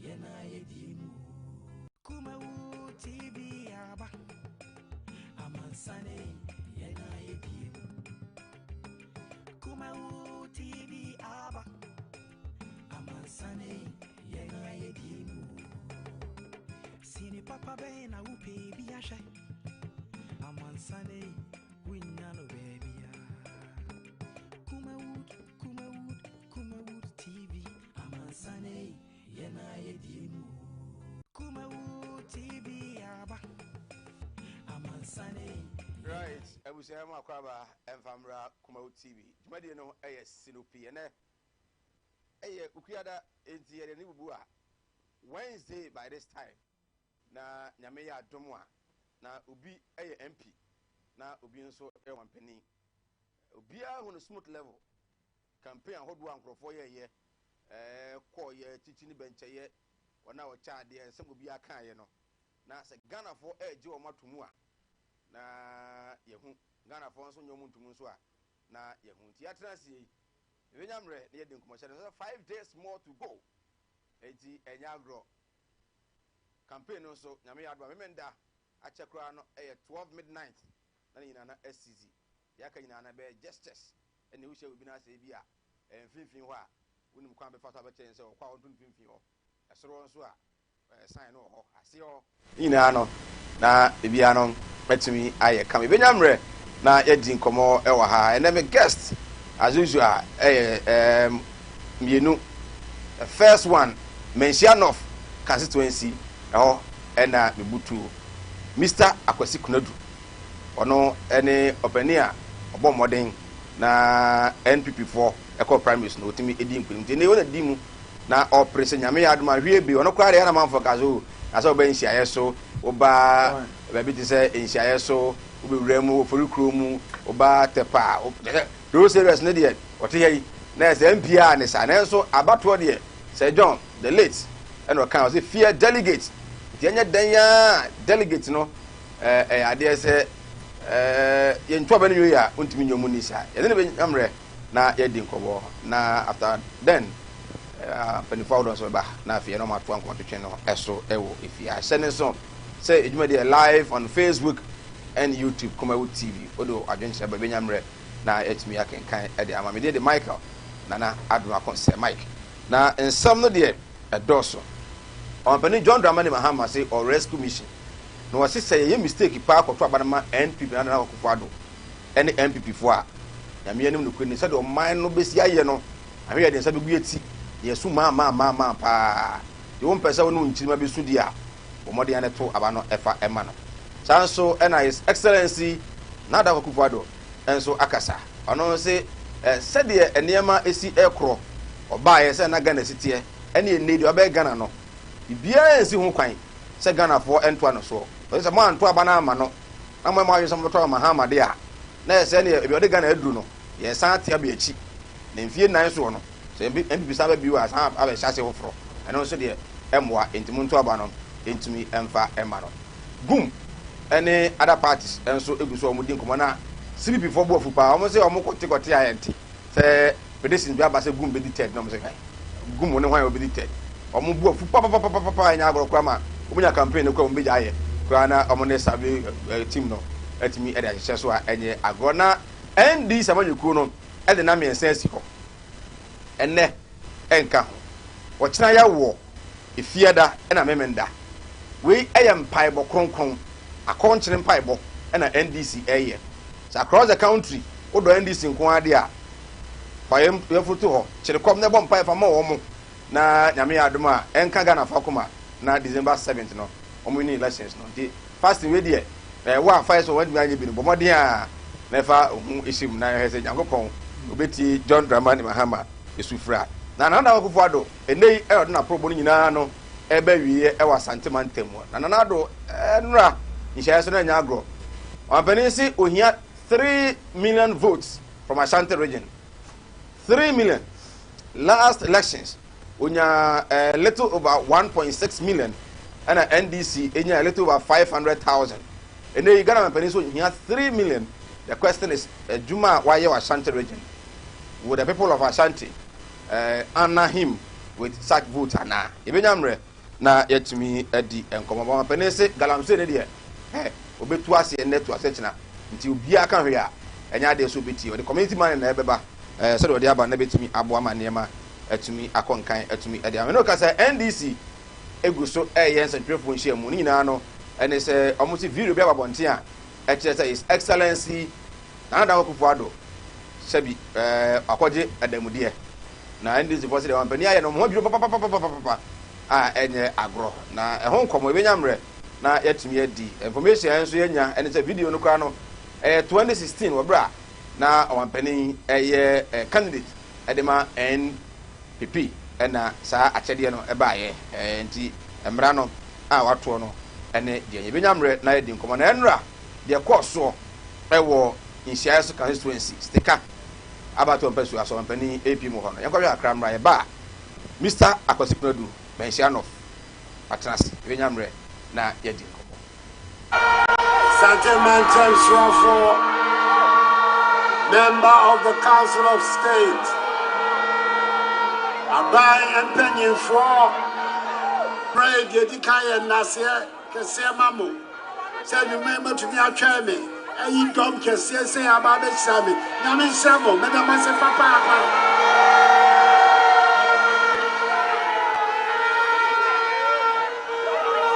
Yɛn a yɛdi mu. Kumawu TV aba. Amansane, yɛn a yɛdi mu. Kumawu TV aba. Amansane, yɛn a yɛdi mu. Sini papa bɛn na wopɛ bi ahwɛ? Amansane, wonya no baabia. Kumawood, Kumawood, Kumawood TV. Amansane, yɛn a yɛdi mu. Kumawood TV aba. Amansane. Right, abusua mu, akɔ ɛmfa mmra Kumawu TV. Dwumadie no ɛyɛ Sinopi. Ɛnɛ ɛyɛ Ukuada, enti yɛde ne bubu a Wednesday by this time na Nyame yɛ adom a, na obi ɛyɛ MP na obi nso ɛyɛ ɔmampanin. Obiara hu no smooth level campaign ahodoɔ a nkurɔfoɔ yɛyɛ kɔɔyɛ titi ne bɛnkyɛyɛ wɔn a wɔkyɛ adeɛ nsɛm obiara kaeɛ no, na sɛ Ghanafoɔ ɛregye wɔn ato mu a, na yɛhu Ghanafoɔ nso nyɛ wɔn ntomu nso a, na yɛhu. Nti yɛatena ase yi, yɛbɛnya mmerɛ na yɛdi nkɔmmɔhyɛ no sɛ 5 days more to go, enti ɛnyɛ agorɔ. Campaign no nso, Nyame yɛ adom a, Memenda akyɛ koraa no ɛyɛ 12 midnight na ne nyinaa na asizi. Deɛ aka nyinaa na ɛbɛyɛ gestures, ɛna wohyia obi no asɛ bi a ɛyɛ mfimfini hɔ a, wonim kwan bɛfa so abɛkyerɛ sɛ ɔkɔ a ɔnto mfimfini hɔ, ɛsoro hɔ nso a sign no wɔ hɔ, aseɛ hɔ nyinaa no na ebiara no bɛtumi ayɛ kama. Ebenya mmerɛ na yɛdi nkɔmmɔ ɛwɔ ha. Ɛnɛ me guest as usual ɛyɛ mmienu. The first one, Manhyia North constituency, ɛhɔ ɛna mebutu Mr Akwasi Kunadu. Ɔno ɛne ɔpanin a ɔbɔ mmɔden na NPP foɔ ɛkɔ primaries no, ɔtumi edi nkunim, nti ne wɔn di mu na ɔpere sɛ Nyame yɛ adom a, hwie bi ɔno koraa deɛ ɛna manfoɔ ka so na sɛ ɔbɛ nhyiaeɛ so, woba baabi te sɛ nhyiaeɛ so, wobɛwura mu Ofori kuro mu, woba Tɛpa a, those areas ne deɛ ɔte ha yi na ɛsɛ MP a ne saa. Nanso abatoɔ deɛ, Sir John the late ɛna ɔka ɔsɛ fear delegate, nti ɛnyɛ dan a delegate no ɛyɛ adeɛ sɛ yɛntu aba no nwie a, wontumi nyɛ mu ni saa. Yɛne ne bɛnya mmerɛ na yɛdi nkɔmmɔ, na after then mpanimfoɔ ahodoɔ nso bɛba na afei ɛna ɔmo atoa nkɔmmɔtwetwe no ɛso ɛwɔ efie. Ahyɛ ne nso sɛ edwuma deɛ live on Facebook and YouTube, Kumawu TV. Wode adwenkyerɛ ba, bɛnya mmerɛ na yɛatumi akenkan ɛde ama me deɛ de Michael Nana Adomako sɛ Mike. Na nsɛm no deɛ ɛdɔɔso. Ɔmampanin John Dramani Mahama se ɔ rescue mission na wɔse sɛ yɛyɛ mistake paa kɔto aba no ma NPP na Nana Akufo Addo ɛne NPP foɔ a, Nyame anim nokorɛ ni, sɛdeɛ ɔman no bɛsi ayɛ no, ahwɛ yɛde nsa bɛgu yɛti na yɛsu maa maa maa maa paa. Deɛ wompɛ sɛ wo ne wo nkyirima bɛsu deɛ a, bɔ mmɔden ane to aba no ɛfa ɛma no. Saa nso ɛna His Excellency Nana Akufo Addo nso akasa. Ɔno nse sɛdeɛ nneɛma esi ɛkorɔ ɔbaayɛ sɛ na Ghana si teɛ ɛne ɛnɛ deɛ ɔbɛyɛ Ghana no, biribiara nsi ho kwan sɛ Ghanafoɔ ntoa no soɔ. Ɔsɛ sɛ moanto aba no ama no na mo adwene sɛ mobɛtɔ ama Mahama de a, na ɛsɛ neɛ ebi ɔde Ghana aduru no, yɛsan ate aba akyi na mfie 4 soɔ no, sɛ NPP san ba bio a, san abɛhyɛ ase foforɔ. Ɛno nso deɛ ɛmmoa, enti monto aba no ntumi mfa ɛma no. Gum ɛne other parties nso egu so a wɔn di nkɔmɔ, na CPP foɔ bo afu paa. Wɔn sɛ wɔn kɔte kɔte a yɛnte sɛ predictions bi aba sɛ Gum bɛdi third, na wɔn sɛ hwɛ, Gum ne hwan a wɔbɛdi third? Wɔn bo afu papapapapa. Ɛnyɛ agorɔ koraa ma wɔn nya campaign no koraa, wɔn bɛgya ayɛ koraa na wɔn ne survey team no atumi ɛde ahyehyɛ so a ɛnyɛ agorɔ. Na NDC amanyɔkuo no ɛde nam 3 asi hɔ ɛnɛ ɛnka ho, wɔkyena yɛwɔ Efiada ɛna Memenda. Wei ɛyɛ mpaebɔ kronkron, akɔnkyere mpaebɔ ɛna NDC ɛyɛ sɛ across the country wodɔ NDC nko ara deɛ a, fa yɛn yɛforo to hɔ kyerɛ kɔm na ɛbɔ mpae fa ma wɔn, na Nyame yɛ adom a, ɛnka Ghana fa koma na December 7th no wɔn win elections no. Nti fasting wei deɛ, wo a fa yɛ sɛ wɔn antumi anyɛ bi no, bɔ mmɔden a na ɛfa ho ehyɛ mu na yɛhwɛ sɛ Nyankopɔn obetie John Dramani Mahama esufra. Na Nana Akufo Addo ɛnɛ yi ɛyɛ ɔde n'aporɔbɔ no nyinaa no ɛbɛ wieɛ ɛwɔ Asante mantam mu. Na Nana Addo ɛnora nhyiaeɛ so no, ɛnyɛ agorɔ. Ɔmampanin se ohia 3 million votes from Ashanti Region, 3 million. Last elections onya little over 1.6 million, ɛna NDC enya a little over 500,000. Ɛnɛ yi Ghana mampanin so ohia 3 million. The question is, adwuma a wayɛ wɔ Ashanti Region, will the people of Ashanti honour him with such votes anaa? Yɛbɛnya mmerɛ. na yɛatumi adi nkɔmmɔ. Ɔmampanin se galamsey no deɛ, hɛ, ɔbɛtu aseɛ nnɛ tu aseɛ kyena, nti obiara ka hwee a, ɛnyɛ adeɛ sɛ ɔbɛtie. Ɔde community money na ɛbɛba, ɛɛ, sɛdeɛ ɔde aba no na ɛbɛtumi aboa ma nneɛma atumi akɔ nkan atumi de ama. Mene wo ka sɛ NDC gu so reyɛ nsɛntwerɛfoɔ nhyiamu, ne nyinaa no ɛne sɛ wɔn se video bi aba abɔnten a ɛkyerɛ sɛ His Excellency Nana Dankwa Akufo-Addo sɛbi ɛɛ wakɔgye adamudeɛ. Na NDC foɔ se deɛ ɔmampanin ayɛ no wɔn ho adwiri papapapapapa a ɛnyɛ agorɔ. Na ɛho nkɔmmɔ yɛbɛnya mmerɛ na yɛatumi adi. Information a yɛn nso yɛanya ɛne sɛ video no koraa no ɛyɛ 2016 wɔ berɛ a na ɔmampanin ɛyɛ candidate de ma NPP na saa akyɛdeɛ no baeɛ. Nti mmara no a watoɔ no ne deɛ yɛbɛnya mmerɛ na yɛadi nkɔmmɔ. Na ɛnnora deɛ ɛkɔɔ soɔ wɔ Nhyiaeɛ so constituency, Stika abatoɔ mpasua so ɔmampanin AP mu hɔ no, yɛnkɔhwɛ kakra mmra. Yɛba a, Mister Akwasi Konadu, Manhyia North, watena ase. Yɛbɛnya mmerɛ na yɛadi nkɔmmɔ. Asante Mantam Soafoɔ, Member of the Council of State, Aban mpanyinfoɔ, Mmerɛ yi deɛ ɛdi kan yɛ nnaseɛ kɛseɛ ma mo sɛ anwummerɛ yi moatumi atwɛn me ayi dɔm kɛseɛ sei aba abɛhyira me. Nyame nhyira mo, meda mo ase papaapa.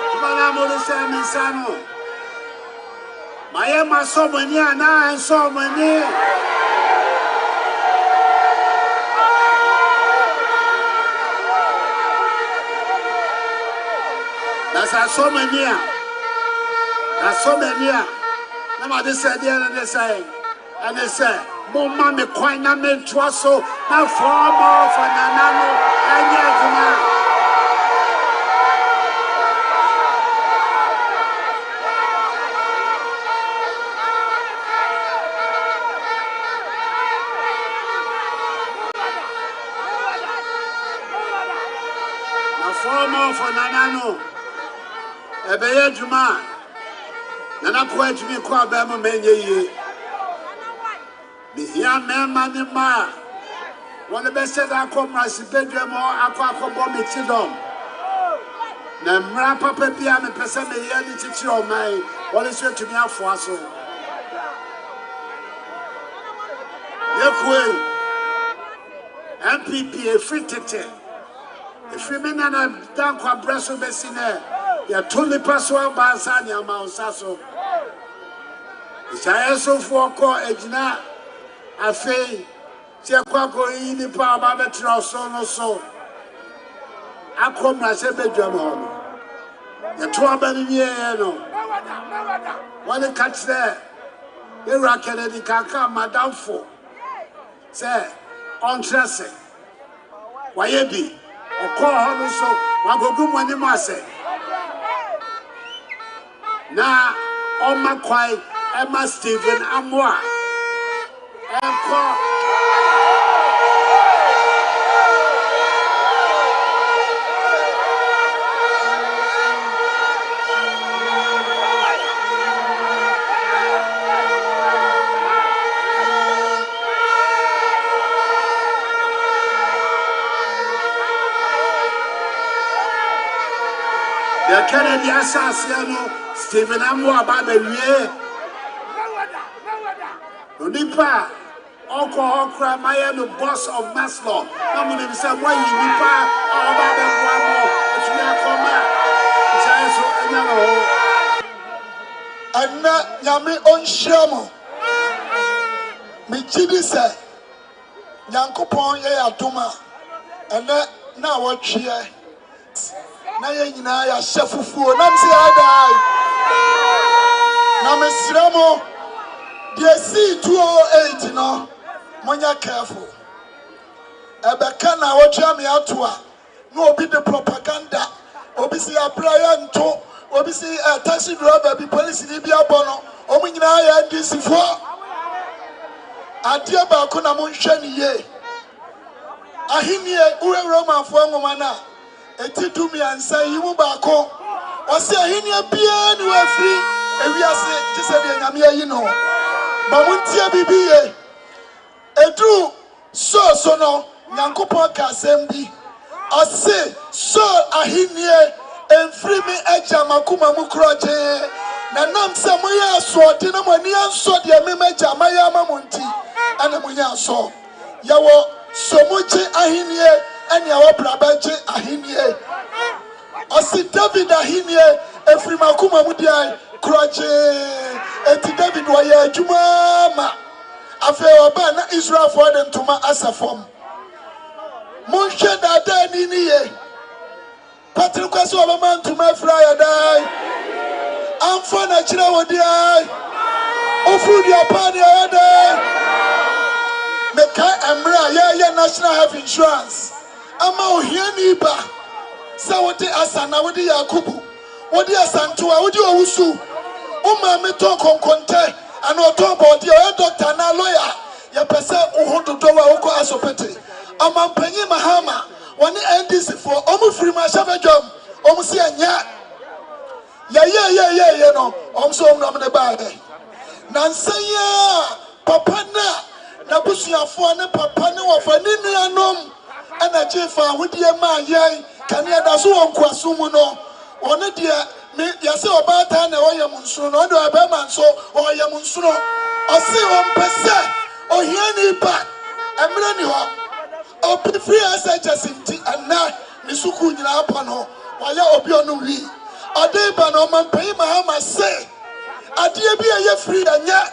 Adwuma no a mode hyɛɛ me nsa no, mayɛ masɔ mo ani anaa ɛnsɔɔ mo ani? Na sɛ asɔ mo ani a, na asɔ mo ani a, na made sɛ deɛ no ne sɛn? Ɛne sɛ, momma me kwan na mentoa so na fɔɔmɔɔfɔ nana no nyɛ adwuma. Na fɔɔmɔɔfɔ nana no ɛbɛyɛ adwuma a, Nana Koa tumi kɔ abɛn mu ma ɛnyɛ yie. Mehia mmarima ne mmaa a wɔde bɛhyɛ da akɔ mmarahyɛbadwam hɔ akɔ akɔbɔ me kyidɔm. Na mmara papa bi a mepɛ sɛ meyɛ de kyekyere ɔman yi, wɔn nso atumi afoa so. Yɛkue NPP ɛfiri tete. Ɛfiri me nana Dankwa berɛ so bɛsi nnɛ, yɛto nnipa so aba ansa ne ama wo nsa so. Nhyiaeɛsofoɔ kɔ agyina afei sɛ yɛkɔ akɔyiyi nnipa a wɔba abɛtena ɔsoro no so akɔ mmarahyɛbadwam hɔ no. Yɛto aba no wieeɛ no, wɔde ka kyerɛɛ Yɛwura Kennedy Kankan madamfo sɛ ɔnkyerɛ ase. Wayɛ bi. Ɔkɔɔ hɔ no nso, wankogu mo anim ase. Na ɔmma kwan mma Stephen Amoah nkɔ. Deɛ Kennedy ahyɛ aseɛ no, Stephen Amoah aba abɛwie. Onipa a ɔkɔ hɔ koraa mayɛ no boss of Maslow na monim sɛ moayi nipa a ɔba abɛboa mo atumi akɔ ma nhyɛeɛ so anya ne ho. Ɛnnɛ Nyame ɔnhyira mo. Megye di sɛ Nyankopɔn yɛ yɛn adom a, ɛnnɛ naawɔtweɛ na yɛn nyinaa yɛahyɛ fufuo. Na mese yɛadae. Na mesrɛ mo, deɛ ɛsii 208 no, monyɛ careful. Ɛbɛka naawɔtwe ame ato a, Na obi de propaganda, obi se yɛabrɛ yɛnto, obi se eh, taxi driver bi polisini bi abɔ no, wɔn nyinaa yɛ NDC foɔ. Adeɛ baako na monhwɛ no yie. Ahennie, wohwɛ Romanfoɔ nwoma no a, ɛti 13 yi mu baako, ɔse ahennie biara ni hɔ afiri ewiase gye sɛ deɛ Nyame ayi no. Ba montie biribi yie. Eduu Saul so no, Nyankopɔn kaa asɛm bi. Ɔse, Saul ahennie Ɛmfiri me Agya m'akoma mu korɔgyee, na ɛnam sɛ moyɛ asoɔden na mo ani ansɔ deɛ me m'Agya mayɛ ama mo nti, ɛna monyɛ asɔ. Yɛwɔ somugye ahennie ɛne ɛwɔ brabɛgye ahennie. Ɔse David ahennie ɛfiri m'akoma mu deɛ korɔgyee. Enti David ɔyɛ adwuma ara ma afei ɔbaa na Israelfoɔ de ntoma asɛ fam. Monhwɛ daadaani no yie. Patere kɔ sɛ ɔbɛma ntoma afira ayɛ dɛn? Amfa na kyerɛ wo deɛ. Woforo dua paa deɛ ɛyɛ dɛn? Mekae mmerɛ a yɛreyɛ National Health Insurance ama ohiani ba sɛ wode asa na wode Yakubu, wode Asantewa, wode Owusu, wo maame tɔn konkontɛ anaa ɔtɔn bɔɔdeɛ, ɔyɛ doctor anaa lawyer, yɛpɛ sɛ wo ho dodɔ wo a wokɔ asopete. Ɔmanpanyin Mahama Wɔne NDC foɔ ɔmo firi mmarahyɛbadwam ɔmo se ɛnyɛ. Yɛyɛɛyɛɛyɛɛyɛ no ɔmo se ɔmo na ɔmo de baeɛ. Nansa yi ara papa no a n'abusuafoɔ ne papa ne wɔfa ne nuanom na gyee faahodie maa yɛn kane yɛda so wɔ nkoasom mu no, ɔno deɛ me yɛse ɔbaatan na ɛwɔ yam nsono no ɔno deɛ ɔyɛ bɛrima nso ɔwɔ yam nsono. Ɔse ɔmpɛ sɛ ohiani ba mmerɛ ni hɔ. Obi firi SHS nti ɛnnɛ ne sukuu nyinaa abɔ no, wayɛ obi a ɔnom wii. Ɔde reba no, Ɔmanpanyin Mahama se adeɛ bi a ɛyɛ free ɛnyɛ,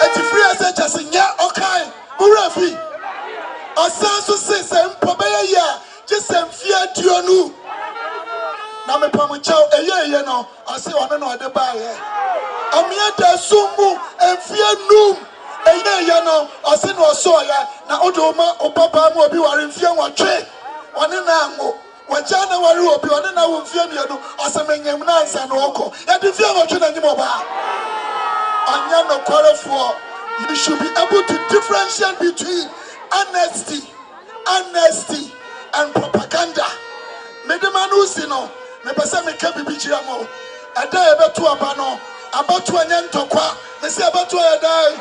enti free SHS nyɛ, ɔkae, mo werɛ afi? Ɔsan nso se sɛ mpo ɛbɛyɛ yie a gye sɛ mfeɛ 20. Na mepa mo kyɛw, ɛyɛɛyɛ no ɔse ɔno na ɔde baeɛ. Ɔmeɛ da sum mu mfeɛ num. Ɛyɛɛyɛ no, ɔse na ɔsɔɔyɛ, na wode wo ma wo babaa ma obi ware mfeɛ nwɔtwe, ɔne no anwo. Wagyaa no aware obi, ɔne no awo mfeɛ mmienu, ɔse menyem no ansa na ɔkɔ. Yɛde mfeɛ nwɔtwe na anyim ɔbaa. Ɔnyɛ nokwarefoɔ. You should be able to differentiate between honesty. Honesty and propaganda. Mede m'ano resi no, mepɛ sɛ meka biribi kyerɛ mo. Ɛda a yɛbɛto aba no, abatoɔ nyɛ ntɔkwa. Mese abatoɔ yɛ dɛn?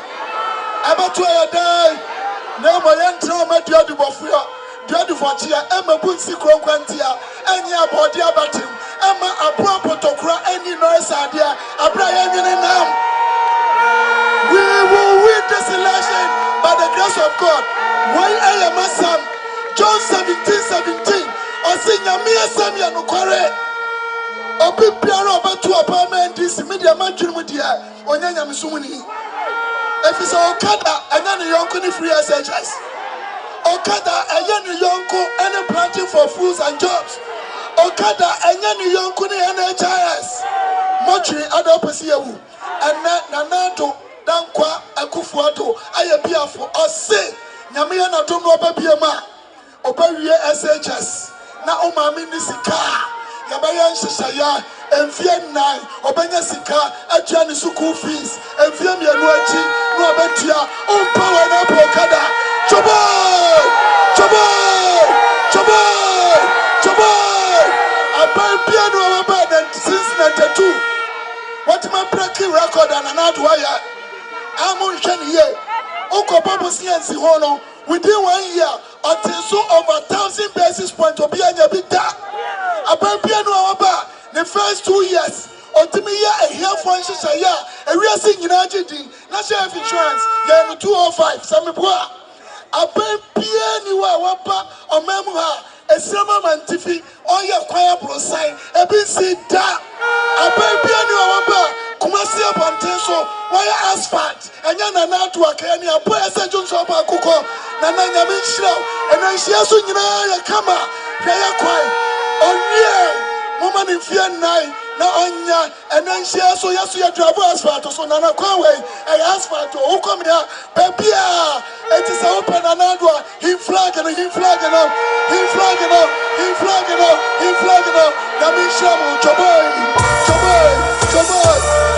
Abatoɔ yɛ dɛn? Na mmom yɛntena hɔ mma duadubɔfoɔ, duadufɔkyeɛ, ɛmma bu nsi kuro nkwantia, ɛnyɛ aboɔdeɛ abatem, ɛmma aboa mpotokora ɛnni nnɔre sradeɛ, aberɛ a yɛnwene nam. We will win this election by the grace of God. Wei ɛyɛ m'asɛm. John 17 17 ɔse Nyame asɛm yɛ nokware. Obi biara a ɔbɛto aba ama NDC, me deɛ m'adwene mu deɛ, Ɔnyɛ nyamesomni, efisɛ ɔka da ɛnyɛ ne yɔnko ne free SHS. Ɔka da ɛyɛ ne yɔnko ne planting for foods and jobs. Ɔka da ɛnyɛ ne yɔnko ne NHIS. Mɔtwere ada ɔpɛ sɛ yɛwu. Ɛnnɛ Nana Addo Dankwa Akuffo Addo ayɛ biafo. Ɔse Nyame yɛ n'adom na ɔba biam a, Ɔbɛwie SHS na wo maame nni sika a, yɛbɛyɛ nhyehyɛeɛ. Mfeɛ nnan, ɔbɛnya sika atua ne sukuu fees. Mfeɛ mmienu akyi na wabɛtua. Wompɛ wei na wopɛ okada. Kyoboy! Kyoboy! Kyoboy! Kyoboy! Aban biara nni hɔ a waba ɛnɛ since 92 watumi abreki record a Nana Addo ayɛ. A monhwɛ no yie. Wokɔbɔ bosea nsiho no, Within one year, ɔtee so over thousand basis point, obi anya bi da. Aban bia no a waba a, ne first 2 years, ɔtumi yɛ ahiafoɔ nhyehyɛeɛ a ewiase nyinaa gye din. National Health Insurance, yɛyɛ no 205, sɛ meboa a. Aban biara nni hɔ a waba ɔman mu ha a, esiam amantifi, ɔyɛ kwan aborosan, ebi nsii da. Aban biara nni hɔ a waba a, Kumasi abɔnten so, wɔayɛ asphalt. Ɛnyɛ Nana Addo Akaya ne aboa ɛsɛ dwonsɔ baako kɔ. Nana Nyame nhyira wo. Ɛnɛ nhyia so nyinaa yɛ kama. Hwɛ yɛ kwan. Ɔnwiee. Momma no mfie nnan na ɔnyɛ. Ɛnɛ nhyia so yɛ so yɛ drive asphalt so. Nana kwan wei ɛyɛ asphalt o. Wokɔ me a baabiaa. Enti sɛ wopɛ Nana Addo a him flag no, him flag no, him flag no, him flag no, him flag no. Nyame nhyira mo. Twɔbɔi, twɔbɔi, twɔbɔi.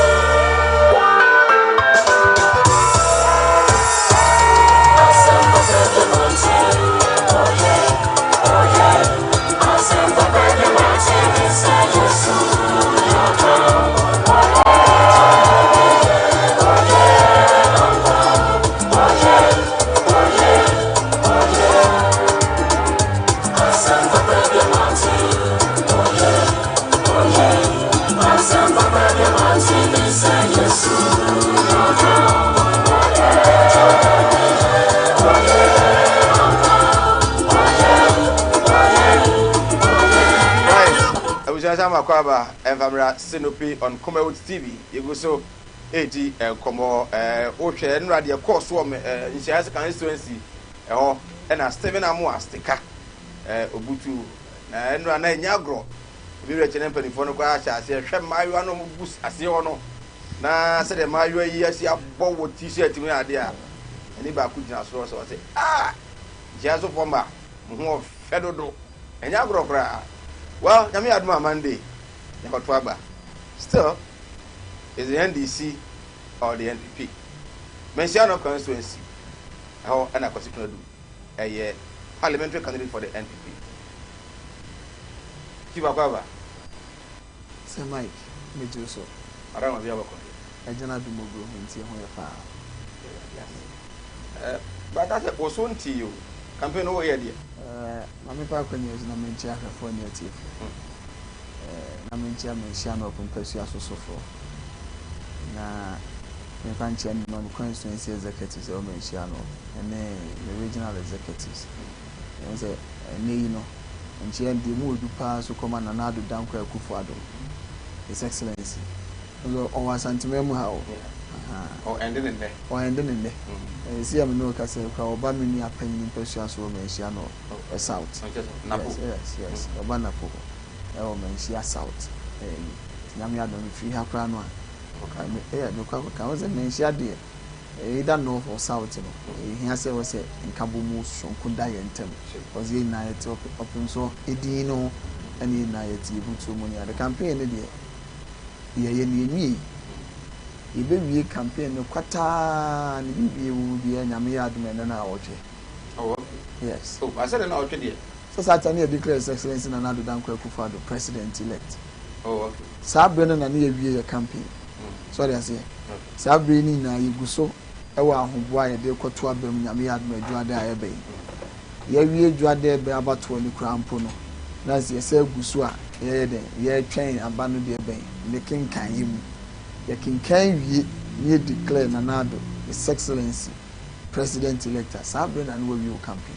Abusua san makɔ aba ɛmfa mmra Sinope on Kumawood TV. Yɛgu so redi nkɔmmɔ. Ɛɛ wohwɛ nnora deɛ ɛkɔɔ so wɔ Nhyiaeɛ so constituency ɛhɔ ɛna Stephen Amoah Stika ɛɛ obutu na nnora na ɛnyɛ agorɔ. Ebi werɛ kyɛ ne mpanimfoɔ no koraa hyɛ aseɛ hwɛ mmaayewa no wɔn gu aseɛ hɔ no na sɛdeɛ mmaayewa yi asi abɔ wɔ t-shirt mu ne adeɛ a ɛne baako gyina soro sɛ ɔsɛ ah Nhyiaeɛ sofoɔ mma mo ho ɔfɛ dodo. Ɛnyɛ agorɔ koraa. Well, Nyame yɛ adom a Monday yɛkɔto aba. Still, is the NDC or the NPP. Manhyia North constituency, ɛhɔ ɛna Kwasi Konadu ɛyɛ parliamentary candidate for the NPP. Chief Akwaaba. Sir Mike, megye wo so. Madam Abia bɔkɔ deɛ. Agya no adom ogro ho nti ɛho yɛ paa. Yɛda ase. Eh, but asɛ wo so ntee o. Campaign no woyɛ deɛ. Eh, ma memfa akwanya yi so na menkyia ahwɛfoɔ ne atiefoɔ. Eh, na menkyia Manhyia North mpasua so sofoɔ. Na memfa nkyia me me constituency executives ɛwɔ Manhyia North ɛne me regional executives. Ɛhu sɛ ɛnnɛ yi no, nkyia deɛ mu ɔdu paa nso kɔma Nana Addo Dankwa Akufo-Addo, His Excellency. Nso ɔwɔ Asanteman mu ha o. Ɔɛnde ne nnɛ. Ɔɛnde ne nnɛ. Ɛsi a me ne wo kasa yi koraa, ɔba me nua panyin mpasua so wɔ Manhyia no South. Napo. Yes, yes, ɔba Napo hɔ ɛwɔ Manhyia South. Ɛyi, Nyame adom mefiri ha koraa no a, ɛyɛ mekɔ akɔka. Wo sɛ Manhyia deɛ, either north or south no, ɛhia sɛ ɛwɔ sɛ nkabom soronko da yɛn ntam. Because yɛn nyinaa yɛte ɔpem so edin no ho ɛna yɛn nyinaa yɛte yɛbutuo mu ne ade. Campaign no deɛ, yɛyɛ no yɛnwiei. Yɛbɛwie campaign no kwataa ne biribi ɛwɔ mu biara Nyame yɛ adom ɛnnɛ na awɔtwe. Oh okay. Yes. Oh, asɛ dɛ na awɔtwe deɛ. Sɛ saa time no yɛ declare His Excellency Nana Addo Dankwa Akufo-Addo President elect. Oh okay. Saa berɛ no na ne yɛawie yɛ campaign. So ɔde aseɛ? Okay. Saa berɛ yi no nyinaa yɛgu so wɔ ahoboa a yɛde rekɔto aba mu Nyame yɛ adom a Adwuada a ɛreba yi. Yɛawie Dwuada a ɛbɛn abatoɔ no koraa mpo no, na yɛsan gu so a yɛyɛ dɛn? Yɛretwɛn aba no deɛ bɛn? Ne kenkan mu. Yɛkenkan wie na yɛ declare Nana Addo, His Excellency, President elect a, saa berɛ na na wawie wo campaign.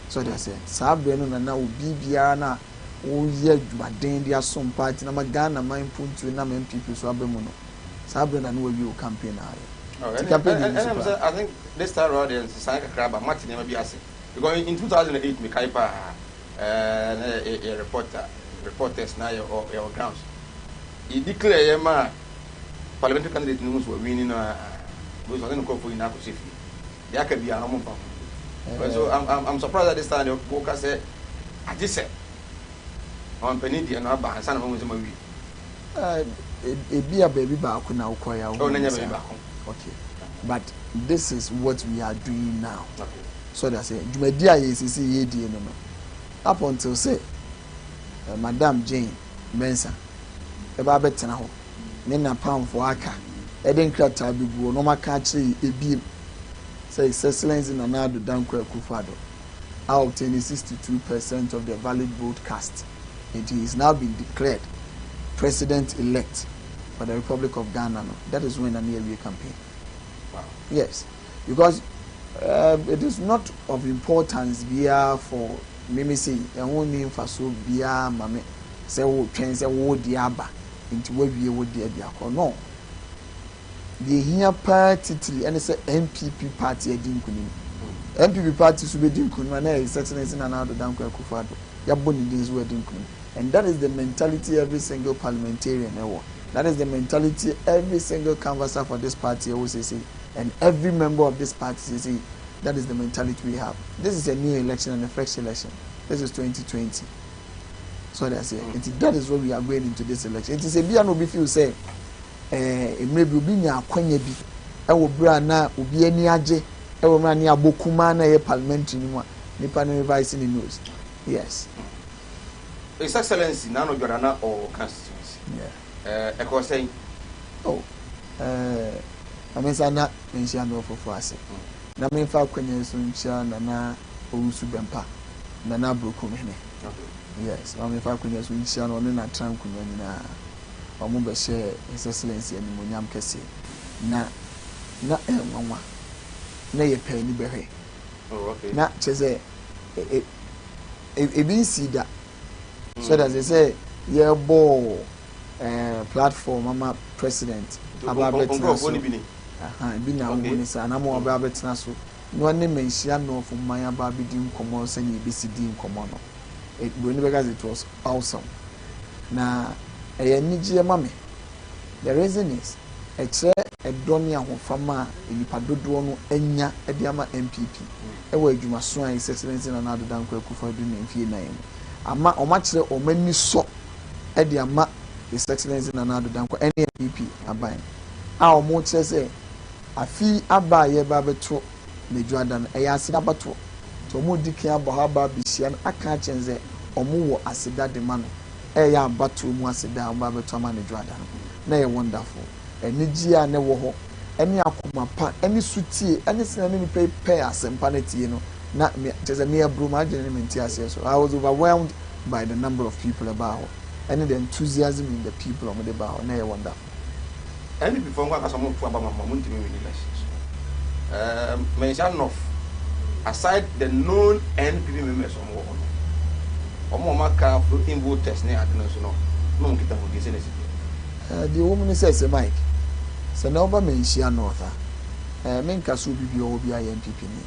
So ɔde aseɛ? Saa berɛ no na na obi biara no a woyɛ adwumaden de asom party no ama Ghana man mpuntuo nam NPP so aba mu no, saa berɛ na na wawie wo campaign a ayɛ. Oh, Nti campaign deɛ ɛgu so ɛnam paa. sɛ I think this time round deɛ nsesaeɛ kakra aba, moate nneɛma bi ase. Because in 2008 mekae paa, eh, na yɛ yɛ reporter, reporters na yɛ yɛwɔ grounds. Yɛ declare yɛ maa parliamentary candidate no hu sɛ wawini no a, because ɔne ne nkurɔfoɔ nyinaa akɔhyɛ fie. Deɛ aka biara no ɔmo mfa ho. But so I'm, I'm, I'm surprised that this time deɛ woka sɛ agye sɛ ɔmampanin deɛ no aba ansa na mahu sɛ mawie. Ebi a baabi baako na wokɔeɛ a Oh, wohuu na no nyɛ baabi saa. baako. Okay. But this is what we are doing now. Okay. So ɔde aseɛ, dwumadi a yɛsisi yɛredie no no, up until sɛ Madam Jane Mensah bɛba abɛtena hɔ ne n'apamfoɔ aka de nkrataa bɛgu hɔ na wɔaka akyerɛ yɛn ebiem sɛ His Excellency Nana Addo Dankwa Akufo-Addo a obtained 62% of the valid vote cast nti he is now been declared President-elect for the Republic of Ghana no, that is when na ne yɛawie campaign. Wow. Yes, because it is not of importance biara for me me sei, ɛho nni mfasoɔ biara ma me sɛ wotwɛn sɛ wo deɛ aba nti woawie wo deɛ de akɔ. No. Deɛ ehia paa titiri ɛne sɛ NPP party adi nkunim. NPP party so bɛdi nkunim a na ɛyɛ His Excellency Nana Addo Dankwa Akufo-Addo. Yɛabɔ ne din so wadi nkunim. And that is the mentality every single parliamentarian ɛwɔ. That is the mentality every single canvasser for this party ɛwɔ seesei. And every member of this party seesei, that is the mentality we have. This is a new election and a fresh election. This is 2020. So ɔde aseɛ. Nti that is what we are going into this election. Nti sɛ bia na obi feel sɛ ɛɛ mmerɛ bi obi nya akwanya bi ɛwɔ berɛ a na obi ani agye ɛwɔ mmerɛ a ne abɔ kumaa na ɛyɛ parliamentary no mu a, nipa no revise ne nose. Yes. His Excellency Nano Dwada na ɔwɔ constituency. Yeah. Ɛkɔɔ sɛn? Oh, ma me nsa na menhyia Northfoɔ ase. Na memfa akwanya yi so nkyia Nana Owusu Bɛmpa, Nana Aburokumhene. Okay. Yes, ma memfa akwanya yi so nkyia no, ɔne n'atra nkonnwa nyinaa. Wɔn bɛhyɛɛ His Excellency animuonyam kɛseɛ. Na na ɛyɛ nwanwa. Na yɛpɛ ani bɛhwɛ. Oh, okay. Na kyerɛ sɛ, ebi nsii da. So that's it. Sɛ Yɛrebɔ platform ama president aba abɛtena so. Nkurɔfoɔ no bi ni. Aha, ebi na wohu ne saa na ma ɔba abɛtena so na ɔne Manhyia North man aba abɛdi nkɔmmɔ sɛnea ebesi di nkɔmmɔ no. Buroni bɛka sɛ it was awesome. Na ɛyɛ anigyeɛ ma me. The reason is, ɛkyerɛ ɛdɔ ne ahofama a nipa dodoɔ no anya de ama NPP ɛwɔ adwumaso a His Excellency Nana Addo Dankwa Akufo-Addo ne mfie 4 mu ama wɔn akyerɛ wɔn ani sɔ de ama His Excellency Nana Addo Dankwa ɛne NPP aban a wɔn kyerɛ sɛ afi aba a yɛba abɛto n'adwada no, ɛyɛ aseda abatoɔ, nti wɔn di kan aba hɔ aba abɛhyia no aka akyerɛ no sɛ wɔn wɔ aseda de ma no. Ɛyɛ abatoɔ mu aseda a wɔn ba abɛto ama n'adwada no, na ɛyɛ wonderful. Anigye a na ɛwɔ hɔ ɛne akoma pa ɛne sutie ɛne sena ne nipa yi pɛ asɛmpa no tie no, na me kyerɛ sɛ me aburo ma adwene ne me nte aseɛ. So I was overwhelmed by the number of people ɛbaa hɔ ɛne the enthusiasm in the people a wɔde baa hɔ. Na ɛyɛ wonderful. NPP foɔ nko akasa, ɔmo to aba ma mo, mo ntumi win elections no. Manhyia North, aside the known NPP members ɔmo wɔ hɔ no, ɔmo a ɔmo aka floating voters ne ade no nso no, na ɔmo kita hodie sɛ na esi deɛ ɛwɔ mu ne sɛ Mike, sɛ na ɔba Manhyia North a, menka sɛ obi bi ɔwɔ bi ayɛ NPP ni,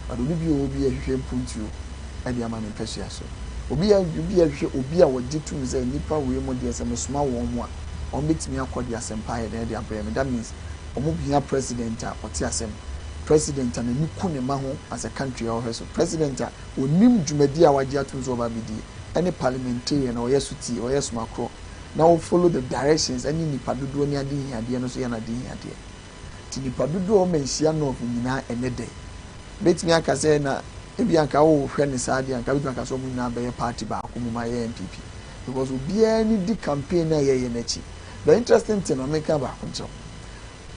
but obi bi ɔwɔ bi ahwehwɛ mpuntuo ɛde ama ne mpɛsua so. Obi a obi ahwehwɛ obi a wɔgye tum sɛ nipa wei mu deɛ, sɛ mesoma wɔn mu a, wɔn bɛtumi akɔ de asɛmpa ayɛ dɛn de abrɛ me. That means wɔn hia president a ɔte asɛm, president a n'ani ku ne ma ho as a country a ɔhwɛ so, president a onim dwumadi a wagye atum so ɔba abɛdi, ɛne parliamentarian a ɔyɛ so tie, ɔyɛ somakorɔ na wɔ follow the directions ɛne nipa dodoɔ ne ade hiadeɛ no so yɛ n'ade hiadeɛ. Nti nipa dodoɔ a wɔn nhyia North nyinaa ɛnɛ dɛ bɛtumi aka sɛ na ebi anka wɔrehwɛ ne saa deɛ, anka bɛtumi aka sɛ wɔn nyinaa bɛyɛ party baako mu ma yɛ NPP, because obiara ni di campaign na yɛyɛ n'akyi. The interesting thing, ɔmeka baako nkyɛw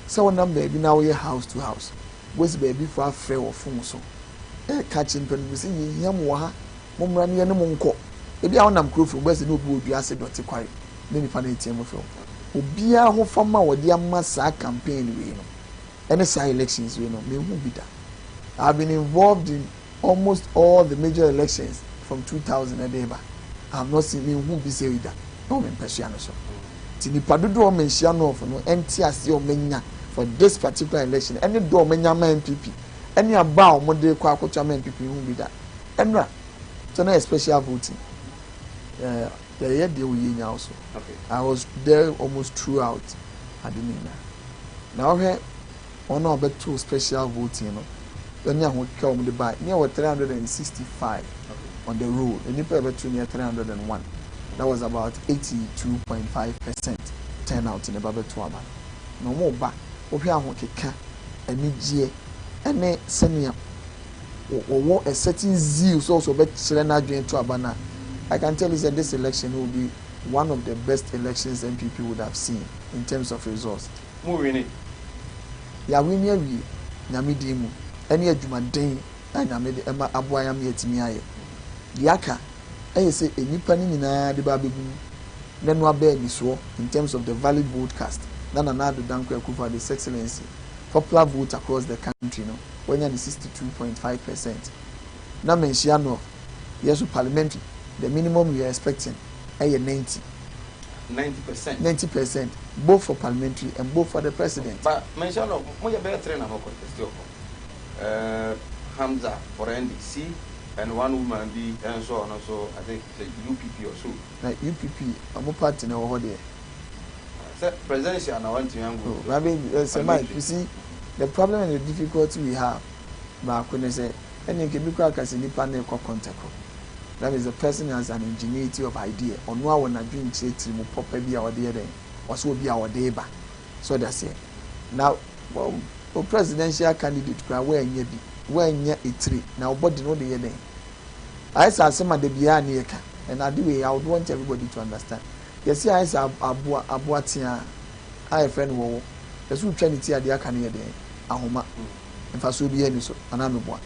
sɛ wɔnam baabi na wɔyɛ house to house, wɔsi baabi fo afrɛ wɔ phone so ɛka kye mpanyinfo sɛ yɛhia mu wɔ ha, mo mmra ne yɛne mo nkɔ. Ebi a wɔnam kuro fam, wɔbɛsɛ ne obi wɔ dua ase dɔte kware ne nipa no etia mu fɛ obiara ho fam a wɔde ama saa campaign wei no ɛne saa elections wei no, mehu bi da. I have been involved in almost all the major elections from 2000 ɛde ba. I have not seen, mehu bi sɛ yi da na wɔn mpɛsua no so. Ti nipa dodoɔ a wɔn nhyia North no ɛnte aseɛ a wɔn anya for this particular election ɛne dɔ a wɔn anya ama NPP ɛne aba a wɔn de kɔ akoto ama NPP hu bi da. Ɛnura so na yɛ special voting, yɛyɛ deɛ oyie nya so. I was there almost throughout ade ne nyinaa, na ɔhwɛ wɔn a wɔbɛto special voting no ɛne ahokeka wɔn de ba ne yɛ wɔ 365 on the roll. Nipa yɛ bɛto ne yɛ 301. That was about 82.5% turnout ne ba bɛto aba na wɔn ba. Wohwɛ ahokeka, anigyeɛ ɛne sɛnea wɔwɔ a certain zeal so ɔsɔ bɛkyerɛ n'adwene to aba na I can tell you that this election will be one of the best elections NPP would have seen in terms of results. Mo win. Yɛawe ne awie Nyame din mu ɛne adwumaden a Nyame de ɛma aboa yam yɛtumi ayɛ. Deɛ aka ɛyɛ sɛ nnipa no nyinaa de ba abɛgu mu na no abɛɛ anisoɔ in terms of the valid vote cast na Nana Addo Dankwa Akufo-Addo, His Excellency, popular vote across the country no, wanya ne 62.5%. Na Manhyia North yɛ so parliamentary, the minimum we are expecting ɛyɛ 90. 90%. 90% both for parliamentary and both for the president. But Manhyia no, mo yɛ bɛyɛ three na mo contest wɔ hɔ. Hamza for NDC and one woman bi nso, ɔno nso, I think sɛ UPP or so. Na UPP ɔmo party na ɛwɔ hɔ deɛ. Sɛ presidential na wɔntumi ango. Oh, Rabi, sɛ Mike, you see the problem and the difficulty we have baako ne sɛ ɛne nke bi kora kasa nipa na ɛkɔ kɔntɛkɔ. That means the person has an ingenuity of idea. Ɔno a wɔ n'adwene kyerɛ tiri mu pɔpɛ bi a ɔde yɛ dɛn, ɔsɛ obi a ɔde ba so ɔde aseɛ na o presidential candidate kora wɔanya bi, wɔanya etiri na ɔbɔ de no ɔde yɛ dɛn ayɛ sɛ asɛm a dabi a ne yɛ ka. And ade wei, I would want everybody to understand, yɛsi ayɛ sɛ aboa tea a yɛfrɛ no wɔwɔ, yɛsɛ otwa ne ti, adeɛ aka no yɛ dɛn, ahoma, mfasoɔ bi yɛ ni so anaa meboa.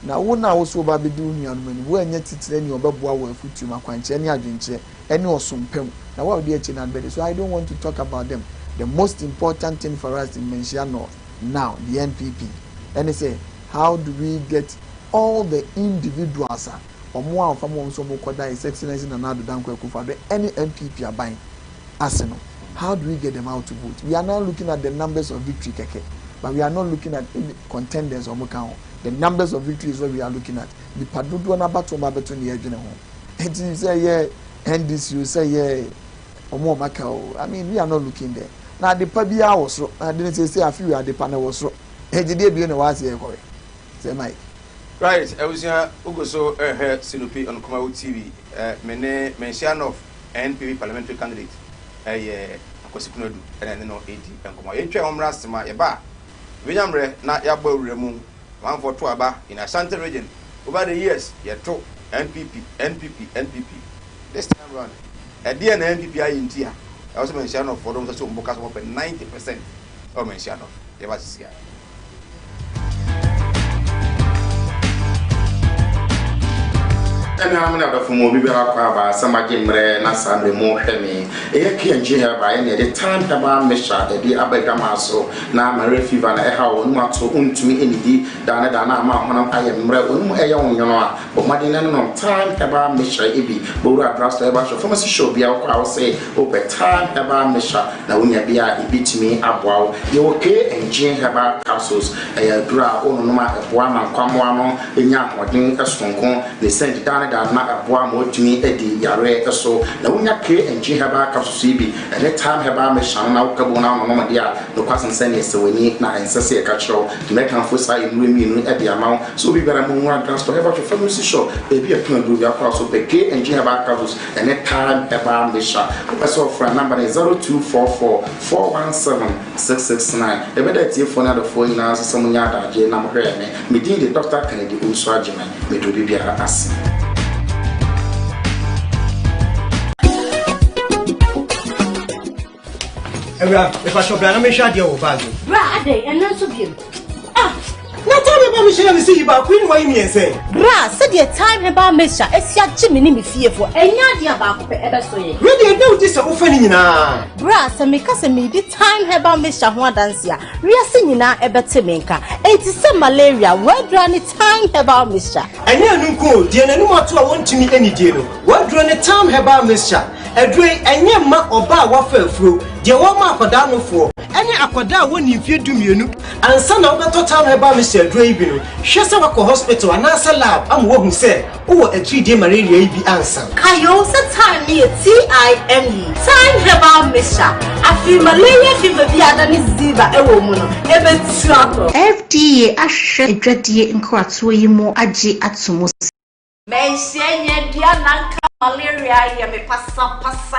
Na wo na wo so ba bɛdi wo nuanom anim, woanyɛ titire ne ɔbɛboa wɔ afutuom, akwankyerɛ ne adwenkyerɛ ɛne ɔsom mu na wa wode akyi na adbɛde. So I don't want to talk about them. The most important thing for us in Manhyia North now, the NPP, ɛne sɛ how do we get all the individuals a Wɔn a wɔfa ma wɔn sɛ wɔkɔda His Excellency Nana Addo Dankwa Akufo-Addo ɛne NPP aban ase no, how do we get them out to vote? We are now looking at the numbers of victory kɛkɛ, but we are not looking at any contenders a wɔka ho. The numbers of victory is what we are looking at. Nipa dodoɔ no abatoɔ ma abɛto ne yɛdwene ho. Nti sɛ ɛyɛ NDC o, sɛ ɛyɛ wɔn a wɔaka o, I mean we are not looking there. Na adepa biara wɔ soro, na ade no seesei afe wei adepa no ɛwɔ soro. Nti deɛ bio na ɛwɔ aseɛ yɛkɔhwɛ? Sɛ Mike. Right abusua wogu so rehwɛ Sinope on Kumawu TV eh, me ne Manhyia North NPP parliamentary candidate ɛyɛ Akwasi Konadu ɛna ɛne no redi nkɔmmɔ. Yɛntwa yɛn ho mmra sema yɛba a yɛbɛnya mmerɛ na yɛabɔ awura mu. Amanfoɔ to aba in Ashanti region over the years yɛto NPP NPP NPP this time round ɛdeɛn na NPP ayɛ nti a ɛwɔ sɛ Manhyia North foɔ dɔm sɛ sɛ wɔn bo ka sɛ wɔpɛ 90% ɛwɔ Manhyia North yɛba sisi a. Anuanom ne adɔfo mu obi biara kɔ aba sɛ magye mmerɛ na saa mmerɛ mu hwɛ me. Ɛyɛ P&G Herbal ɛne ɛde Thyme Herbal Mixture ɛde aba adwamaa so na malaria fever na ɛhaw w'anum ato wontumi nnidi daa ne daa na ama honam ayɛ mmerɛ w'anum ɛyɛ wo nwono a bɔ mmɔden na nom Thyme Herbal Mixture bi bɔwura drugstore herbal shop pharmacy shop biara wokɔ a wose wopɛ Thyme Herbal Mixture Na wonya bi a ebetumi aboa wo. Yɛwɔ K&G Herbal Capsules. Ɛyɛ aduru a wononom a ɛboa ma nkwammoa no nya ahoɔden soronko. Ne sɛ nti daa ne daa no na ɛboa ma woatumi adi yareɛ so. Na wonya K&G Herbal Capsules yi bi ne Thyme Herbal Mixture no na woka bom na wononom deɛ a, nokwasɛm sɛ neɛ ɛsɛ w'ani na ɛnsɛ sɛ yɛka kyerɛ wo. Nti mɛkamfo saa nnuro mmienu yi de ama wo sɛ obi biara mo nwura drugstore, herbal shop, pharmacy shop, baabi a yɛtɔn aduro biara kɔ a so pɛ K&G Herbal Capsules. Ɛne Time Herbal Mixture. Wopɛ sɛ ɔfrɛ a, number no yɛ 0244 417 669. Yɛbɛda atiefoɔ ne adɔfoɔ nyinaa ase sɛ monya adagyeɛ na mohwɛɛ me. Me din de Dɔkta Kennedy Owusu Agyeman. Meda obi biara ase. Awura, mepakyɛw bra na menhwɛ adeɛ wɔ bag mu. Bra adɛn, ɛno nso biom. Ah! Na time herbal mixture na mesi yi baako yi na wayi mmiɛnsa yi. Bra, sɛdeɛ time herbal mixture asi agye me ne me fiefoɔ, ɛnyɛ adeɛ a baako pɛ ɛbɛso yɛn. Wei deɛ ɛda wo ti sɛ wofa ne nyinaa. Bra, sɛ meka sɛ meredi time herbal mixture ho adanse a, wiase nyinaa ɛbɛte me nka. Enti sɛ malaria, w'aduro ne time herbal mixture. Ɛnyɛ ɛno nko o, deɛ n'anom ato a wɔntumi nnidie no, w'aduro ne time herbal mixture. Aduro yi, ɛnyɛ mma ɔbaa a wafa afuro, deɛ wɔma akwadaa nofoɔ, ne akwadaa a wɔnni mfeɛ dumienu. Ansa na wobɛtɔ Town Herbal Mixture aduro yi bi no, hwɛ sɛ woakɔ hospital anaasɛ lab ama wɔahu sɛ wowɔ atiridie malaria yi bi ansa. Kae o sɛ Thyme no yɛ T-I-M-E, Thyme Herbal Mixture. Afei malaria fever bi a adane ziva wɔ mu no, ɛbɛtu akɔ. FDA ahwehwɛ adwadie nkratoɔ yi mu agye ato mu sɛ. Manhyia nya dua na nka malaria ayɛ me pasapasa.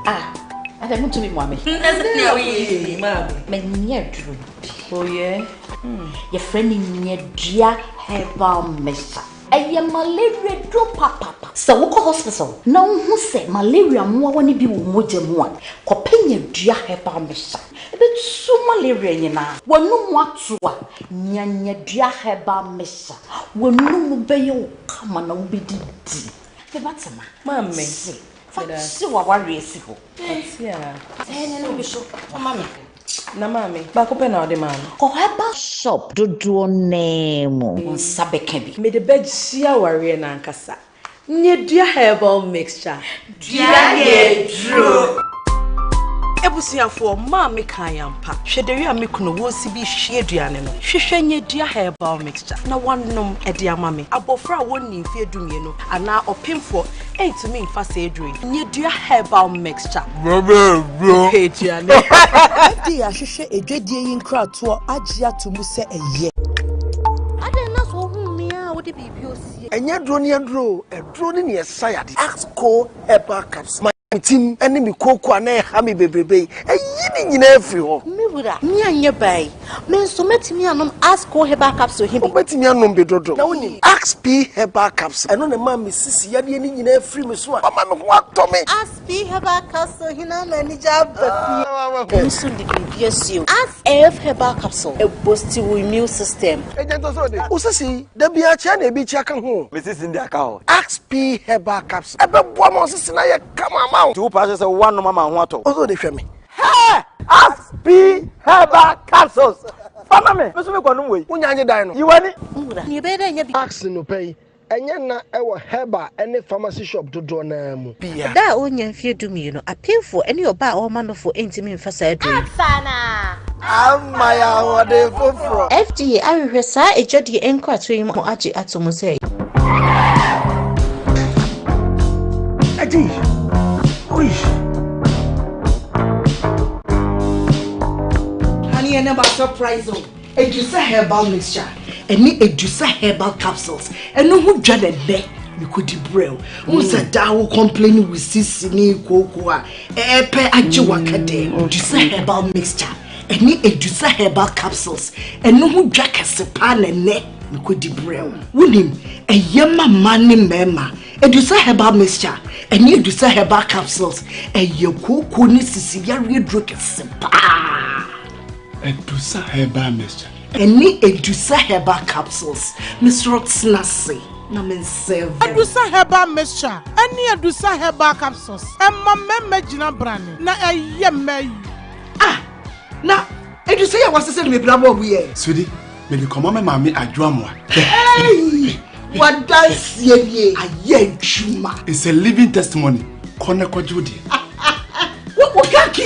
Ah, adɛ montumi mmoa me. Nnɛ sɛnea woyɛ yi maame. Manya aduro bi. Oh yeah? Hmm. Yɛfrɛ no nyadua herbal mixture. Ɛyɛ malaria duro papapa. Sɛ wokɔ hospital na wohu sɛ malaria mmoawa no bi wɔ wo mogya mu a, kɔpɛ nyadua herbal mixture. Ɛbɛtu malaria nyinaa. W'anum ato a, nya nyadua herbal mixture. W'anum bɛyɛ wo kama na wobɛdidi. Me ba Tema, Maame, se fa meda ase. kye w'awareɛ si hɔ. Mate a. Sɛ ɛne no bi so, fa ma me. Na maame, baako pɛ na wode maa me. Kɔ herbal shop dodoɔ no ara mu, wo nsa bɛka bi. Mede bɛgye awareɛ no ankasa. Nyɛ dua herbal mixture. Dua yɛ duro. Abusuafoɔ, maa me kan ampa. Hwɛ dawia a me kunu wɔsi bi hwie aduane no. Hwehwɛ nyɛ dua herbal mixture na wanom ɛde ama me. Abɔfra a wɔnni mfeɛ 12 anaa ɔpemfoɔ ɛntumi mfa saa aduro yi. Nyɛ dua herbal mixture. Pɛ aduane. FDA ahwehwɛ adwadie yi nkratoɔ agye ato mu sɛ ɛyɛ. Adɛn na sɛ wohu me a wode biribi osie? Ɛnyɛ aduro ne aduro o, aduro ne nea ɛsa yadeɛ. Axco herbal capsule ma me tim ne me kooko a na ɛha me bebrebe yi, ayi ne nyinaa afiri hɔ. Me wura, me anyɛ baa yi, me nso mɛtumi anom Axco herbal capsule he bi? Wobɛtumi anom bi dodo. Na wonim Axp herbal capsule, ɛno na ɛmaa me sisi yadeɛ no nyinaa firi me so a ama me ho atɔ me. Axp herbal capsule he na ama anigye aba fie. Me nso de biribi asie o. Axf herbal capsule, ɛboosti wo immune system. Agya ntɔ sɛ ɔde. Wo sisi yi, da biara kyea na ebi kyea ka ho o. Me sisi ndi aka hɔ. Axp herbal capsule, ɛbɛboa ma wo sisi no ayɛ kama ama wo. Nti wo paa kyerɛ sɛ woanom ama wo ho atɔ wo? Wo nso wode hwɛ me. Hɛɛ! Axp herbal capsules! Fa ma me! Me nso mekɔnom wei. Wonya nye dan no. Yi w'ani. Wo wura, nea ɛbɛyɛ dɛ anya bi. Ax nnɔpa yi. Ɛnyɛ na wɔ herbal ne pharmacy shop dodoɔ no ara mu. Ɔbaa a ɔnnya mfeɛ dumienu, apemfoɔ ne ɔbaa a ɔrema nofoɔ ntumi mfa saa aduro yi. Ama yɛn ahoɔden foforɔ. FDA ahwehwɛ saa adwadie nkratoɔ yi mu agye ato mu sɛ. Honey, I never surprise you. Edusa herbal mixture ɛne Edusa herbal capsules ɛno ho dwa na ɛnɛ mekɔdi brɛ wo wohu sɛ daa wo complain wo sisi ne kooko a ɛɛpɛ agye waka dɛ Edusa herbal mixture ɛne Edusa herbal capsules ɛno ho dwa kɛse paa na ɛnɛ mekɔdi brɛ wo wonim ɛyɛ ma mma ne mmarima Edusa herbal mixture ɛne Edusa herbal capsules ɛyɛ kooko ne sisi yareɛ duro kɛse paa. Adusa herbal mixture. Ɛne Adusa herbal capsules. Mesrɛ tena ase na me nsɛve. Adusa herbal mixture ɛne Adusa herbal capsules ɛma mmarima gyina brane na ɛyɛ mmaa yi. Ah! Na Adusa yi a wasesa no mebra bɔ ɔmo yɛ. Sweetie, mede kɔma me maame Adwo Amoah. Hey! Wadanseɛ nie ayɛ adwuma. It's a living testimony. Kɔ na kɔgye wo deɛ. Wo kaki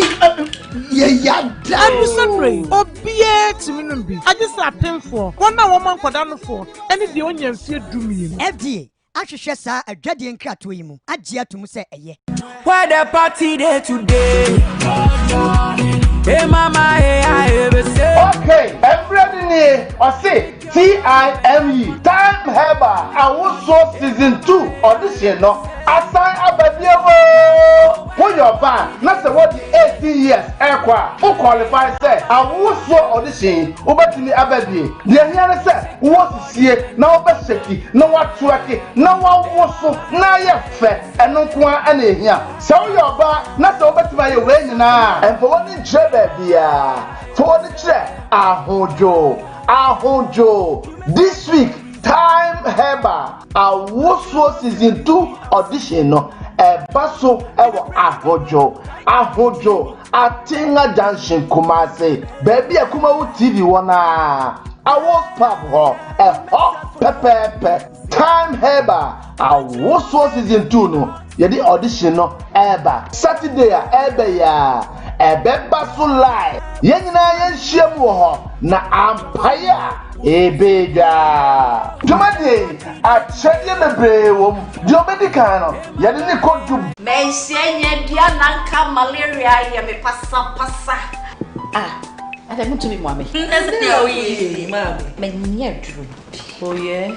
yɛ yada. Ɛdu sɛ bere yi, obiara tumi nom bi, agye sɛ apemfoɔ, wɔn a wɔma nkwadaa nofoɔ, ne deɛ ɔnya mfeɛ dumienu. FDA ahwehwɛ saa adwadie nkratoɔ yi mu agye ato mu sɛ ɛyɛ. Where the party dey today? Hey mama, hey I hey, Okay, ɛmmerɛ no nie, ɔse TIME, Time Herbal Awosoɔ Season 2 audition no asan aba bio oo! Woyɛ ɔbaa na sɛ woadi 18 years ɛrekɔ a, wo qualify sɛ awosoɔ audition yi wobɛtumi aba bie. Deɛ ɛhia ne sɛ wowɔ sisie na wobɛhyɛki na woatwerɛke na woawoso na ayɛ fɛ, ɛno nko ara na ɛhia. Sɛ woyɛ ɔbaa na sɛ wobɛtumi ayɛ wei nyinaa a, mfa w'ani nkyerɛ baabiara, fa w'ani kyerɛ Ahodwo. Ahodwo! This week, Time Herbal Awosoɔ Season 2 Audition no ɛba so wɔ Ahodwo, Ahodwo, Atenga Junction, Kumasi, baabi a Kumawu TV wɔ no ara, Awos Pub hɔ, ɛhɔ pɛpɛɛpɛ. Time Herbal Awosoɔ Season 2 no, yɛde audition no ɛreba Saturday a ɛreba yi ara, ɛbɛba so live. Yɛn nyinaa yɛnhyia mu wɔ hɔ na ampaeɛ a ɛbɛdwa. Dwumadie yi, akyɛdeɛ bebree wɔ mu. Deɛ ɔbɛdi kan no, yɛde no kɔ Dubai. Manhyia nya dua na nka malaria ayɛ me pasapasa. Ah, adɛn montumi mmoa me? Sɛnea woyɛ yi, maame. Manya aduro bi. Oh yeah?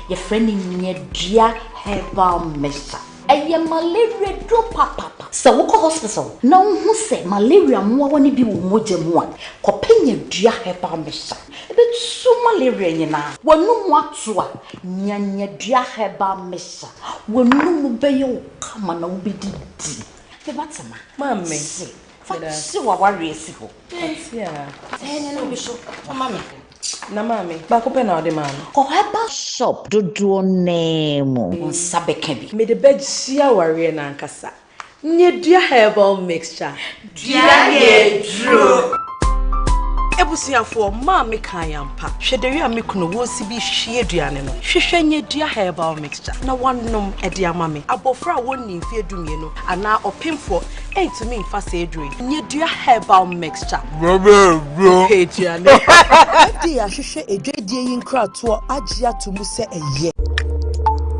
Yɛfrɛ no nyadua herbal mixture. Ɛyɛ malaria duro papapa. Sɛ wokɔ hospital na wohu sɛ malaria mmoawa no bi wɔ wo mogya mu a, kɔpɛ nyadua herbal mixture. Ɛbɛtu malaria nyinaa. W'anum ato a, nya nyadua herbal mixture. W'anum bɛyɛ wo kama na wobɛdidi. Me ba Tema, Maame, se fa meda ase. kye w'awareɛ si hɔ. Ate a. Sɛ ɛnyɛ no bi so, fa ma me. Na maame, baako pɛ na wode maa me. Kɔ herbal shop dodoɔ no ara mu, wo nsa bɛka bi. Mede bɛgye awareɛ no ankasa. Nyadua herbal mixture. Dua yɛ duro. Abusuafoɔ, maame kae ampa. Hwɛ dawia a me kunu wɔresi bi hwie aduane no. Hwehwɛ nyadua herbal mixture na wanom de ama me. Abɔfra a wɔnnii mfeɛ dumienu anaa ɔpemfoɔ ntumi mfa saa aduro yi. Nyadua herbal mixture. Pɛ aduane. FDA ahwehwɛ adwadie yi nkratoɔ agye ato mu sɛ ɛyɛ.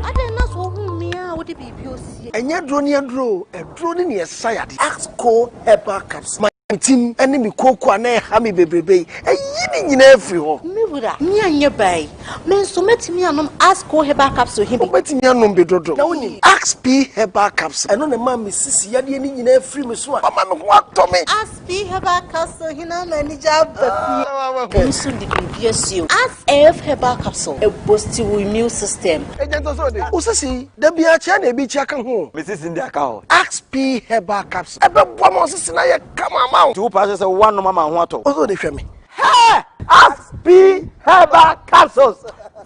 Adɛn na sɛ wohu me a wode biribi osie? Ɛnyɛ aduro ne aduro o, aduro ne nea ɛsa yadeɛ. Axco herbal capsule. Me tim ne me kooko a na ɛha me bebrebe yi, ayi ne nyinaa afiri hɔ. Me wura, me anyɛ baa yi, me nso mɛtumi anom Axco herbal capsule he bi? Wobɛtumi anom bi dodo. Na wonim Axp herbal capsule? Ɛno na ɛmaa me sisi yadeɛ no nyinaa firi me so a ama me ho atɔ me. Axp herbal capsule he na ama anigye aba fie. Me nso de biribi asie o. Axf herbal capsule, ɛboosti wo immune system. Agya ntɔ sɛ ɔde. Wo sisi yi, da biara kyea na ebi kyea ka ho o. Me sisi de aka hɔ. Axp herbal capsule, ɛbɛboa ma wo sisi no ayɛ kama ama wo. Nti wo paa kyerɛ sɛ woanom ama wo ho atɔ wo? Wo sɛ wode hwɛ me. Hɛɛ! Axp herbal capsules!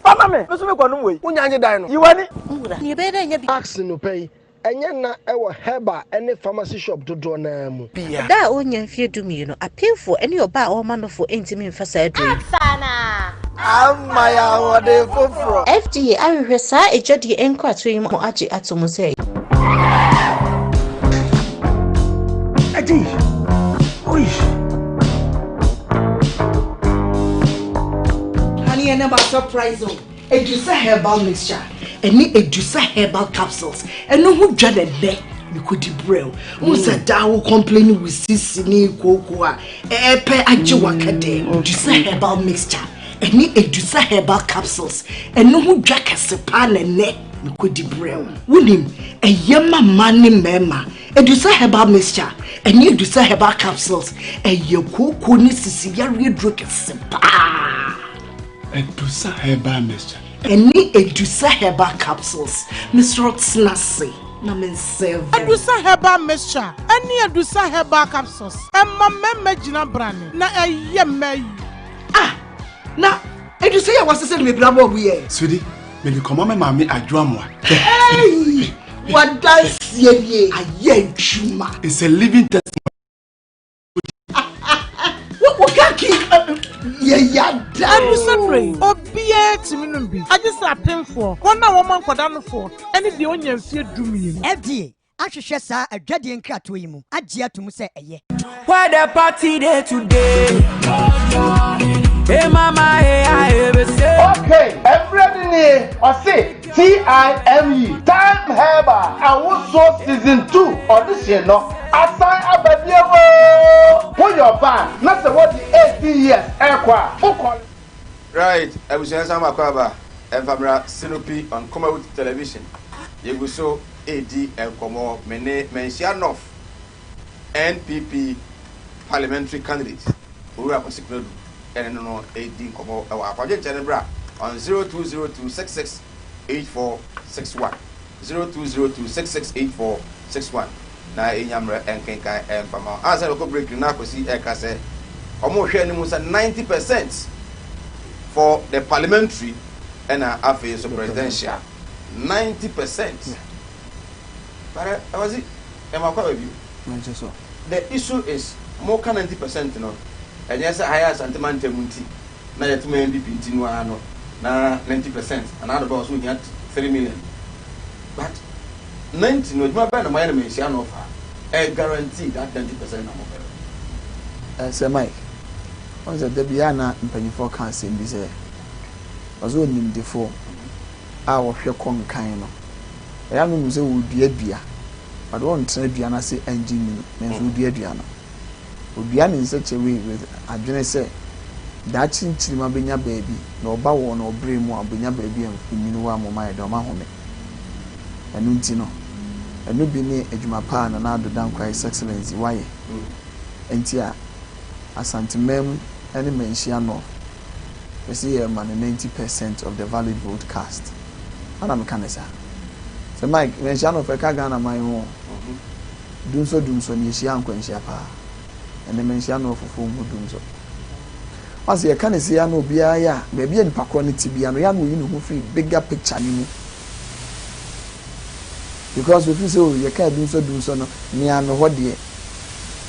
Fa ma me! Me nso mekɔnom wei. Wonya nye dan no. Yi w'ani. Nwura, nea ɛbɛyɛ dɛ anya bi. Axe nnɔpa yi, ɛnyɛ nna wɔ herbal ne pharmacy shop dodoɔ no ara mu. Bia. Da a ɔnnya mfeɛ dumienu, apemfoɔ ne ɔbaa a ɔrema nofoɔ ntumi mfa saa aduro yi. Ama yɛn ahoɔden foforɔ. FDA ahwehwɛ saa adwadie nkratoɔ yi mu agye ato mu sɛ. Eddie, oi. Honey, I never surprise you. Edusa herbal mixture ɛne Edusa herbal capsules ɛno ho dwa na ɛnɛ mekɔdi brɛ o wohu sɛ daa wo complain wo sisi ne kooko a ɛɛpɛ agye waka dɛ Edusa herbal mixture ɛne Edusa herbal capsules ɛno ho dwa kɛse paa na ɛnɛ mekɔdi brɛ o wonim ɛyɛ ma mma ne mmarima Edusa herbal mixture ɛne Edusa herbal capsules ɛyɛ kooko ne sisi yareɛ duro kɛse paa. Edusa herbal mixture. Ɛne Edusa herbal capsules. Mesrɛ wo tena ase na me nsɛve wo. Edusa herbal mixture ɛne Edusa herbal capsules ɛma mmarima gyina brane na ɛyɛ mmaa yi. Ah! Na Edusa yi a wasesa no mebira bɔɔ mu yɛ. Sweetie, mede kɔma me maame Adwo Amoah. Hey! Wadanseɛ nie ayɛ adwuma. It's a living testimony. Wokaki yɛ yada. Adusɛmmerɛ yi, obiara tumi nom bi, agye sɛ apemfoɔ, wɔn a wɔma nkwadaa nofoɔ, ne deɛ ɔnya mfeɛ dumienu. FDA ahwehwɛ saa adwadie nkratoɔ yi mu agye ato mu sɛ ɛyɛ. Where the party dey today? Hey mama, hey I hey, say. Okay, ɛmmerɛ no nie, ɔse TIME, Time Herbal, Awosoɔ Season 2 audition no asan aba bio oo! Woyɛ ɔbaa na sɛ wadi 18 years ɛrekɔ a, wokɔ. Right, abusua san makɔ aba ɛmfa mmra Sinopi on Kumawood Television. Yɛgu so redi nkɔmmɔ, me ne Manhyia North NPP parliamentary candidate Owura Kwasi Konadu ɛne no no redi nkɔmmɔ wɔ ha. Fa w'adwenkyerɛ no bra on 0202 66 8461, 0202 66 8461 na yɛnya mmerɛ nkenkan mfa ma wo. Ansa na yɛbɛkɔ break no na Kwasi ɛreka sɛ wɔrehwɛ anim sɛ 90 percent for the parliamentary ɛna afei nso presidential 90 percent. But Kwasi, ɛma kɔ aba bio. The issue is mo ka 90 percent no ɛnyɛ sɛ ha yɛ Asante mantam nti na yɛto ma NPP nti no ara no na 90 percent anaa ado bɛ ɔso ohia 3 million but 90 no adwuma bɛn na moayɛ no manhyia no fa ɛ guarantee that 90 percent na mopɛ no. Sir Mike, wohu sɛ da biara na mpanyimfoɔ ka asɛm bi sɛ, ɔsɛ onimdefoɔ a ɔhwɛ kɔ nkan no, ɛyɛ a na onim sɛ ɔredua dua, but ɔntena dua no ase angye nwunu, nanso ɔdua dua no. Ɔdua ne nsɛkyɛwee with adwene sɛ daakye nkyirimma bɛnya baabi, na ɔba wɔ no ɔbrɛ mu a, ɔbɛnya baabi a nwunu wɔ ama wɔayɛ dɛn, wɔahome. Ɛno nti no, ɛno bi ne adwuma pa a Nana Addo Dankwa His Excellency wayɛ nti a Asanteman mu ne Manhyia North yɛse yɛrema no 90 percent of the valid vote cast. Ana meka no saa? Sɛ Mike, Manhyia North ɛka Ghana man ho o. Dumsɔ dumsɔ no yɛhyia nkwanhyia paa. Ɛnɛ Manhyia North foɔ nhu dumsɔ. Once yɛka no sei a na obiara yɛ a, baabi a nipa korɔ no te biara no, yɛ a na oyi ne ho firi bigger picture no mu. Because ofiri sɛ oh yɛkaa dumsɔ dumsɔ no, mea me hɔ deɛ.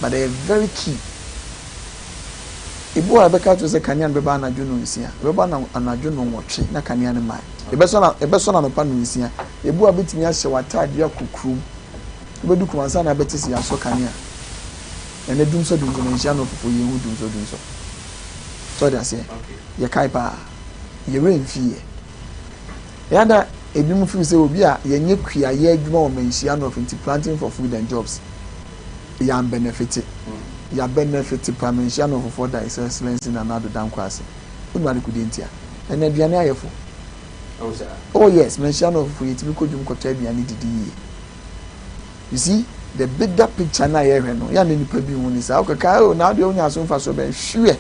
But ɛyɛ very key. Ebi wɔ hɔ a yɛbɛka akyerɛ wo sɛ kanea no bɛba anadwo nnɔnsia, ɛbɛba anadwo nnɔnwɔtwe na kanea no mmae. Yɛbɛsɔ no yɛbɛsɔ no anɔpa nnɔnsia. Ebi wɔ hɔ a wobɛtumi ahyɛ w'ataadeɛ akɔ kurom. Wobɛdu kurom ansa na abɛte sɛ yɛasɔ kanea. Ɛnnɛ dumsɔ dumsɔ manhyia no fufuo yɛnhu dumsɔ dumsɔ. So ɔde aseɛ? Yɛkae paa. Yɛn werɛ mfiiɛ. Ɛyɛ a na ebinom feel sɛ obi a yɛnyɛ kuayɛ adwuma wɔ Manhyia North nti planting for food and jobs yɛan benefite. Yɛ benefite paa Manhyia North foɔ da His Excellency Nana Addo Dankwa ase. Wonim adekodeɛ nti a? Ɛnɛ aduane ayɛ fo. Oh yes, Manhyia North foɔ yɛtumi kɔ dwom kɔtɔ aduane didi yie. You see, the bigger picture no a yɛhwɛ no, yɛ a na nipa bi hu ne saa. Wokeka, oh, na adeɛ wonya so mfasoɔ bɛn? Hweɛ!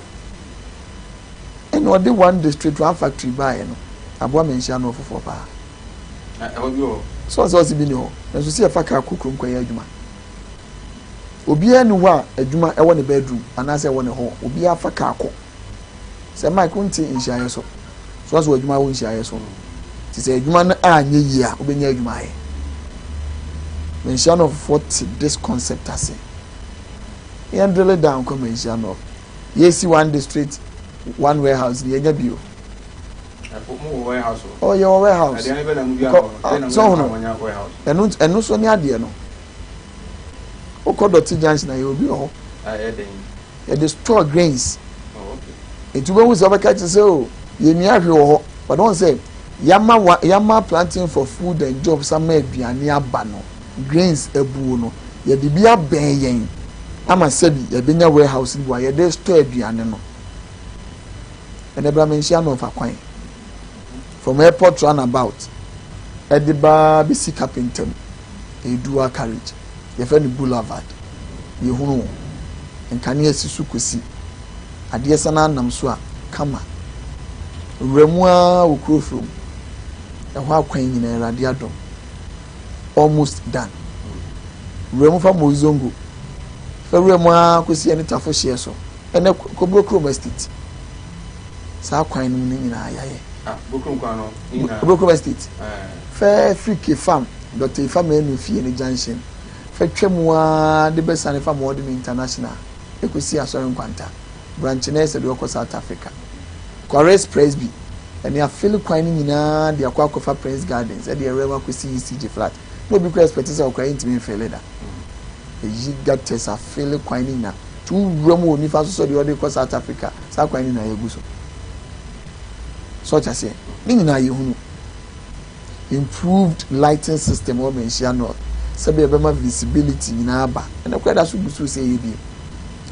Ɛna ɔde one district one factory baeɛ no, aboa manhyia no ɔfoforɔ paa. Ɛhɔ bi wɔ hɔ. So ɔsɛ ɔse bi ni hɔ, nanso sɛ yɛfa kaa kɔ kurom kɔyɛ adwuma. Obiara ni hɔ a adwuma ɛwɔ ne bedroom anaasɛ ɛwɔ ne hɔ, obiara fa kaa kɔ. Sɛ Mike wonte nhyiaeɛ so, so asɛ w'adwuma wɔ nhyiaeɛ so. Nti sɛ adwuma no anyɛ yie a, wobɛnya adwuma ayɛ. Manhyia Northfoɔ te this concept ase. Yɛn drill down kɔ Manhyia North. Yɛsi one district, one warehouse ni yɛnya bi o. Oh, yɛwɔ warehouse. Kɔ sɛ ɔhono ɛno ɛno so ne adeɛ no. Wokɔ Dɔte Junction a yɛwɔ bi wɔ hɔ. Yɛde store grains. Nti wobɛhu sɛ wobɛka kyerɛ sɛ o yɛnnua hwee wɔ hɔ. But wɔn sɛ yɛama wa yɛama planting for food and jobs ama aduane aba no grains abuo no yɛde bi abɛn yɛn ama sɛbi yɛbɛnya warehouse no bi wɔ a yɛde store aduane no. Ɛnɛ bra menhyia no ɔfa kwan from airport roundabout ɛde baa bɛsi carpenter mu ɛyɛ dual carriage yɛfɛ no boulevard yɛhunu wo nkanea si so kɔsi adeɛ san anam so a kama wura mu ara wɔ kuro firi mu ɛhɔ akwan nyinaa awurade adom almost done wura mu fa mozongo fa wura mu ara kɔsi ɛne tafo hyeɛ so Ɛnɛ kɔ Burokurom Estate. Saa kwan no mu no nyinaa yɛayɛ. Ah, Burokurom kwan no nyinaa. Burokurom Estate. Fɛ firi K Farm, Dr. Ifa Manu fie no junction. Fɛ twa mu ara de bɛsane fa Mɔɔdem International ɛkɔsi Asɔre Nkwanta. Branch no ayɛ sɛ deɛ ɔkɔ South Africa. Kɔres Presby ɛne afili kwan no nyinaa de akɔ akɔfa Prince Gardens ɛde awura mu akɔsi ECG flat. Na obi kura expect sɛ ɔkora yɛntumi mfele da. Ɛyi gutters afili kwan no nyinaa. To wo wura mu wɔ nifa so sɛ deɛ ɔde kɔ South Africa saa kwan no nyinaa yɛgu so so ɔkyɛ aseɛ ne nyinaa yɛhunu improved lighting system wɔ Manhyia North sɛdeɛ ɛbɛma visibility nyinaa aba ɛna kora da so gu so sɛ ɛyɛ bie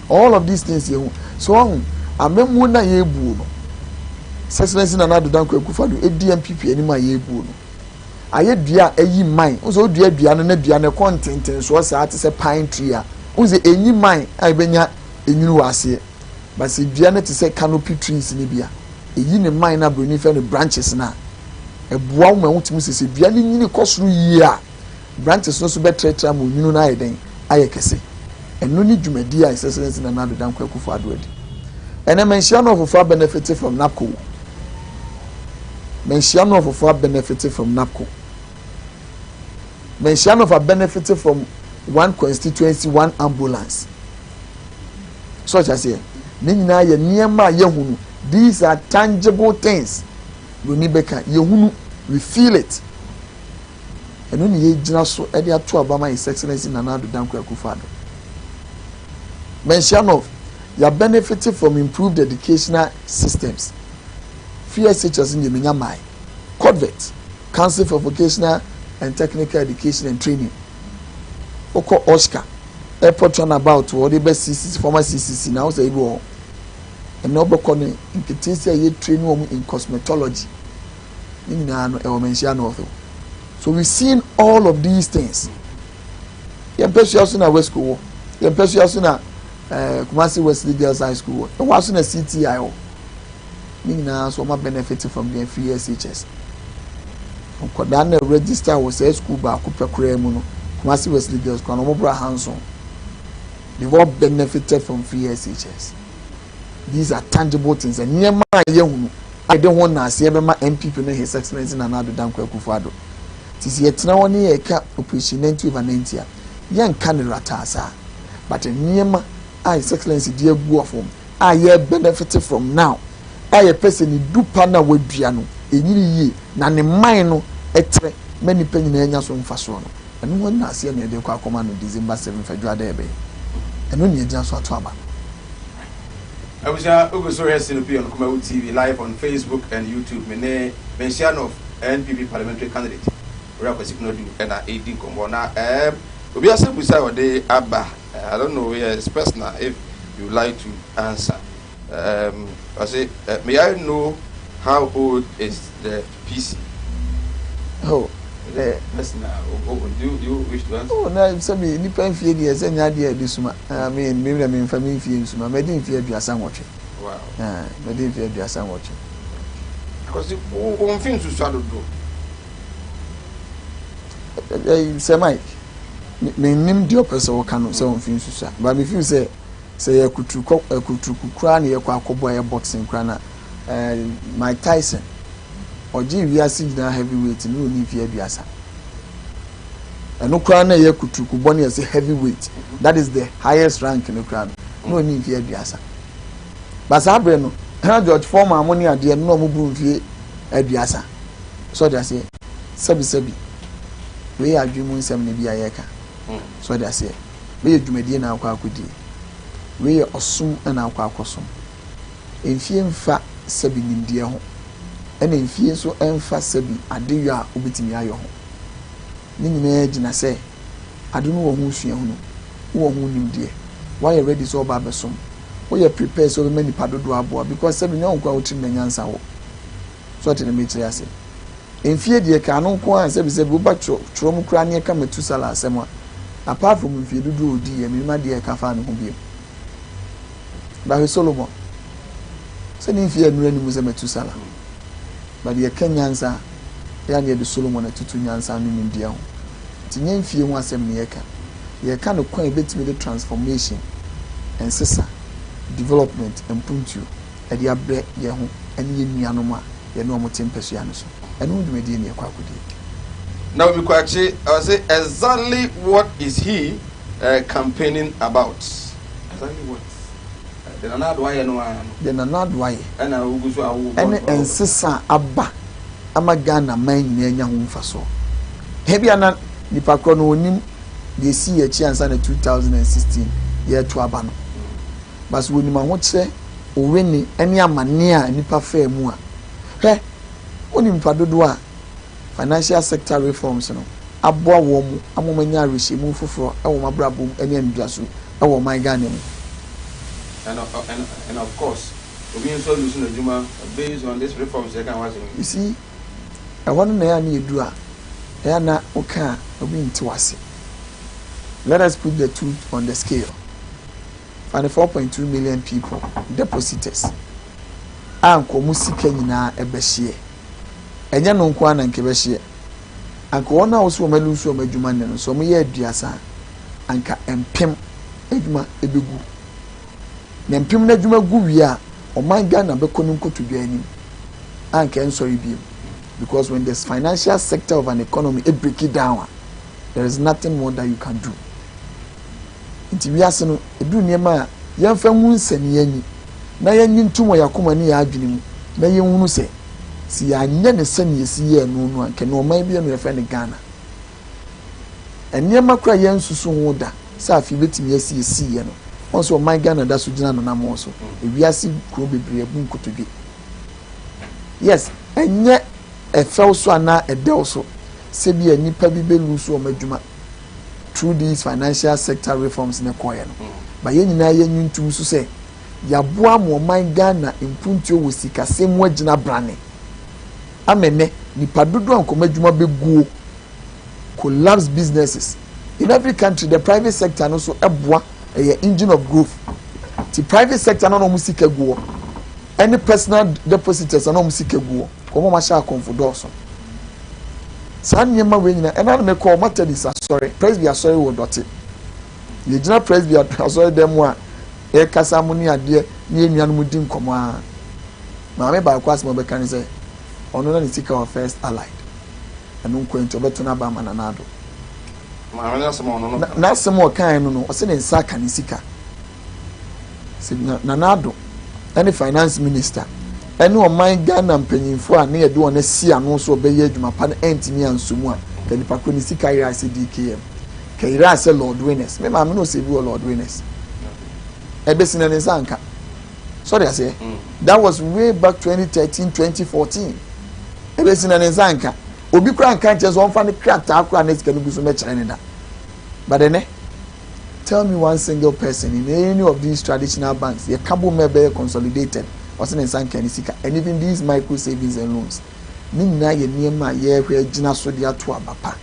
all of these things yɛhu so ɔho amammuo no a yɛrebuo no Excellency Nana Addo Dankwa Akufo-Addo ɛdi NPP anim a yɛrebuo no ayɛ dua a ayi mman. Wohu sɛ wodua dua no na dua no ɛkɔ ntentensoɔ saa te sɛ pine tree a, wohu sɛ ɛnyi mman a ɛbɛnya enwunu wɔ aseɛ. But sɛ dua no te sɛ canopy trees no bi a, ɛyi ne mman no a buroni frɛ no branches no a, ɛboa wo ma wotumi sɛ sɛ dua no nyini kɔ soro yie a, branches no so bɛtrɛtrɛ ama onwunu no ayɛ dɛn? Ayɛ kɛse. Ɛno ne dwumadie a His Excellency Nana Addo Dankwa Akufo-Addo adi. Ɛnɛ manhyia no ɔfoforɔ abɛnɛfete from NAPCO. Manhyia no ɔfoforɔ abenefit from NAPCO. Manhyia no ɔfoforɔ abenefit from one constituency one ambulance. So ɔkyɛ aseɛ ne nyinaa yɛ nneɛma a yɛhunu these are tangible things. Broni bɛka yɛhunu we feel it. Ɛno ne yɛgyina so de ato aba ma His Excellency Nana Addo Dankwa Akufo-Addo. Manhyia North, yɛ benefit from improved educational systems. Free SHS no deɛ menya mmae. COTVET, Council for Vocational and Technical Education and Training. Wokɔ OSCA, Airport Runabout wɔ wɔde bɛ CCC, former CCC na wosɛ ebi wɔ hɔ. Ɛnna wobɛkɔ no nketeesi a yɛ train wɔn in cosmetology. Ne nyinaa no ɛwɔ Manhyia North o. So we seen all of these things. Yɛn mpɛsua so na Wesco wɔ. Yɛn mpɛsua so na eh, Kumasi Wesley Girls High School wɔ. Ɛwɔ aso na CTI wɔ. Ne nyinaa nso wɔn benefit from their free SHS. Nkwadaa na register wɔ saa school baako pɛ koraa mu no, Kumasi Wesley Girls koraa no wɔn boro ahanson. They've all benefited from free SHS. These are tangible things. Nneɛma a yɛhunu a yɛde ho naaseɛ bɛma NPP no His Excellency Nana Addo Dankwa Akufo-Addo. Nti sɛ yɛtena hɔ ne yɛreka Operation 90 over 90 a, yɛnka no rataa saa. But nneɛma a His Excellency de agu fam a yɛ benefit from now a yɛpɛ sɛ ne du pa no a wadua no ɛnyini yie na ne mman no trɛ ma nnipa nyinaa nya so mfasoɔ no, ɛno ho nnaseɛ na yɛde rekɔ akɔma no December 7 Fadwuada ɛbɛn. Ɛno na yɛgyina so ato aba no. Abusua wogu so rehwɛ Sinopi on Kumawu TV live on Facebook and YouTube. Me ne Manhyia North NPP parliamentary candidate Owura Kwasi Konadu na ɛredi nkɔmmɔ na ɛɛm obi asɛmbusa a ɔde aba. I don't know, yeah, it's personal if you like to answer. I say, may I know how old is the PC? Oh, eh, personal. Oh, oh, do, do you wish to answer? Oh, na sɛ mi nipa mfie deɛ sɛ nya adeɛ a ɛde suma. I mean, mi na mi nfa mi mfie nsuma. Mɛdi mfie 38. Wow. Ah, mɛdi mfie 38. Because wo mfe nsusu adodo. Sɛ Mike. Mennim deɛ ɔpɛ sɛ ɔka no sɛ ɔmfe nsusu a, but me feel sɛ sɛ yɛ akuturukɔ akuturuku koraa na yɛkɔ akɔbɔ ɛyɛ boxing koraa na ɛɛ Mike Tyson ɔgye wiase nyinaa heavyweight no na ɔni mfeɛ 30. Ɛno koraa na ɛyɛ akuturuku bɔ no yɛ sɛ heavyweight that is the highest rank no koraa no na ɔni mfeɛ 30. But saa berɛ no na George Foreman mo ne adeɛ no na ɔmo buru mfeɛ 30. So ɔde aseɛ? Sɛbi sɛbi, wei yɛ adwene mu nsɛm na bi a yɛreka. So ɔde aseɛ? Wei yɛ dwumadie na akɔ akɔdie. Wei yɛ ɔsom na akɔ akɔsom. Mfie mfa sɛbi nimdeɛ ho, ɛna mfie nso mfa sɛbi adeyɔ a wobɛtumi ayɔ ho. Ne nyinaa gyina sɛ ade no wɔ ho suahunu, wowɔ ho nimdeɛ, woayɛ ready sɛ woba abɛsom, woyɛ prepare sɛ wobɛma nipa dodoɔ aboa because sɛbi nyɛ wo nko ara wo tirim na nyansa wɔ. So ɔte ne mekyerɛ ase? Mfie deɛ ka ano nko ara sɛbi sɛbi woba twerɛ mu koraa ne ɛka Metusala asɛm a, apart from mfie dodoɔ a ɔdiiɛ, menim adeɛ a ɛka faa ne ho biom. Bahwɛ Solomon, sɛ ne mfie annuru anim sɛ Metusala, but yɛka nyansa a, ɛyɛ a na yɛde Solomon atutu nyansa ne nimdeɛ ho. Nti nyɛ mfie ho asɛm na yɛka. Yɛka no kwan a yɛbɛtumi de transformation, nsesa, development, mpuntuo, de abrɛ yɛn ho ne yɛn nuanom a yɛne wɔn te mpasua no so. Ɛno ho dwumadie na yɛkɔ akɔdie. Naomi Kwakye, ɔse exactly what is he campaigning about? Exactly what? Deɛ Nana Addo ayɛ no ara no. Deɛ Nana Addo ayɛ. Ɛna wogu so a wobɔ Ɛne nsesa a aba ama Ghana man nyinaa anya ho mfasoɔ. Ebia na nipa korɔ no ɔnim deɛ ɛsii akyi ansa na 2016 yɛreto aba no. But sɛ wɔnim ahokyerɛ, owene ne amaneɛ a nnipa faa mu a, hwɛ, wonim nnipa dodoɔ a financial sector reforms no aboa wɔn ama wɔanya awerɛhyɛmu foforɔ wɔ wɔn abrabɔ mu ne anidaso wɔ ɔman Ghana mu. And, and, and of course, obi nso alusu n'adwuma based on this reforms yɛka ho asɛm yi. You see, ɛhɔ no na ɛyɛ a na yɛduru a, ɛyɛ a na woka a obi nte w'ase. Let us put the truth on the scale. Fa no 4.2 million people, depositors, a nka wɔn sika nyinaa ɛbɛhyeɛ. Ɛnyɛ no nko ara na nka ɛbɛhyeɛ. Anka wɔn a wɔso wɔn alusu wɔn adwuma nnɛ no, sɛ wɔyɛ 30 a, anka mpem adwuma ɛbɛgu. Na mpem no adwuma gu wie a, ɔman Ghana bɛkɔ ne nkotodwe anim a anka ɛnsɔre bio. Because when the financial sector of an economy break it down a, there is nothing more that you can do. Nti wiase no, ɛduru nneɛma a yɛmfa ngu nsania ani na yɛnnye ntom wɔ yɛn akoma ne yɛn adwene mu na yɛnhunu sɛ, sɛ yɛanyɛ no sɛnea yɛsi yɛɛ no no a, anka ɛnnɛ ɔman bi ano yɛfrɛ no Ghana. Nneɛma koraa a yɛansusu ho da sɛ afei bɛtumi asi ɛsiiɛ no, wɔn sɛ ɔman Ghana da so gyina n'anammɔn so. Ewiase kuro bebree abu nkotodwe. Yes, ɛnyɛ ɛfɛw so anaa ɛdɛw so sɛ bi a nnipa bi bɛ lose wɔn adwuma through these financial sector reforms ne kɔɔɛ no. But yɛn nyinaa yɛnyi ntum so sɛ yɛaboa ama ɔman Ghana mpuntuo wɔ sikasɛm mu agyina brane ama ɛnɛ nipa dodoɔ a nkɔmɔ adwuma bɛguo, collapse businesses in every country. The private sector no so ɛboa, ɛyɛ engine of growth. Ti private sector no na wɔn sika guɔ ɛne personal depositors na wɔn sika guɔ wɔn a wɔahyɛ akɔnfo dɔɔso. Saa nneɛma wei nyinaa ɛna na mekɔ Methodist asɔre, Presby asɔre wɔ Dɔte. Yɛgyina Presby asɔre dɛm mu a yɛkasa mo ne adeɛ ne yɛn nuanom di nkɔmɔ a, maame baako asɛm a ɔbɛka ne sɛ ɔno na ne sika wɔ First Allied, ɛno nko nti ɔbɛto n'aba ama Nana Addo. Maame n'asɛm a ɔno no ka. N'asɛm a ɔkae no no, ɔsɛ ne nsa aka ne sika. Sɛ Nana Addo ɛne finance minister ɛne ɔman Ghana mpanyinfoɔ a ne yɛde wɔn asi ano so ɔbɛyɛ adwuma pa no ɛntumi anso mu a, ka nipa koro ne sika yera sɛ DKM, ka yera sɛ Lord Winners. Me maame no ɔsɛ bi wɔ Lord Winners, ɛbɛsi na ne nsa nka. Sɔre aseɛ, that was way back 2013, 2014. Ɛbɛsi na ne nsa nka. Obi kora nka nkyɛn sɛ ɔnfa ne krataa kora ne sika no gu so mɛkyerɛ ne da. But ɛnɛ, tell me one single person in any of these traditional banks yɛ kabo mɛ bɛyɛ consolidated ɔsɛ ne nsa nka ne sika. And even these micro savings and loans ne nyinaa yɛ nneɛma a yɛrehwɛ agyina so de ato aba pa.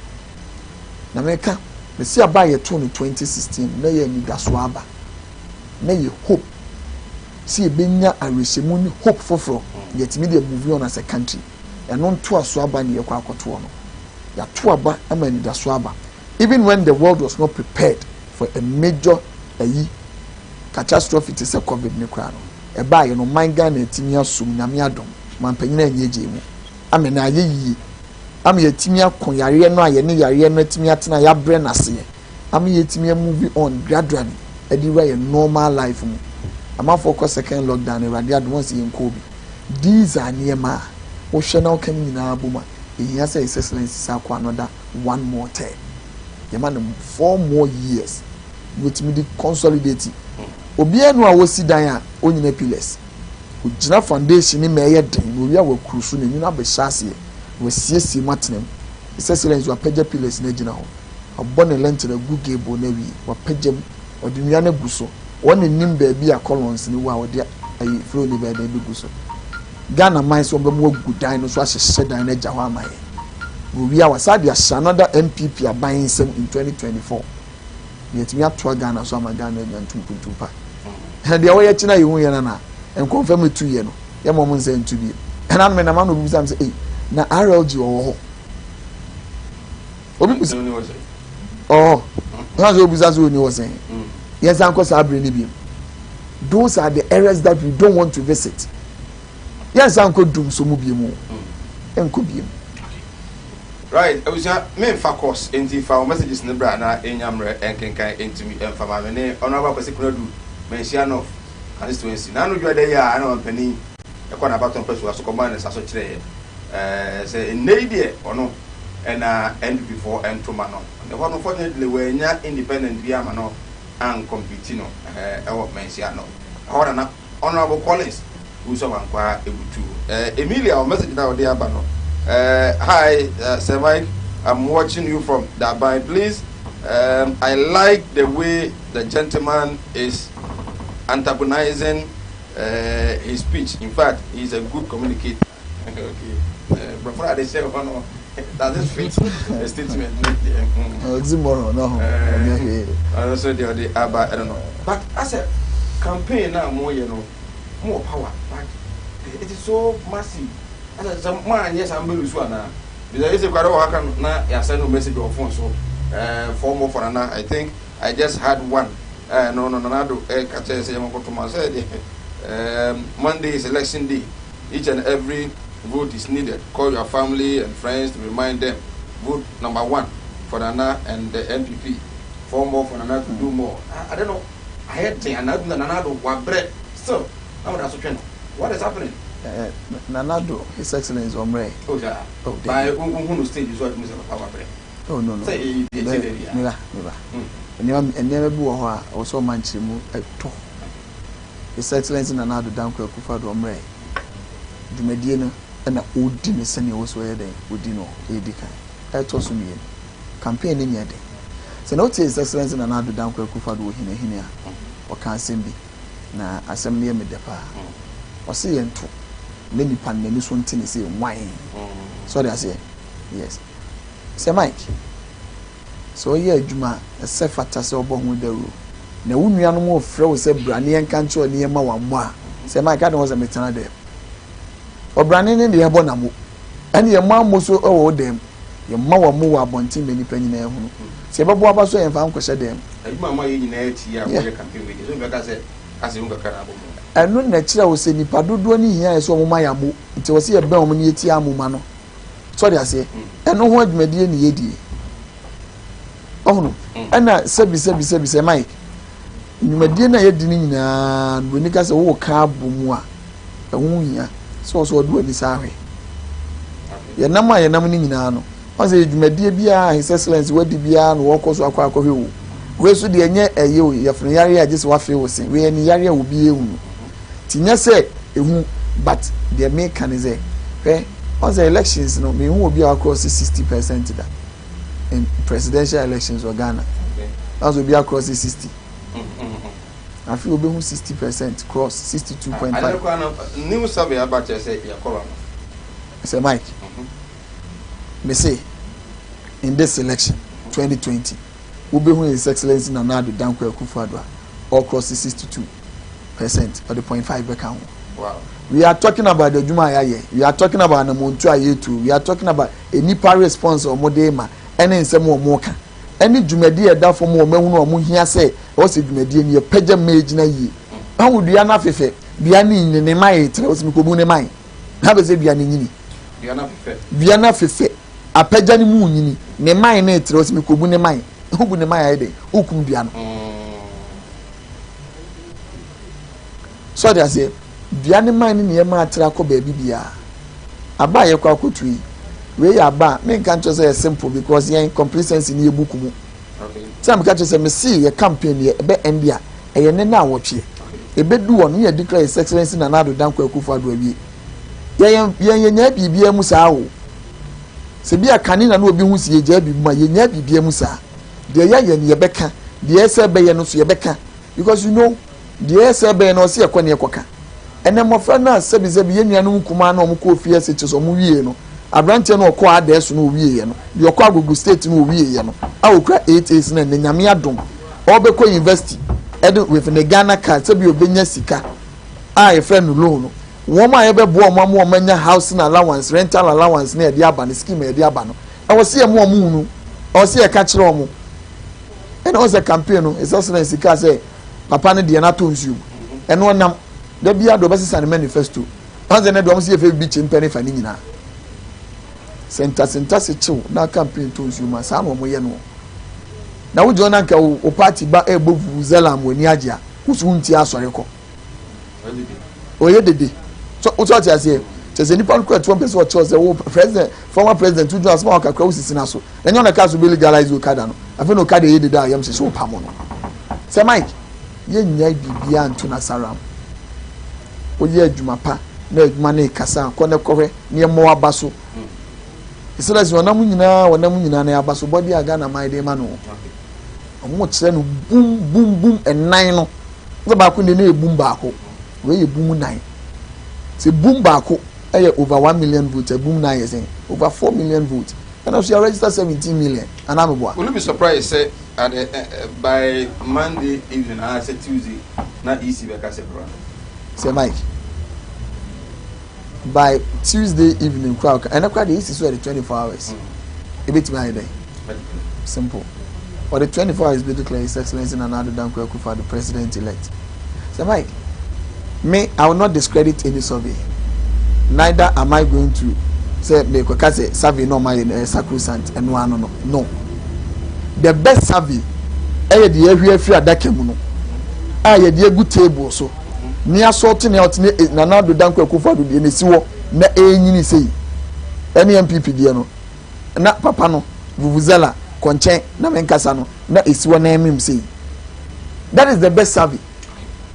Na meka mesi aba a yɛtoo no 2016 na yɛ anidasoɔ aba, na yɛ hope sɛ yɛbɛnya awerɛhyɛmu ne hope foforɔ yɛtumi de move on as a country. Ɛno ntoaso aba ne yɛkɔ akɔtoɔ no, yɛato aba ama anidasoɔ aba even when the world was not prepared for a major ayi catastrophe te sɛ COVID ne koraa no ɛbaa yɛ no, ɔman Ghana atumi asom. Nyame adom, mampanyin anyɛ gye mu ama na ayɛ yie ama yɛatumi ako yareɛ no a yɛne yareɛ no atumi atena, yɛabrɛ n'aseɛ ama yɛatumi move on gradually ɛde wura yɛ normal life mu. Amanfoɔ kɔ second lockdown, Awurade adom wɔn sɛ yɛn kɔɔ bi. These are nneɛma a Wohwɛ na woka ne nyinaa bom a, ehia sɛ His Excellency san kɔ another one more term. Yɛma no four more years na watumi de consolidate. Obiara nni hɔ a wosi dan a onyina pillars. Ogyina foundation no ma ɛyɛ den na owie a wakuru so na nwunu abɛhyɛ aseɛ na wasiesie mu atena mu. His Excellency wapagya pillars no agyina hɔ. Wabɔ ne lintel agu gable no awie. Wapagya mu. Ɔde nnua no agu so. Wɔn na nim baabi a columns no wɔ a wɔde ayi floor no bɛyɛ dɛn bɛgu so. Ghana man sɛ wɔbɛma wagu dan no so ahyehyɛ dan no agya hɔ ama yɛn. Na owie a wasan de ahyɛ another NPP aban nsam in 2024. Na yɛatumi atoa Ghana so ama Ghana anya ntumpuntum pa. Ɛna deɛ wɔyɛ akyi no a yɛhu yɛ no na nkɔmfam etu yɛ no yɛma wɔn nsa ntu bio. Ɛna no menam ano obi bisa me sɛ ei na RLG ɔwɔ hɔ. Obi bisa ɔwɔ hɔ. Sɛ obisa sɛ ɔni hɔ sɛn. Yɛnsan kɔ saa abere no bio. Those are the areas that we don't want to visit. Yɛnsan nkɔ dum so mu bio mu. Nkɔ bio mu. Right, abusua, memfa course enti fa wo messages no bra na enya mmerɛ nkenkan ntumi mfa ma me ne Honourable Kwasi Konadu Manhyia North constituency. N'ano dwa da yi a ɛna ɔmampanin ɛkɔ n'abatɔ mpɛsoa so kɔmaa ne nsa so kyerɛeɛ ɛɛ sɛ nnɛ yi deɛ ɔno ɛna NPP foɔ ntoma no. Ɛhɔ no fortunately wannya independent bi ama no ancompete no ɛɛ ɛwɔ Manhyia North. Ɛhɔ na na Honourable Collins Owusu Abankwaa ebutu. Eh, Emilia, wo message na ɔde aba no. Eh, hi, Sir Mike, I'm watching you from Daban. Please, I like the way the gentleman is antagonizing his speech. In fact, he is a good communicator. Okay. Brɔfo ade hyɛ hɔ no, does it fit the statement? Oxymoron no ho. Ɛnyɛ hwee. Ɔno nso deɛ ɔde aba ɛno no. But asɛ campaign na mo yɛ no, mo wɔ power but it is so massive. Asɛ sɛ mo anyɛ saa mo bɛ lose anaa? Because ɛsɛ kwara wɔ ha kan na yɛasɛ no message wɔ phone so. For more for Nana, I think I just had one. No no Nana do ka kyerɛ sɛ yɛn kɔtɔ ma sɛ deɛ Monday is election day. Each and every vote is needed. Call your family and friends to remind them. Vote number one for Nana and the NPP. For more for Nana to do more. I don't know. I had thing and Nana do wabrɛ still. Now that's what What is happening? Nana do His Excellence Omre. Oh yeah. Oh, by who no stage so adum sɛ papa wabrɛ. Oh no no. Sɛ eyi deɛ kyɛ dɛ bia. Meba meba. Nneɛma nneɛma bi wɔ hɔ a ɛwɔ sɛ ɔma nkyerɛmu ɛtɔ. His Excellency Nana Addo Dankwa Akufo-Addo ɔmmrɛɛ dwumadie no na ɔredi no sɛdeɛ ɛwɔ sɛ ɔyɛ dɛn, ɔdi no ɛredi kan. Ɛtɔ so mmienu, campaign no nyɛ den. Sɛ na wotie His Excellency Nana Addo Dankwa Akufo-Addo wɔ Hinahini a, ɔka asɛm bi, na asɛm no yɛ me dɛ paa. Ɔse yɛnto na nipa no n'ani so nte ne sei nwan. So ɔde aseɛ? Yes. Sir Mike. Sɛ ɔyɛ adwuma a, ɛsɛ fata sɛ ɔbɔ ho dawuro. Na wo nuanom refrɛ wo sɛ bra na yɛnka nkyerɛ wo na yɛmma wammɔ a, sɛ Mike, adɛn wɔ sɛ metena dɛm? Ɔbrane ne deɛ ɛbɔ n'amo. Ɛne yɛmmɔ ammo so wɔ wo dɛm. Yɛmma w'ammo wɔ abɔnten ma nnipa nyinaa ahunu. Sɛ yɛbɛbɔ aba so a, yɛmfa nkɔhyɛ dɛm. Adwuma a moayɛ nyinaa akyi a moyɛ campaign wei deɛ, sɛ obi bɛka sɛ asɛ hu kakra na abɔ mo. Ɛno na ɛkyerɛ wo sɛ nnipa dodoɔ no hia yɛ sɛ wɔma yɛn ammo. Nti ɛwɔ sɛ yɛbɛn wɔn na yɛtie ammo ma no. So ɔde aseɛ? Ɛno ho adwumadie ne yɛdie. Ɔhono? Ɛna sɛbi sɛbi sɛbi sɛ Mike, nnwumadie no a yɛdi no nyinaa no, buroni ka sɛ woka abɔ mu a, ɛho hia sɛ ɔsɛ ɔde w'ani saa ahwɛ. Yɛnam a yɛnam no nyinaa no, ɔn sɛ dwumadie biara His Excellency wadi biara na wɔkɔ so akɔ akɔhwɛ o. Wei so deɛ ɛnyɛ ɛyɛ o, yɛfunu yareɛ a gye sɛ wafee wo se. Wei ɛne yareɛ a obi ehunu. Ti nyɛ sɛ ehu but deɛ meka ne sɛ hwɛ Ɔn sɛ elections no menhu obi a wacross 60 percent da in presidential elections wɔ Ghana. Ɔn sɛ obi across 60. Afei obehu 60% cross 62.5. Ade kora no new survey aba kyerɛ sɛ yɛkɔ run. Sɛ Mike, me say in this election 2020 wobɛhu His Excellency Nana Addo Dankwa Akufo-Addo a ɔcross 62%, ɔde 0.5 bɛka ho. We are talking about adwuma a yɛayɛ, we are talking about anamontu a yɛtu, we are talking about nipa response a wɔde ma ɛne nsɛm a wɔka ɛne dwumadie a ɛda fam a wɔn ahunu a wɔn hia sɛ ɛwɔ sɛ dwumadie no yɛpɛgya mma egyina yie. Ahu dua no afefɛ, dua no nyini ne mman retrɛ, wɔsi mi kɔbu ne mman na abɛ sɛ dua no nyini. Dua no afefɛ. Dua no afefɛ, apɛgya no mu nyini, ne mman no retrɛ, wɔsi mi kɔbu ne mman. Wobu ne mman ayɛ dɛ, wokum dua no. So ɔde aseɛ, dua ne mman ne nneɛma atra akɔ baabi biara. Aba a yɛkɔ akɔtu yi, wei yɛ aba a menka nkyerɛ sɛ yɛ simple because yɛn complacency no yɛ book mu. Sɛ meka kyerɛ sɛ mese yɛ campaign yɛ ɛbɛ ɛnde a ɛyɛ ne naawɔtweɛ. Ɛbɛdu hɔ no ne yɛ declare His Excellency Nana Addo Dankwa Akufo Addo awie. Yɛn yɛn yɛnyaa biribiara mu saa o. Sɛ bi a kane na na obi hu sɛ yɛgyaa biribi mu a, yɛnyaa biribiara mu saa. Deɛ yɛayɛ no yɛbɛka, deɛ ɛsɛ bɛyɛ no nso yɛbɛka because you know Deɛ ɛyɛ sɛ ɛbɛyɛ no, ɔse yɛkɔ ne yɛkɔka. Ɛnɛ mmɔfra no a sɛbisɛbi yɛn nuanom nkumaa no a wɔkɔɔ fie SHS wɔn wieɛ no, aberanteɛ no a ɔkɔɔ Adɛɛso no ɔwieɛ no, deɛ ɔkɔɔ Agogo State no ɔwieɛ no, a ɔkura 8 A's no ɛnɛ Nyame adom ɔrebɛkɔ university ɛde with ne Ghana card sɛbi ɔbɛnya sika a yɛfrɛ no loan no, wɔn a yɛbɛboa wɔn ama wɔn anya housing allowance, rental allowance no a yɛde aba no, scheme a yɛde aba no, ɛwɔ sɛ yɛma wɔn hunu, ɛwɔ sɛ yɛka kyerɛ wɔn. Ɛna wɔn sɛ campaign no, His Excellency kaa sɛ, Papa no deɛ no atɔ nsuo mu. Ɛno ɔnam. Da biara deɛ ɔbɛsesa ne manifesto. Ɔn sɛ nɛ deɛ ɔmo sɛ yɛfɛ bibi kye mpɛ ne fa ne nyinaa. Sɛ ntase ntase kyew na campaign tɔ nsuo mu a, saa na ɔmo yɛ no. Na wo gyina hɔ na nka wo party ba ɛɛbɔ vuvuzela ama w'ani agye a, wo so wontie asɔre kɔ. Ɔyɛ dede. So wo so ate aseɛ? Kyerɛ sɛ nipa no kura tuo mpɛ sɛ ɔkyerɛ sɛ wo president, former president wogyina asɛm a ɔka kura wo sisi n'aso. Na ɛnyɛ ɔna kaa so bɛ legalize okada no. Afei na okada yɛ dede a yam hyehye wo pamo no. Sɛ Mike, yɛnnyae biribiara nto n'asaram. Woyɛ adwuma pa na adwuma no rekasa a, kɔ na kɔhwɛ na yɛmmɔ w'aba so. Ɛsɛ sɛ ɔnam nyinaa ɔnam nyinaa na yɛaba so bɔde a Ghana man de ma no. Wɔn kyerɛ no bum bum bum ɛnan no. Sɛ baako deɛ no yɛ bum baako, wei yɛ bum nan. Sɛ bum baako ɛyɛ over 1 million votes, bum nan yɛ sɛn? Over 4 million votes. Ɛna so yɛ register 17 million. Anaa meboa? Will you be surprised sɛ at the, by Monday evening anaasɛ Tuesday na EC bɛka sɛ bra? Sɛ Mike, by Tuesday evening koraa ɔka ɛnɛ koraa deɛ EC so yɛde 24 hours. Ebetumi ayɛ dɛ simple. Ɔde 24 hours bi declare His Excellency Nana Addo Dankwa Akufo-Addo president elect. Sɛ Mike, me I will not discredit any survey. Neither am I going to sɛ mekɔka sɛ survey na ɔma yɛ no ɛyɛ sacrosanct ɛno ano no no. The best survey ɛyɛ deɛ yɛahwie afiri adaka mu no a yɛde agu table so ne asɔɔte ne ɔte ne Nana Addo Dankwa Akufo-Addo deɛ na esi hɔ na ɛrenyini sei ɛne NPP deɛ no na papa no vuvuzela kɔ nkyɛn na menkasa no na esi hɔ na ɛmem sei. That is the best survey.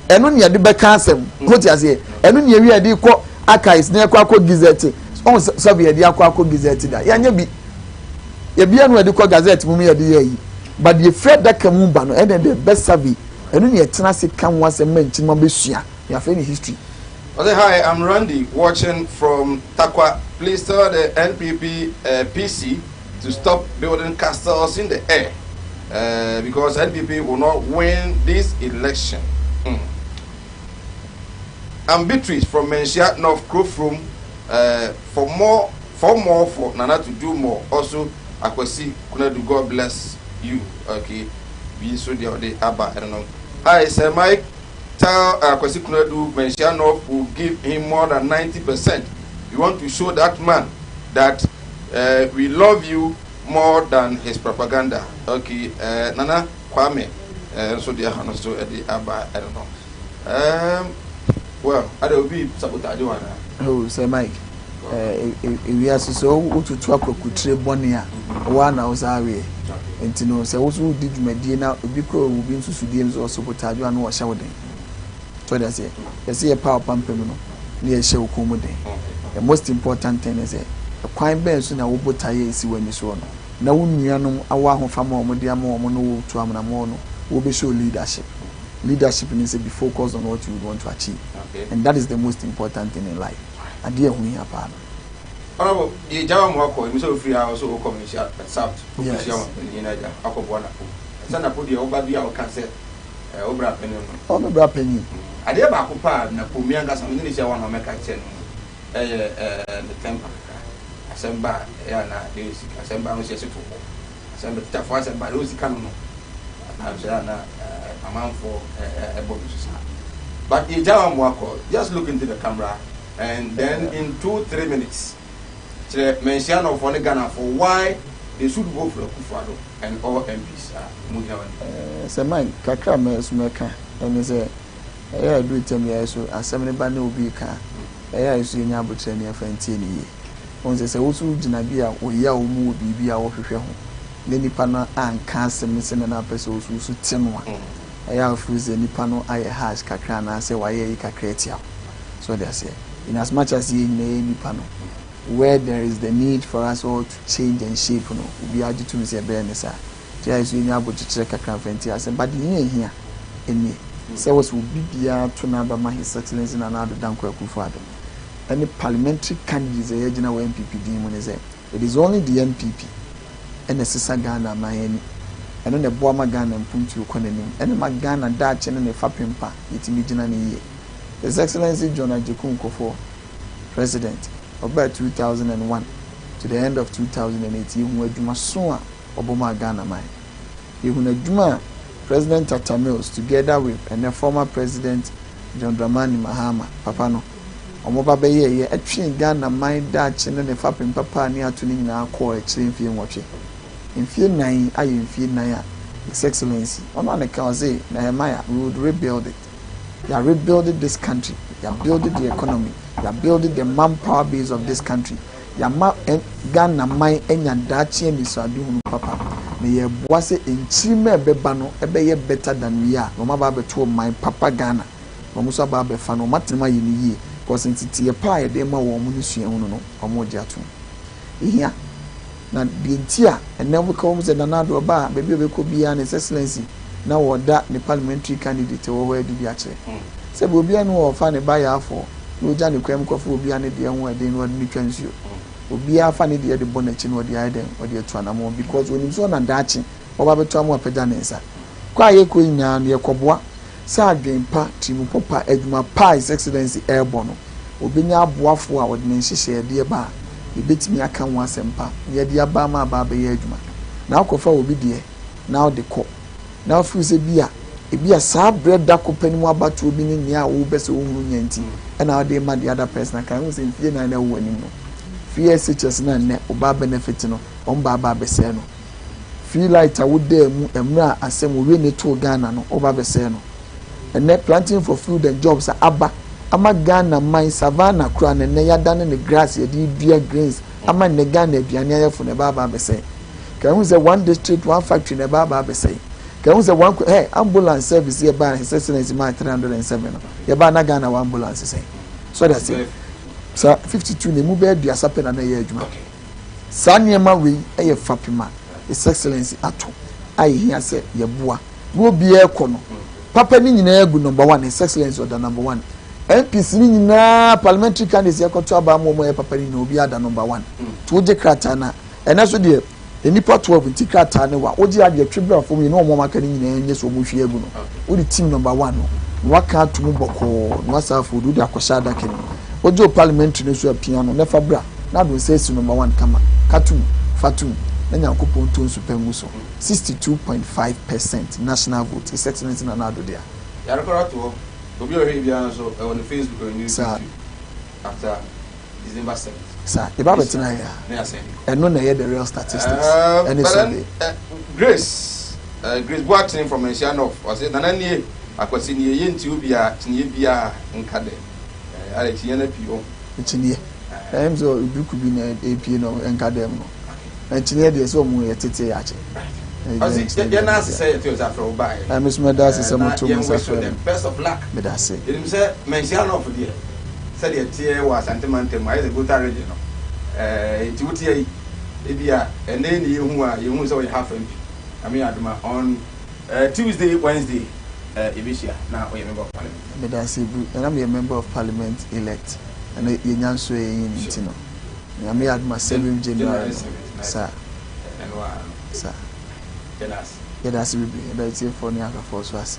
Ɛno ne yɛde bɛka asɛm ho te aseɛ. Ɛno ne yɛwie yɛde kɔ archives na yɛkɔ akɔ gazette. Ɔn survey yɛde akɔ akɔ gazette da yɛanyɛ bi. Yɛbia no yɛde kɔ gazette mu yɛde yɛ yi, but deɛ firi adaka mu ba no ɛna the best survey. Ɛno ne yɛtena ase ka ho asɛm ma nkyinma bɛsua yɛafrɛ no history. I say, hi, I'm Randy, watching from Tarkwa. Please tell the NPP PC to stop building castles in the air because NPP will not win this election. I'm Beatrice from Manhyia North Krofrom. For more for Nana to do more. Also, Akwasi Kunadu, God bless you. Okay. Bi so deɛ ɔde aba, I don't know. Hi, Sir Mike. Tell Akwasi Kunadu Manhyia North will give him more than 90%. We want to show that man that we love you more than his propaganda. Okay, Nana Kwame, nso deɛ ha no so ɛde aba, I don't know. Well, ada obi sabotage wa na. Oh, Sir Mike, ewiase sɛ wotutu akwakutire bɔne a, wɔa na wo saa aweɛ. Nti no, sɛ wo so wodi dwumadie na obi kura obi nsusudie nso ɔsabotage a na wɔhyɛ wo den. So de aseɛ, yɛsɛ yɛpa ɔpampam no na yɛhyɛ wo kɔn mu den. The most important thing is sɛ ɛkwan bɛn so na wo botaeɛ a ɛsi w'ani soɔ no na wo nuanom awɔ ahofama a wɔde ama wɔn no wotu amenamoɔ no wɔbɛhyɛ leadership. Leadership means be focused on what you would want to achieve. And that is the most important thing in life. Adeɛ ɛho hia paa no. Honorable, yɛ gya wa mu akɔ, emi sɛ ofiri ha ɔsɛ okɔ Manhyia South, okɔ hyia wɔn panyin na agya akɔ boa Napo. Ɛsɛ Napo deɛ ɔba bi a ɔka sɛ ɛɛ ɔbra panyin no. Ɔno bra panyin. Adeɛ baako paa Napo mi ankasa mi ne ne hyia wɔn a ɔmɛka kyerɛ no ɛyɛ ne temper kakra. Asɛm ba a ɛyɛ ana de osika, asɛm ba a ɔsi ɛsɛ to hɔ. Asɛm ba tikyafoɔ asɛm ba de osika no no. Atanso ɛyɛ ana amanfoɔ ɛbɔ bi so saa. But yɛ gya wa mu akɔ, just look into the camera and then in 2-3 minutes kyerɛ Manhyia Northfoɔ ne Ghanafoɔ why they should vote for Akufo-Addo and all MPs a mo gyina wɔn. Sɛ Mike, kakra mɛ so mɛka ɛne sɛ ɛyɛ a ɛduru tɛm yɛ so asɛm ne ba ne obi ka ɛyɛ a ɛso yɛnya abokyerɛ ne yɛfa ntie ne yie. Wohu sɛ, sɛ wo nso wogyina bi a ɔyaw mu wɔ biribi a wohwehwɛ ho na nipa no anka asɛm no sɛnea na wopɛ sɛ wo nso wo so te no a, ɛyɛ a wo feel sɛ nipa no ayɛ harsh kakra anaasɛ wayɛ ayi kakra atia wo. So wote aseɛ? In as much as yɛn nyinaa yɛ nipa no, where there is the need for us all to change and shape no, obiara gye tom sɛ ɛbɛyɛ ne saa. Nti ayɛ sɛ yɛnya abotrekyerɛ kakra mfa nti asɛm but deɛ ɛhia nie sɛ ɛwɔ sɛ obi biara to n'aba ma His Excellency Nana Addo Dankwa Akufo Addo ɛne parliamentary candidates a yɛagyina wɔ NPP din mu ne sɛ it is only the NPP ɛna ɛsesa Ghana aman ani ɛno na ɛboa ma Ghana mpuntuo kɔ n'anim ɛna ɛma Ghana daakye ne ne fapem pa yɛtumi gyina no yie. His Excellency John Agyekum Kufuor, President, ɔbaa 2001 to the end of 2008 yɛhuu adwumaso a ɔbɔ maa Ghana man. Yɛhunu adwuma a President Tata Mills together with ɛnɛ former President John Dramani Mahama papa no wɔn ba bɛyɛɛyɛ ɛtwee Ghana man daakye ne ne fapem papa a ne ato no nyinaa kɔɔ akyire mfie nwɔtwe. Mfie nnan yi ayɛ mfie nnan a His Excellency, ɔno a ne ka ɔse Nehemiah we would rebuild it. Yɛ rebuild this country, yɛ build the economy, yɛ build the manpower base of this country. Yɛama Ghana man anya daakye anisoadehunu papa, na yɛreboa sɛ nkyirimma a ɛbɛba no bɛyɛ better than we are, na wɔn aba abɛto ɔman papa Ghana, na wɔn nso aba abɛfa no, wɔn atena mu ayɛ no yie, because nteteeɛ pa a yɛde rema wɔn ne suahunu no, wɔregye atom. Ɛhia. Na deɛ nti a ɛnnɛ woka wɔn sɛ Nana Addo ɔba a, baabi a ɔbɛkɔ biara no, His Excellency na wɔda ne parliamentary candidate a ɔwɔ hɔ adi bi akyerɛ. Sɛbi obiara nni hɔ a ɔfa ne ba yaafoɔ na ɔgya ne kwan mu kɔfa obiara ne deɛ ho ɛden na ɔde no twa nsuo. Obiara fa ne deɛ de bɔ n'akyi na ɔde ayɛ dɛn? Ɔde atu anamɔn because ɔnim sɛ ɔna daakye ɔba bɛtɔ ama wapagya ne nsa. Kɔ a yɛkɔ yi nyinaa no yɛkɔboa sɛ adwen pa, tirimupɔ pa, adwuma pa a His Excellency ɛrebɔ no, ɔbɛnya aboafoɔ a ɔde ne nhyehyɛeɛdeɛ ba a, yɛbɛtumi aka ho asɛm pa na yɛde aba ama aba abɛyɛ adwuma. Na wokɔfa obi deɛ na wode kɔ na wo feel sɛ bi a ebi a saa berɛ da ko pɛ no mu abatoɔ bi ne nea wo bɛ sɛ wo hunu nya nti ɛna wode rema the other person aka wohu sɛ mfie nan na ɛwɔ w'anim no free SHS no a nnɛ wo ba benefit no wɔn ba aba abɛsɛe no free light a wodaa mu mmerɛ a asɛm owie ne too Ghana no wo ba bɛsɛe no ɛnɛ planting for food and jobs a aba ama Ghana man savannah koraa no ɛnɛ yɛadane ne grass yɛde dua grains ama nnɛ Ghana aduane ayɛfo no ɛba aba abɛsɛe Ka ehu sɛ one district one factory na ɛba aba abɛsɛe. Ka ehu sɛ one hey ambulance service yɛ baa His Excellency maa 307 no yɛ baa na Ghana wɔ ambulance sɛn. So ɔde ase saa 52 na emu bɛyɛ aduasa pɛ na na ɛyɛ adwuma. Saa nneɛma wei yɛ fapem a His Excellency ato a ehia sɛ yɛboa na obiara kɔ no papa ne nyinaa gu number one His Excellency ɔda number one. MPs ne nyinaa parliamentary candidates yɛkɔto aba ama wɔn a ɛyɛ papa ne nyinaa obiara da number one. To wogye krataa no a Ɛnɛ so deɛ, nnipa 12 nti krataa ne wa, wogye adeɛ twe bra fam yi ne wɔn a wɔaka no nyinaa nyɛ sɛ wɔhwie agu no. Wode team number one no na waka ato mu bɔkɔɔ na wasa afoodu wode akɔhyɛ adaka no mu. Wogye wo parliamentary no nso apia no na fa bra na ado nsa asi number one kama. Ka to mu, fa to mu na Nyankopɔn nto nsu pa ngu so. 62.5 percent national vote, His Excellency Nana Addo dea. Yɛarekɔr ato hɔ. Obi a ɔhwɛ yɛ biara nso, ɛwɔ ne Facebook ɛwɔ ne Saa. YouTube after December 7th. Saa, yɛba abɛtena yɛ a, ɛno na ɛyɛ the real statistics ɛne but then, survey. Grace, Grace Boateng from Manhyia North, ɔse Nana nie, Akwasi nie, yɛnti obia kyiniiɛ biaa nka dɛ. Ayɛ kyiniiɛ no apue ɔho. Kyiniiɛ, ɛyɛ sɛ duku bi na epie no nka dɛm no. Na kyiniiɛ deɛ sɛ ɔmo yɛ tete yɛ akyɛ. Ɔse yɛn ase sɛ yɛto nsa frɛ wo baeɛ. Ɛmi nso mɛda ase sɛ mo to mo Na nsa yɛn wish you frɛ the me. best of luck. Meda ase. Yɛnim sɛ Manhyia North deɛ sɛdeɛ ɛteɛ wɔ Asante mantam mu ayɛ sɛ Volta region no ɛɛ nti wote ayi ebia ɛnɛ yi na yɛhu a yɛhu sɛ ɔyɛ half MP. Nyame yɛ adom a on eh, Tuesday, Wednesday eh, yɛbɛhyia na ɔyɛ member of parliament. Meda ase bu na na meyɛ member of parliament elect ɛna yɛnya nso yɛn yi no nti no Nyame yɛ adom a 7 January January no 7th na saa. ɛno ara no. Saa. Yɛda ase. Yɛda ase bebree. Yɛda atiefoɔ ne ahwɛfoɔ nso ase.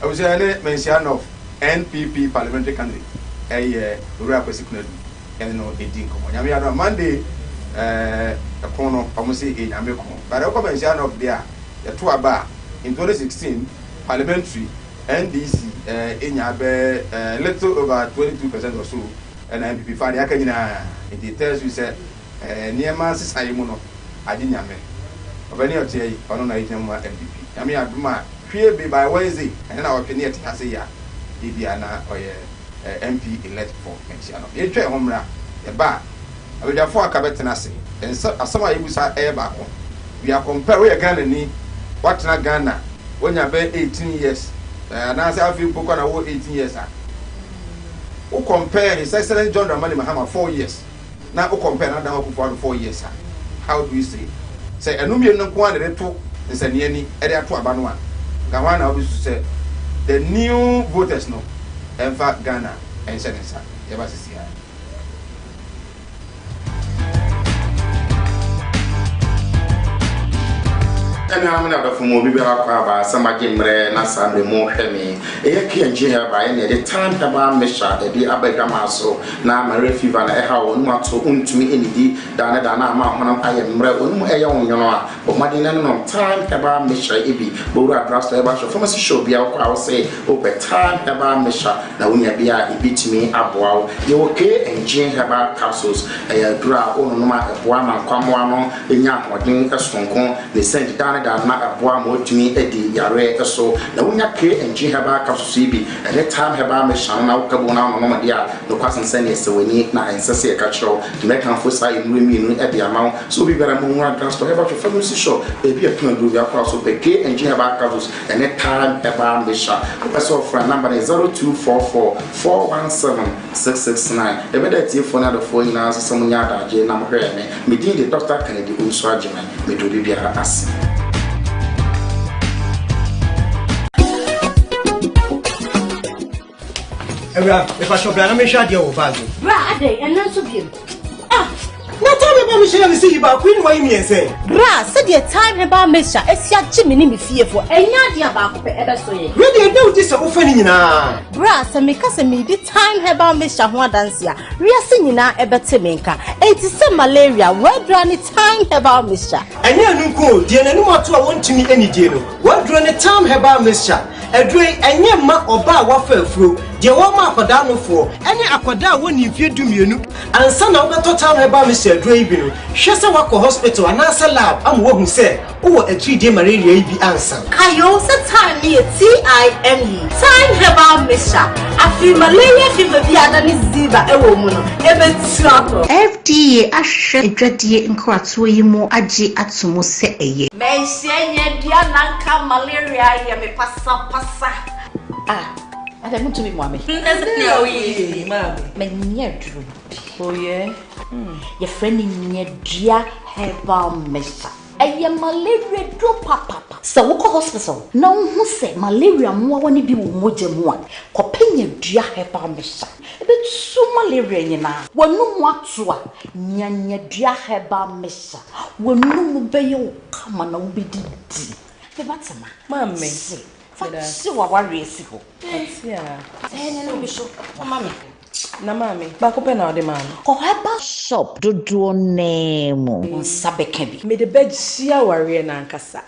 Abusua yɛne Manhyia North NPP parliamentary candidate ɛyɛ Owura Kwasi Konadu yɛne no ɛdi nkɔmmɔ. Nyame adom a Monday ɛko no ɔmo se ɛyɛ Nyame ko but wokɔ Manhyia North deɛ a yɛto aba a in 2016 parliamentary NDC ɛnya bɛ little over 22 percent or so ɛna NPP fa deɛ aka nyinaa nti it tells you sɛ nneɛma nsesaeɛ mu no agye Nyame. Ɔbɛne ɔteɛ yi ɔno na ɛgyina mu ma NPP. Nyame adom a hwie be by Wednesday ɛne na ɔtwe ne yɛte ase yi a ebia na ɔyɛ MP elect for Manhyia no. Yɛntwa yɛn ho mmra yɛba a. Abadwafoɔ a aka bɛtena ase. Nsɛ asɛm a yɛbusa yɛ baako. We are compare, woyɛ Ghanani, woatena Ghana, woanya bɛyɛ 18 years, anaasɛ afei mpo koraa na wowɔ 18 years a, wo compare His Excellency John Dramani Mahama 4 years na wo compare Nana Dankwa Akufo-Addo 4 years a, how do you say? Sɛ ɛno mmienu no nko ara na yɛde to nsania ani de ato aba no a, nka hwan na wobɛsusu sɛ the new voters no mfa Ghana nhyɛ ne nsa? Yɛba sisi ara. Anuanom ne adɔfo mu obi biara kɔ aba sɛ magye mmerɛ na saa mmerɛ mu hwɛ me. Ɛyɛ K&G Herbal ɛne ɛde Thyme Herbal Mixture ɛde aba adwamaa so na malaria fever na ɛhaw wɔn mu ato wontumi nnidi daa ne daa na ama honam ayɛ mmerɛ wɔn mu ɛyɛ wo nwono a bɔ mmɔden na nom Thyme Herbal Mixture bi bɔwura drugstore herbal shop pharmacy shop biara wokɔ a wose wopɛ Thyme Herbal Mixture na wonya bi a ebetumi aboa wo. Yɛwɔ K and G Herbal Capsules, ɛyɛ aduru a wononom a ɛboa ma nkwammoa no nya ahoɔden soronko, ne sɛ nti daa ne daa no na ɛboa ma woatumi adi yareɛ so. Na wonya K and G Herbal Capsules yi bi ne Thyme Herbal Mixture no na woka bom na wononom deɛ a, nokwasɛm sɛdeɛ ɛsɛ w'ani na ɛnsɛ sɛ yɛka kyerɛ wo. Nti mɛkamfo saa nnuro mmienu yi de ama wo sɛ obi biara ma ɔnwura drugstore, herbal shop, pharmacy shop, baabi a yɛtɔn aduro biara kɔ a so pɛ K and G Herbal Capsules Ɛne Time Herbal Mixture. Wopɛ sɛ ɔfrɛ a, number no yɛ 0244 417 669. Yɛbɛda atiefoɔ ne adɔfoɔ nyinaa ase sɛ monya adagyeɛ na mohwɛɛ me. Me din de Dɔkta Kennedy Owusu Agyeman. Meda obi biara ase. Awura, mepakyɛw bra na menhwɛ adeɛ wɔ bag mu. Bra adɛn, ɛno nso biom. Ah! Na time herbal mixture na mesi yi baako yi na wayi mmiɛnsa yi. Bra, sɛdeɛ time herbal mixture asi agye me ne me fiefoɔ, ɛnyɛ adeɛ a baako pɛ ɛbɛso yɛn. Wei deɛ ɛda wo ti sɛ wofa ne nyinaa. Bra, sɛ meka sɛ meredi time herbal mixture ho adanse a, wiase nyinaa ɛbɛte me nka. Enti sɛ malaria, w'adura ne time herbal mixture. Ɛnyɛ ɛno nko o, deɛ n'anim ato a wɔntumi nnidie no, w'aduro ne time herbal mixture. Aduro yi, ɛnyɛ mma ɔbaa a wafa afuro, deɛ wɔma akwadaa nofoɔ, ne akwadaa a wɔnni mfeɛ dumienu. Ansa na wobɛtɔ Town Herbal Mixture aduro yi bi no, hwɛ sɛ woakɔ hospital anaasɛ lab ama wɔahu sɛ wowɔ atiridie malaria yi bi ansa. Kae o sɛ thyme no yɛ TIME, Thyme Herbal Mixture. Afei malaria fever bi a adane ziba wɔ mu no, ɛbɛtu akɔ. FDA ahwehwɛ adwadie nkratoɔ yi mu agye ato mu sɛ ɛyɛ. Manhyia nya dua na nka malaria ayɛ me pasapasa. Ah, adɛn montumi mmoa me? Sɛnea woyɛ yi, maame. Manya aduro bi. Oh yeah? Hmm. Yɛfrɛ no nyadua herbal mixture. Ɛyɛ malaria duro papapa. Sɛ wokɔ hospital na wohu sɛ malaria mmoawa no bi wɔ wo mogya mu a, kɔpɛ nyadua herbal mixture. Ɛbɛtu malaria nyinaa. W'anum ato a, nya nyadua herbal mixture. W'anum bɛyɛ wo kama na wobɛdidi. Me ba Tema, Maame, se fa meda ase. kye w'awareɛ si hɔ. Mate a. Sɛ ne no bi so, fa ma me. Na maame, baako pɛ na wode maa me. Kɔ herbal shop dodoɔ no ara mu, wo nsa bɛka bi. Mede bɛgye awareɛ no ankasa.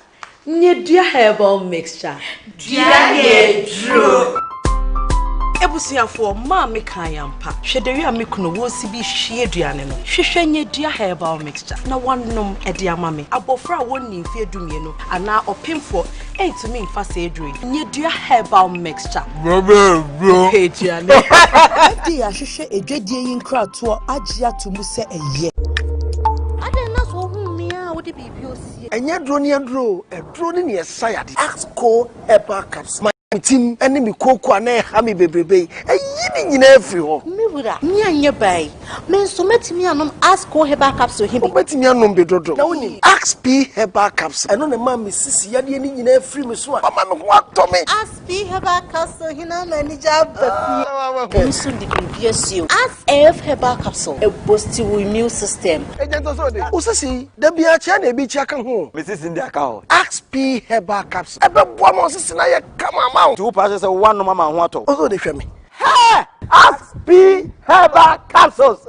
Nyɛ herbal mixture. Dua yɛ duro. Abusuafoɔ, maame kae ampa. Hwɛ dawia a me kunu wɔresi bi hwie aduane no. Hwehwɛ nyɛ herbal mixture na wanom de ama me. Abɔfra a wɔnni mfeɛ dumienu anaa ɔpemfoɔ ntumi mfa saa aduro yi. Nyɛ herbal mixture. Pɛ aduane. FDA ahwehwɛ adwadie yi nkratoɔ agye ato mu sɛ ɛyɛ. Adɛn na sɛ wohu me a wode biribi osie? Ɛnyɛ aduro ne aduro o, aduro ne nea ɛsa yadeɛ. Axco Herbal Capsule ma me tim ne me kooko a na ɛha me bebrebe yi, ayi ne nyinaa afiri hɔ. Me wura, me anyɛ baa yi, me nso mɛtumi anom Axco Herbal Capsule he bi? Wobɛtumi anom bi dodo. Na wonim Axp Herbal Capsule, ɛno na ɛma me sisi yadeɛ no nyinaa firi me so a, wama me ho atɔ me. Axp Herbal Capsule he na ama anigye aba fie. Me nso de biribi asie o. Axf Herbal Capsule, ɛboosti wo immune system. Agya ntɔ so de. Wo sisi yi, da biara kyea na ebi kyea ka ho o. Me sisi de aka hɔ. Axe P herbal capsule ɛbɛboa ma wo sisi no ayɛ kama ama wo. Nti wo paa kyerɛ sɛ woanom ama wo ho atɔ wo. Wo nso wode hwɛ me. Hɛɛ! Axe P herbal capsules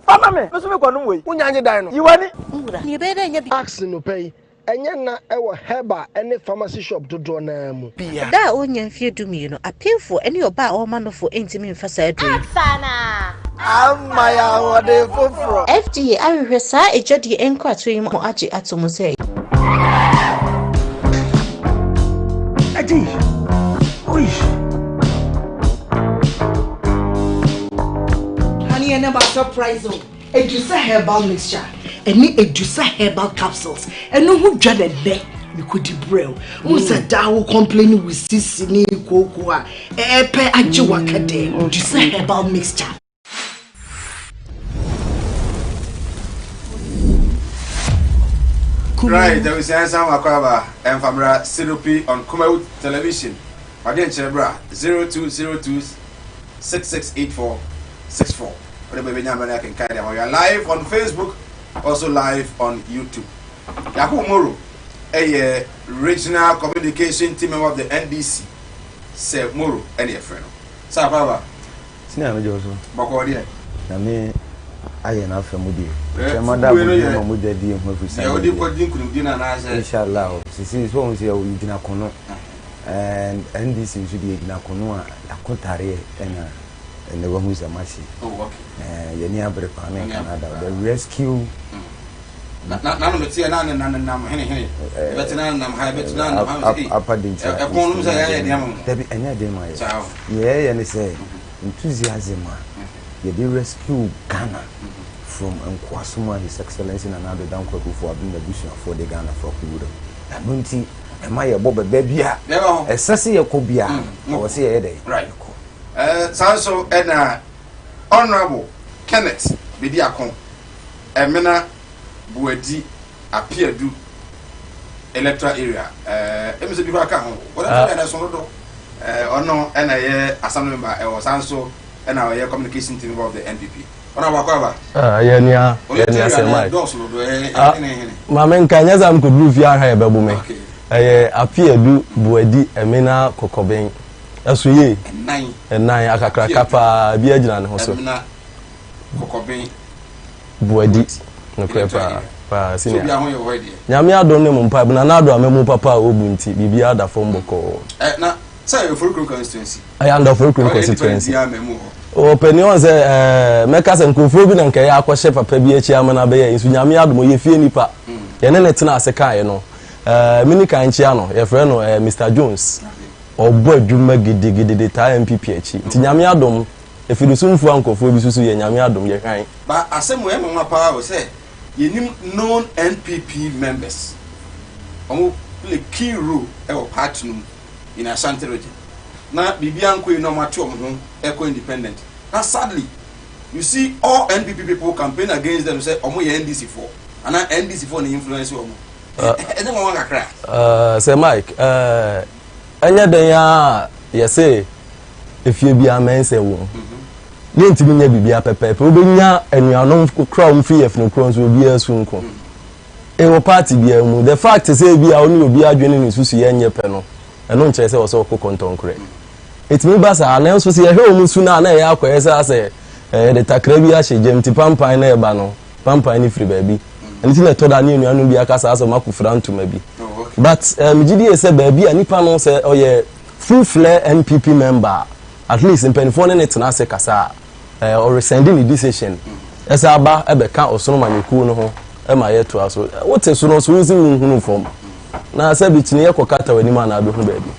fa ma me, me nso mekɔ nom wei. Wo nya nye dan no. Yi w'ani. Nwura, nea ɛbɛyɛ dɛ anya bi. Axe nnɔpa yi, Ɛnyɛ nna wɔ herbal ne pharmacy shop dodoɔ no ara mu. Bia. Da a ɔnnya mfeɛ dumienu, apemfoɔ ne ɔbaa a ɔrema nofoɔ ntumi mfa saa aduro yi. Ama yɛn ahoɔden foforɔ. FDA ahwehwɛ saa adwadie nkratoɔ yi mu agye ato mu sɛ. Adi. Oi. Honey, ɛnɛ ma surprise o. Edusa herbal mixture ɛne Edusa herbal capsules ɛno ho dwa na ɛnɛ mekɔdi brɛ o. Wohu sɛ daa wo complain wo sisi ne kooko a ɛɛpɛ agye waka dɛ. Edusa herbal mixture. Right, abusua nsan wakɔ aba ɛnfa mra Sirupi on Kumawu Television. Wadwenkyerɛ bra 0202 6684 64. Wode bɛ bɛnya mmerɛ ne akenkan de ama. We are live on Facebook, also live on YouTube. Yakubu Moro ɛyɛ Regional Communication Team member of the NDC. Sɛ Moro ɛne ɛfrɛ no. Sɛ akɔ aba. Senior me gye wo so. Bɔkɔɔ deɛ. Nyame ayɛ n'afa mu deɛ. Kyɛ ma da abodie ma mogya die ho afiri Deɛ wode kɔ di nkunimdie no anaasɛ. Inshallah sisi so wɔn sɛ yɛgyina kono and NDC nso deɛ yɛgyina kono a yɛako tareɛ ɛna ɛnɛ wahu sɛ mahye. Oh okay. Yɛni abere paa me nka nada the rescue. Na na na no teɛ na ne na ne nam hene hene. Ɛbɛte na nam ha ɛbɛte na nam ha. Apa de ntia. Ɛkɔn no sɛ yɛayɛ deɛ ama mo. Dabi ɛnyɛ den ma yɛ. Nea yɛyɛ ne sɛ enthusiasm a yɛde rescue Ghana from nkoasom a His Excellency Nana Addo Dankwa Akufo-Addo ne n'abusuafoɔ de Ghanafoɔ akɔ wura mu. Ɛno nti ɛma yɛbɔ bɛ baabi a ɛsɛ sɛ yɛkɔ biara no ɛwɔ sɛ yɛyɛ dɛn? Yɛkɔ. Saa nso na Honourable Kenneth Bediako Emena Boadi Apeadu electoral area ɛɛ emi sɛ bi koraa ka ho wɔn ah. area na ɛso dodo ɛɛ ɔno ɛna ɛyɛ assembly member ɛwɔ san so ɛna ɔyɛ communication team member of the NPP ɔno abakɔ aba. Ah, yɛ nua yɛ nua sɛ mike dɔɔso dodo ɛyɛ ah, hene hene. Maame nka nyɛ sɛ mekɔduru fie ahwɛ yɛ bɛbo me ɛyɛ Apeadu Boadi Emena Kɔkɔben ɛso yie ɛnan ɛnan akakraka paa bi agyina ne ho so. Emena Kɔkɔben. Boadi. Nokorɛ paa paa senior. Nyame adom ne mo mpaebɔ na n'ado amamu papa a obu nti biribiara da fam bɔkɔɔ. Ɛ na sɛ ɛyɛ Oforikrom constituency. Ɛyɛ under Oforikrom constituency. Ɔpɛni ɔn sɛ ɛɛ mɛka sɛ nkurɔfoɔ bi na nka ɛyɛ akɔhyɛ papa bi akyi ama no abɛyɛ nso Nyame adom ɔyɛ fie nipa. Yɛne ne tena ase kaeɛ no ɛɛ mini kan nkyia no yɛfrɛ no ɛɛ Mr Jones. Ɔbɔ adwuma gidigidi de taa NPP akyi nti Nyame adom Efidusumfoɔ a nkurɔfoɔ bi susu yɛ Nyame adom yɛ hwan? Ba asɛm wei ɛyɛ me nwa paa o sɛ yɛnim known NPP members wɔn play key role ɛwɔ party no mu in Ashanti region na biribiara nkɔ yie na wɔn ate wɔn ho ɛkɔ independent na sadly you see all NPP people campaign against them sɛ wɔn yɛ NDC foɔ anaa NDC foɔ na influence wɔn ɛnyɛ nwanwa kakra. Sir Mike, ɛnyɛ dɛn ara a yɛse efie biara mɛnsɛ wɔ mu. Yɛntumi nyɛ biribiara pɛpɛɛpɛ. Wobɛnya anuanom kora a wɔfiri yɛfunu korɔ nso obiara su nko. Ɛwɔ party biara mu. The fact sɛ ebi a wo ne obi adwene ne nsusuiɛ nyɛ pɛ no, ɛno nkyerɛ sɛ wɔ sɛ ɔkɔ kɔntɔnkorɛ. Ɛtumi ba saa, nanso sɛ yɛhwɛ wɔn su no a na ɛyɛ akɔyɛ sɛ asɛ yɛde takra bi ahyɛ gyam nti pampan na ɛba no, pampan no firi baabi. Ɛno nti na ɛtɔ da ne anuanom bi aka saa sɛ wɔakɔfira ntoma bi. But eh, megye die sɛ baabi a nipa no sɛ ɔyɛ full flare NPP member a, at least mpanimfoɔ ne ne tena ase kasa a, eh, ɔresɛnde ne decision ɛsɛ aba ɛbɛka ɔsono manyɔkuo no ho ɛma yɛtoa so. Wote so no so wosi nhunu fam na sɛ bi kyini yɛkɔ kata w'anim anaa bɛhu baabi.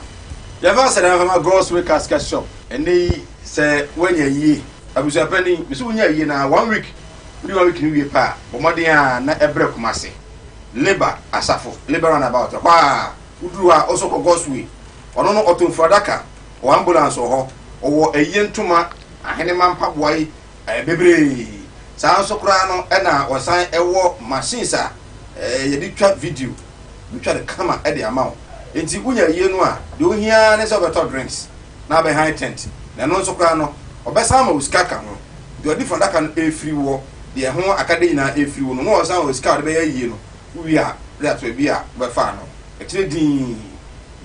Yɛfa aseda mfa ma God's Way Casket Shop. Ɛnnɛ yi sɛ woanya yie, abusuapanin, mese wonya yie na one week, wodi one week no wie pɛ a, bɔ mmɔden a na ɛbrɛ Kumasi, Labour asafo, Labour roundabout, ɛhɔ a woduru hɔ a, wo nso kɔ God's Way. Ɔno no ɔtɔn furadaka, ɔwɔ ambulance wɔ hɔ, ɔwɔ ayie ntoma, ahenema mpaboa yi bebree. Saa nso koraa no ɛna ɔsan ɛwɔ machines a yɛde twa video, bɛtwa no kama de ama wo. Nti wonya ayie no a, deɛ ohia ara ne sɛ wobɛtɔ drinks na abɛhan tent. Na ɛno nso koraa no, ɔbɛsan ama wo sika ka ho. Deɛ ɔde furadaka no ɛfiri woɔ, deɛ ɛho akadeɛ nyinaa ɛfiri wo no, na ɔsan ama wo sika a wode bɛyɛ ayie no. Wowie a, wode ato baabi a wobɛfa ano. Akyire dinn.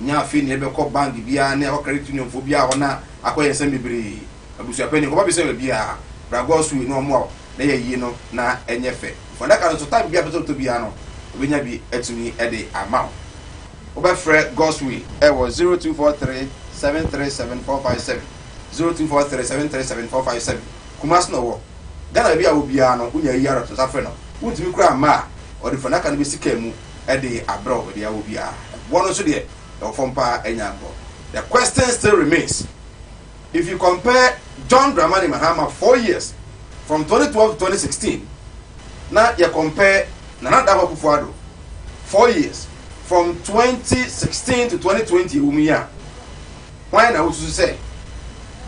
Nyɛ afei na yɛbɛkɔ bank biara ne akɔ credit union foɔ biara hɔ na akɔyɛ nsɛm bebree. Abusua panin, kɔba bisa baabiara. Bra God's way na ɔmmoa wo na yɛ yie no na ɛnyɛ fɛ. Fundaka no nso, type biara a wopɛ sɛ wotɔ biara no, wobɛnya bi atumi de ama wo. Wobɛfrɛ God's way wɔ 0243 737 457, 0243 737 457. Kumasi na ɔwɔ. Ghana baabi a wɔ biara no, wonya yie ara to nsa frɛ no. Wontumi koraa mma a, ɔde fundaka no bɛsi kaa mu de abrɛ wo baabi a wɔ biara. Ɛboɔ no nso deɛ, ɛwɔ fam paa, ɛnyɛ agorɔ. The question still remains, if you compare John Dramani Mahama 4 years from 2012 to 2016 na yɛ compare Nana Dankwa Akufo-Addo 4 years from 2016 to 2020 ɛwɔ mu yi a, hwan na wosusu sɛ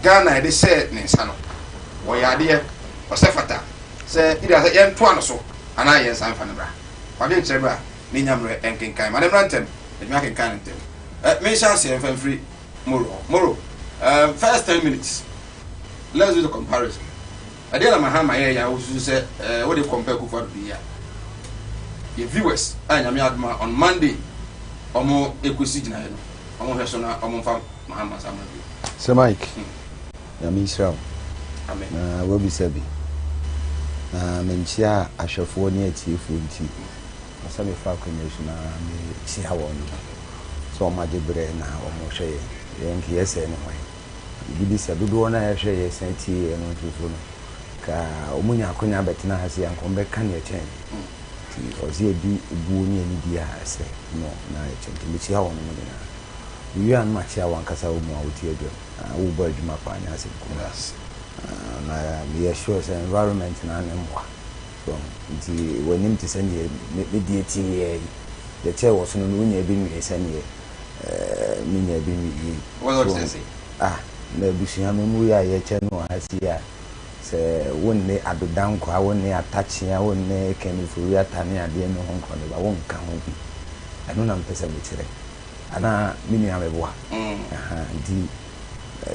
Ghana yɛde hyɛɛ ne nsa no wɔyɛ adeɛ ɔsɛ fata sɛ ida sɛ yɛntoa no so anaa yɛnsan fa no bra? Ɔde nkyerɛ bra ne nya mmerɛ nkenkan ma ne mmra ntɛm adwuma kenkan no ntɛm. Menhyɛ aseɛ mfa mfiri Moro hɔ. Moro, first 10 minutes, let's do the comparison. Ɛdeɛ na Mahama yɛ yɛ a wosusu sɛ wode compare Akufo-Addo bi a yɛ viewers a Nyame adoma on Monday ɔmo ekosi gyinaeɛ no, ɔmo hwɛ so na ɔmo mfa Mahama sa mmerɛ bio. Sir Mike, Nyame nhyira wo. Amen. Na wabisa bi. Na menkyia ahwɛfoɔ ne atiefoɔ nti, sɛ mefa akonnwa yi so na mekyia wɔn no sɛ wɔn agye berɛ na wɔhwɛ yɛn. Yɛn nka yɛsɛe ne hwan. Megye di sɛ dodoɔ no a yɛhwɛ yɛ san tie yɛn no nso so no, ka wɔn nya akonnwa abɛtena ha sei a, nka wɔbɛka neɛ ɛkyɛn. Nti ɔsɛ yɛdi obuo ne anidie a ɛsɛ no na ɛkyɛ. Nti mekyia wɔn nyinaa. Mewie a na makyia wɔn ankasa wɔ mu a wotie adwam. Wobɔ adwuma paa, nyɛ asɛm kumaa. Na meyɛ sure sɛ environment no ano mmoa. So nti w'anim te sɛ neɛ me deɛ tie yɛ yi. Deɛ kyɛɛ wɔ so no no wonya bi nwie sɛneɛ menya bi nwie yi. So ah, na abusua no mu yɛ a yɛkyɛ no wɔ ha si a, sɛ wonne adodankwa, wonne atakyea, wonne kɛnifori ata ne adeɛ ne ho nkɔ ne ba, wonka ho bi. Ɛno na mpɛ sɛ mekyerɛ. Anaa me nua meboa? Nti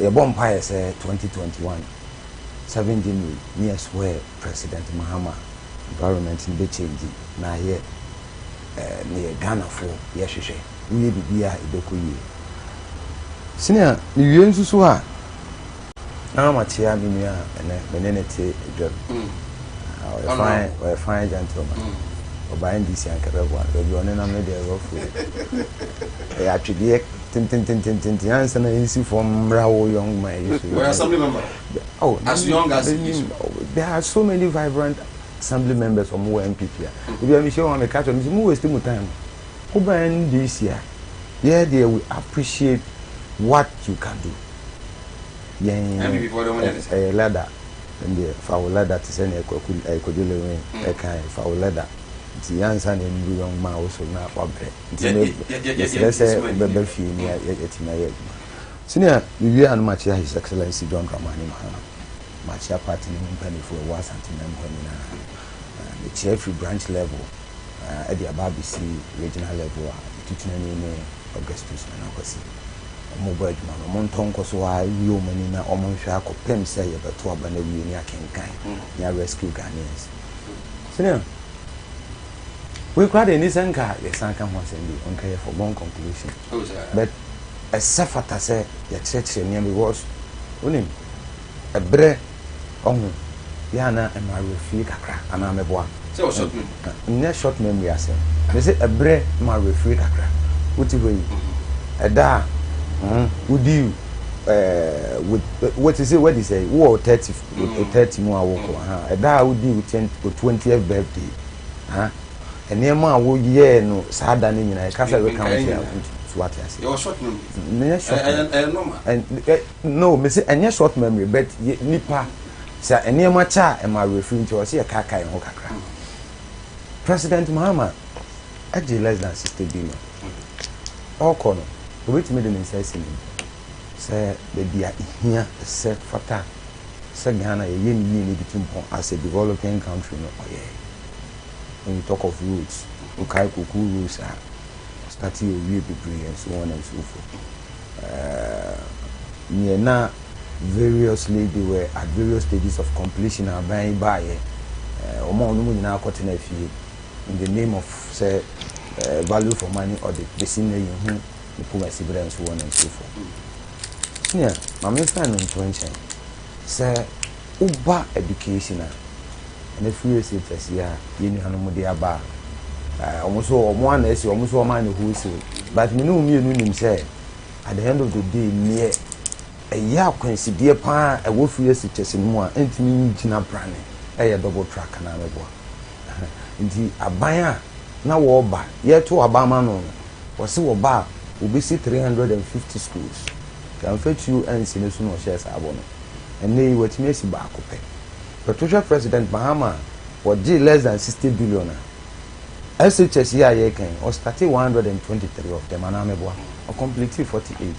yɛbɔ mpaeɛ sɛ 2021 7 January ne yɛ swear President Mahama, environment no bɛ change na ayɛ ne yɛ Ghanafoɔ yɛhwehwɛ. Woyɛ biribi a ɛbɛkɔ yie. Sɛnea mewie nso so a, na makyea me nua a ɛnɛ me ne ne te dwam. Ɔyɛ fine, ɔyɛ fine gentleman. Ɔbaa NDC anka bɛboa no. Baabi ɔne nam no deɛ rough road. Ɛyɛ atwedeɛ tententententen ansa na ɛnsi fam mmra wo young man yi so. Ɔyɛ assembly member. Oh, as young as he is. There are so many vibrant assembly members ɔmo wɔ NPP a. Ebi a mehyia wɔn a meka kyerɛ wɔn sɛ mo waste mo time. Woba NDC a, yɛ deɛ we appreciate what you can do. Yɛn ɛyɛ ladder ndeɛ fa wo ladder te sɛ nea Kwaku ɛɛ Kwadwo Lewin ɛka yɛ fa wo ladder nti yansa na ɛnuru young man wo so na wabrɛ nti me mesrɛ sɛ wobɛba fie ni yɛtumi ayɛ adwuma. Sɛnea mewie a no makyea His Excellency John Dramani Mahama, makyea party no mu mpanimfoɔ ɛwɔ Asanteman mu ha nyinaa, mekyea firi branch level ɛde aba abɛsi regional level a metutenani ne Augustus Nana Kwasi. Wɔbɔ adwuma no, wɔntɔ nkɔ so ara nwie wɔn ani na wɔnhwɛ akɔpem sɛ yɛbɛto aba no awie ne akenkan ne a rescue Ghanaians. Sɛnea wei koraa deɛ ɛni sɛ nka yɛsan ka ho asɛm bi, nka yɛ foregone conclusion. But ɛsɛ fata sɛ yɛkyerɛkyerɛ nneɛma because wonim ɛberɛ ɔho yɛ ana ɛma awerɛfie kakra anaa mɛboa? Sɛ wɔ short memory. Nyɛ short memory asɛm. Mese ɛberɛ ma awerɛfie kakra. Wote hɔ yi, ɛda a wodi ɛɛ wote sɛ wadi sɛ wowɔ 30 30 mu a wokɔ ha, ɛda a wodi wo 20th birthday ha, nneɛma a woyɛɛ no saa da no nyinaa ɛka sɛ recount a, so wate ase. Yɛwɔ short memory. Nyɛ short memory. Ɛyɛ normal. No, mese ɛnyɛ short memory, but nipa sɛ nneɛma kyɛ a ɛma awerɛfiri, nti ɔsɛ yɛkaakae ho kakra. President Mahama agye less than 60 billion. Ɔrekɔ no, obetumi de ne nsa asi ne bo sɛ baabi a ehia ɛsɛ fata sɛ Ghana yɛyɛ ne yie ne de tu mpɔn as a developing country no, ɔyɛ. When you talk of roads, wokae Koku roads a start yɛ owie bebree and so on and so forth. Neɛ na variously they were at various stages of completion a aban yi baayɛ, wɔn a wɔn mu nyinaa akɔtena fie in the name of sɛ value for money audit, bɛsi nnɛ yɛn hu ne pomasi berɛ and so on and so forth. Senior, maame nfa no nto nkyɛn sɛ woba education a, ɛnɛ free SHS yi a yɛn nuanom de aba a, wɔn nso wɔn ana asi wɔn nso wɔn anyɛ wholesale, but me ne wɔn mmienu nim sɛ at the end of the day neɛ ɛyɛ akwansideɛ paa ɛwɔ free SHS no mu a ɛntumi ngyina brane ɛyɛ double track na mɛboa. Nti aban a na wɔreba yɛto aba ama no no, wɔsi wɔba a wɔbɛsi 350 schools. Yɛamfa tuo ansi ne so na ɔhyɛɛ saa bɔ no. Ɛnnɛ yi watumi asi baako pɛ. Bɛto hwɛ President Mahama a Wɔgyee less than 60 billion a, SHS yi a yɛreka yi, ɔstartee 123 of them anaa meboa? Ɔcompletee 48.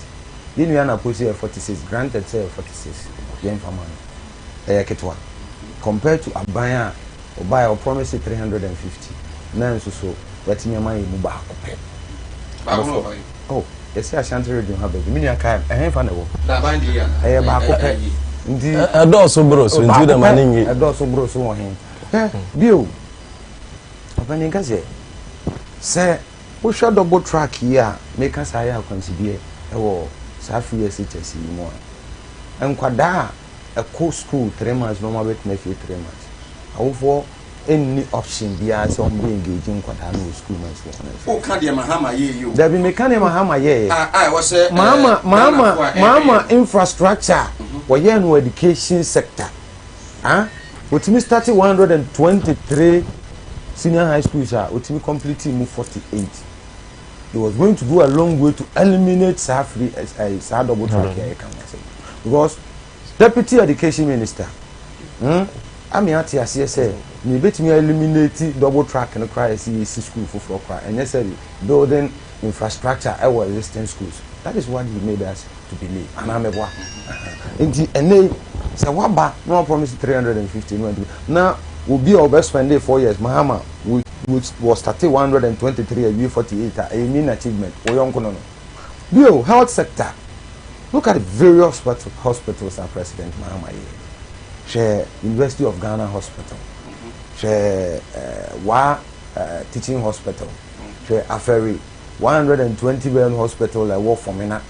Yɛn nua Napo se ɛyɛ 46, granted sɛ ɛyɛ 46, yɛmfa ma no. Ɛyɛ ketewa compared to aban a ɔbaeɛ a ɔpromise 350 na nso so watumi ama yɛn mu baako pɛ. Baako na ɔfa yi. Oh, yɛse Ashanti region ha baabi. Me nua kae, ɛhefa na ɛwɔ? Daban deɛ yɛ anaa? Ɛyɛ baako pɛ. Nti. Ɛdɔɔso boro so, nti wode ma no nwie. Ɛdɔɔso boro so wɔ he? Hwɛ, bio, ɔpanin ka sɛ, sɛ wohwɛ double track yi a meka saa yɛ akwansideɛ wɔ saa free SHS yi mu a, nkwadaa a ɛkɔ school 3 months na wɔn abɛtena fie 3 months, awofoɔ nni option biara sɛ wɔn bɛ engage nkwadaa no wɔ school mu nso wɔn nso. O ka deɛ Mahama yɛ yi o. Dabi, meka deɛ Mahama yɛ yɛ. A a ɛwɔ sɛ Mahama Mahama Mahama infrastructure wɔyɛ no education sector, ah, otumi start 123 senior high schools a otumi complete mu 48. It was going to go a long way to eliminate saa free saa double track yɛ ɛka ho asɛm, because deputy education minister ame ate aseɛ sɛ nea ebetumi eliminate double track no koraa, yɛsi yɛsi school foforɔ koraa, ɛnyɛ sɛ building infrastructure ɛwɔ existing schools. That is what he made us to believe, anaa mɛboa? Nti ɛnɛ sɛ waba na wa promise 350 no, na obi a ɔbɛ spend 4 years, Mahama wɔ start 123 awie 48 a, ɛyɛ mean achievement. Wɔyɛ no bio. Health sector, look at the various hospitals our President Mahama yɛ. Hwɛ University of Ghana Hospital, hwɛ Wa Teaching Hospital, hwɛ Afari 120 bed hospital ɛwɔ Fomena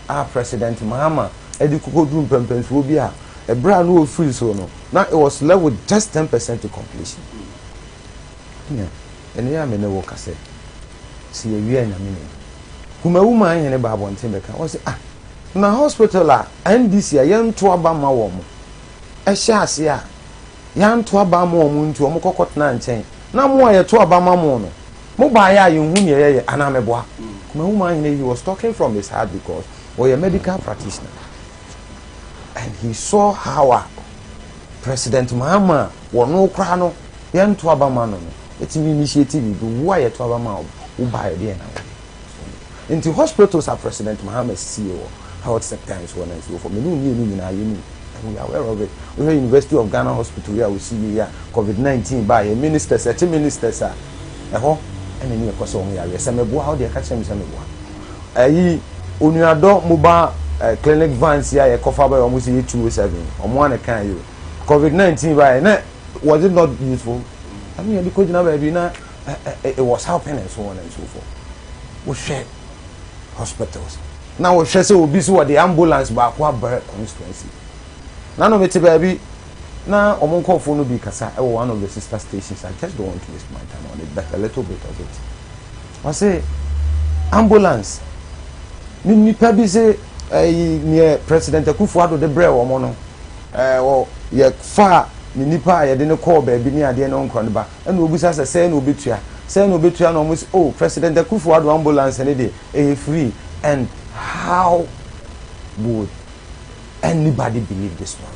a President Mahama ɛde kokoduru mpɛmpɛnsoɔ bi a ɛberɛ a no wɔfiri so no na it was level just 10% to completion. Nya ɛne yɛ a me ne wo kasɛ sɛ yɛwie a, Nyame nim. Kumawu man hene ba abɔnten bɛka wɔ sɛ, ah, na hospital a NDC a yɛnto aba ma wɔ mo ɛhyɛ ase a yɛanto aba ma wɔn, nti wɔn kɔkɔ tena nkyɛn na mo a yɛto aba ma mo no, mo baayɛ a yɛnhu nea yɛyɛ anaa mɛboa? Kumawu man hene, he was talking from his heart because ɔyɛ medical practitioner and he saw how a President Mahama wɔn koraa no yɛnto aba ma no no ɛtumi initiative bi. Wo a yɛto aba ma wo baayɛ deɛ na wɔyɛ. Nti hospitals a President Mahama sisi wɔ health sector nso wɔ nansi wɔ fɔ mene mmienu nyinaa yɛ nim and we are aware of it. Wohwɛ University of Ghana Hospital yi a wosi yi a COVID-19 ba yɛ ministers ɛte ministers a ɛhɔ ɛna ni ɛkɔ sɛ wɔn yareɛ sɛ mɛboa wo deɛ, ɛka kyerɛ mi sɛ mɛboa. Ɛyi onuadɔ mobile clinic vans yi a yɛkɔfa bɛyɛ wɔn sɛ yɛ 207 wɔn a na kan yi o, COVID-19 ba yɛ na was it not useful? Ɛnu yɛ de kɔ gyina baabi na it was helping and so on and so forth. Wohwɛ hospitals na wohwɛ sɛ obi so wɔde ambulance baako abrɛ constituency na no mete baabi na wɔn nkɔɔfoɔ no bi kasa ɛwɔ one of the sister stations. I just don't want to waste my time on it, but a little bit of it. Wɔsɛ ambulance ne nipa bi sɛ ɛyi neɛ President Akufo Addo de brɛ wɔn no, wɔ yɛ fa ne nipa a yɛde ne kɔɔ baabi ne adeɛ ne nkɔ ne ba, ɛna obisa sɛ sɛn na obetua, sɛn na obetua, na wɔn sɛ, oh, President Akufo Addo ambulance ne deɛ ɛyɛ free. And how would anybody believe this story?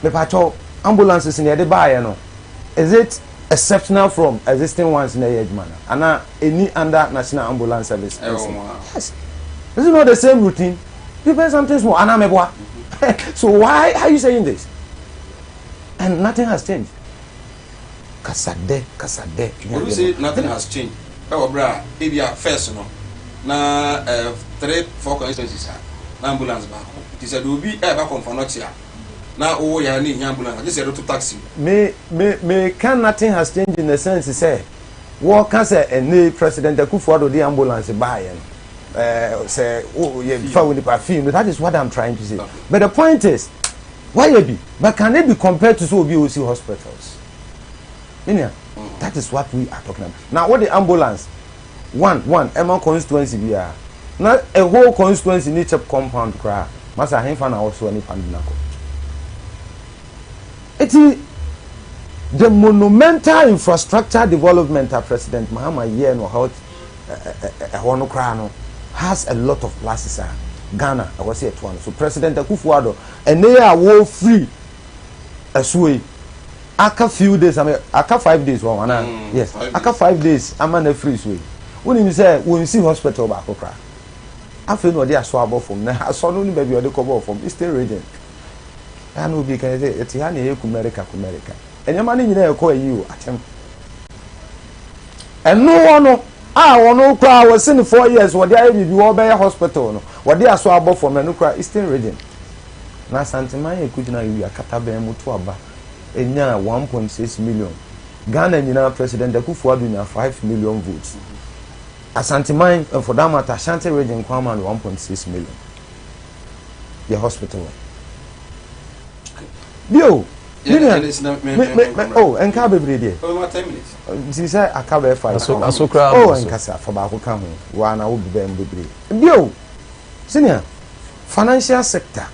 Mepatɔ ambulances ne yɛde baayɛ no, is it exceptional from existing ones na ɛyɛ adwuma no ana any under National Ambulance Service? Yes, is it not the same routine? You pay something small ana meboa? So why are you saying this and nothing has changed? Kasadɛ kasadɛ. Obi say nothing has changed ɛwɔ bere a ebi a first no na three four constituencies a na ambulance baako ti sɛ de obi ɛɛba Komfo Anokye a na owó yàrá ne ehia ambulance agye sɛ yɛde to taxi. Me ka nothing has changed in the sense sɛ wɔka sɛ ɛne President Akufo Addo de ambulance baayɛ no, sɛ yɛ fa wo nipa fee no, that is what I'm trying to say. Okay. But the point is, wayɛ bi, but can it be compared to sɛ obi a osi hospitals? Minia, that is what we are talking about. Na what the ambulance one one ɛma constituency biara na a whole constituency ni CHPS compound koraa masa ahemfa na wɔsoa nipa no nakɔ. Eti the monumental infrastructure development a President Mahama yɛ no health ɛhɔ no koraa no has a lot of pluses a Ghana ɛwɔ sɛ yɛtoa no so. President Akufo Addo ɛnɛ yɛ a wɔfiri ɛsoɔ yi. Aka few days ama aka 5 days wɔn anaa? Yes, aka 5 days ama na free so yi. Wonim sɛ wɔnsi hospital baako koraa. Afei na ɔde asɔ abɔ fam na asɔ no ne baabi a ɔde kɔbɔɔ fam, Eastern Region. Ɛha na obi kan sɛ ɛte ha na ɛyɛ Kumɛrika Kumɛrika. Nneɛma no nyinaa ɛkɔ ayi o akyɛm. Ɛno hɔ no a wɔn koraa wɔsi ne 4 years wɔde ayɛ biribi, wɔbɛyɛ hospital no, wɔde asɔ abɔ fam. Ɛno koraa Eastern Region. Na Asanteman yɛ kugyina ewia katabɛn mu to aba enya 1.6 million. Ghana nyinaa, President Akufo-Addo nya 5 million votes. Asanteman and for that matter Ashanti Region kwan ma no 1.6 million. Yɛ hospital wɛ bio nínú me me me oh, nka bebree deɛ nti sɛ aka bɛyɛ five. Aso koraa oh bɔ so. Nkasa fa baako ka ho waa na wo bɛn bebree bio. Senior, financial sector,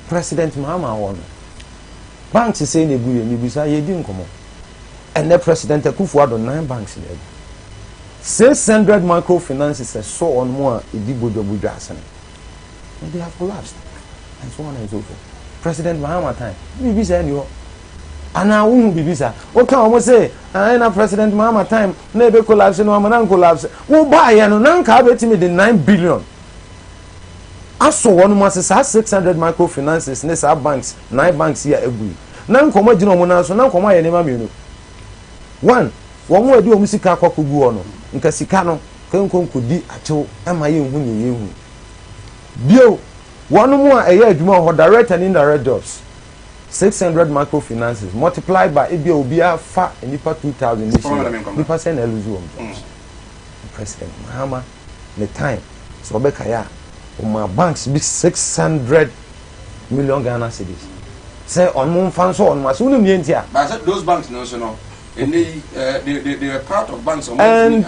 President Mahama wɔ no, banks sɛ na egu yɛ mibusa yɛdi nkɔmɔ. Ɛnɛ President Akufo-Addo, nine banks na egu, 600 microfinances ɛsɔ wɔn mu a edi bodwabodwa ase no, and they have collapsed and so on and so forth. President Mahama time, biribi saa ni hɔ anaa wohu biribi saa woka wɔn sɛ ɛn na President Mahama time na ebe collapse no ama na collapse? Wo baayɛ no na nka abɛtumi de 9 billion asɔ wɔn mu ase saa 600 microfinances ne saa banks, nine banks yi a egu yi, na nkɔmɔ gyina wɔn nan so na nkɔmɔ ayɛ nneɛma mmienu. One, wɔn a yɛde wɔn sika akɔ akɔgu hɔ no, nka sika no kanko nkɔdi akyew ɛma yɛn hu nea yɛn hu bio. Wɔn mu a ɛyɛ adwuma wɔ hɔ, direct and indirect jobs, 600 microfinances multiplied by ebi a obiara fa nipa 2,000 ne hyia nipa sɛ na ɛlose wɔn jobs. President Mahama ne time sɛ ɔbɛka yɛ a, ɔma banks bi 600 million Ghana cedis sɛ ɔno nfa nso ɔno ase. Wɔn mu nti a. But I said those banks no so no, and they were part of banks. And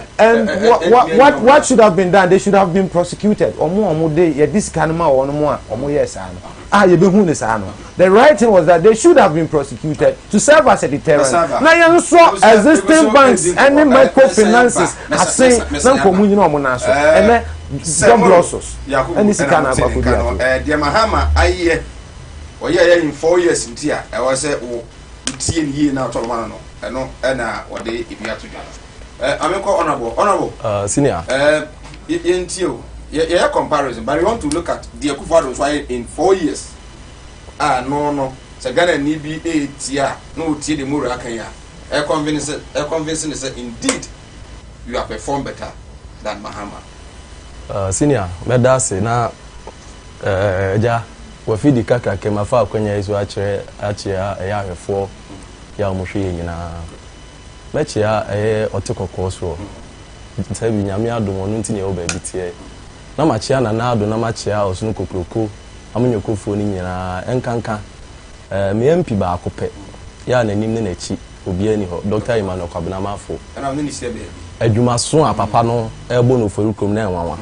what should have been done, they should have been prosecuted. Ɔmo de yɛde sika no ma wɔn mo a ɔmo yɛ saa no a yɛbɛhu ne saa no, the right thing was that they should have been prosecuted to serve as a deterrent na yɛn nso existing banks ɛne microfinances ase na nkɔmu nyina ɔmo nan so. Ɛnɛ job losses ɛne sika na akɔ akɔdi ato. Deɛ Mahama ayɛ, ɔyɛ yɛ in 4 years nti a ɛwɔ sɛ wo tie ne yie na atɔ ɔma no, ɛno ɛna wɔde ebi ato dwa no. Ame nkɔ honourable. Senior. Yɛntie o, yɛyɛ comparison, but we want to look at deɛ Akufo-Addo nso ayɛ in 4 years a no sɛ Ghana ni bi etie a na otie de moro aka yi a ɛ convince ne sɛ indeed you have performed better than Mahama. Senior, mɛda ase na agya wafidi kakraka mu afa akwanya yi so akyerɛ akyea ɛyɛ ahwɛfoɔ yɛ a wɔhwɛ yɛ nyinaa. Mɛkyea ɛyɛ ɔte kɔkɔɔ soɔ sɛ bi Nyame adom ɔno nti ne ɛwɔ baabi teɛ, na makyea Nana Ado, na makyea ɔsono kokuroko amenyokofoɔ no nyinaa. Ɛnkanka me MP baako pɛ yɛ a n'anim ne n'akyi obiara ni hɔ, Dr Emmanuel Kwabena Mafo. Ɛna ne ne hyɛ baabi. Adwumaso a papa no ɛrebɔ no ofori kurom na ɛnwanwa.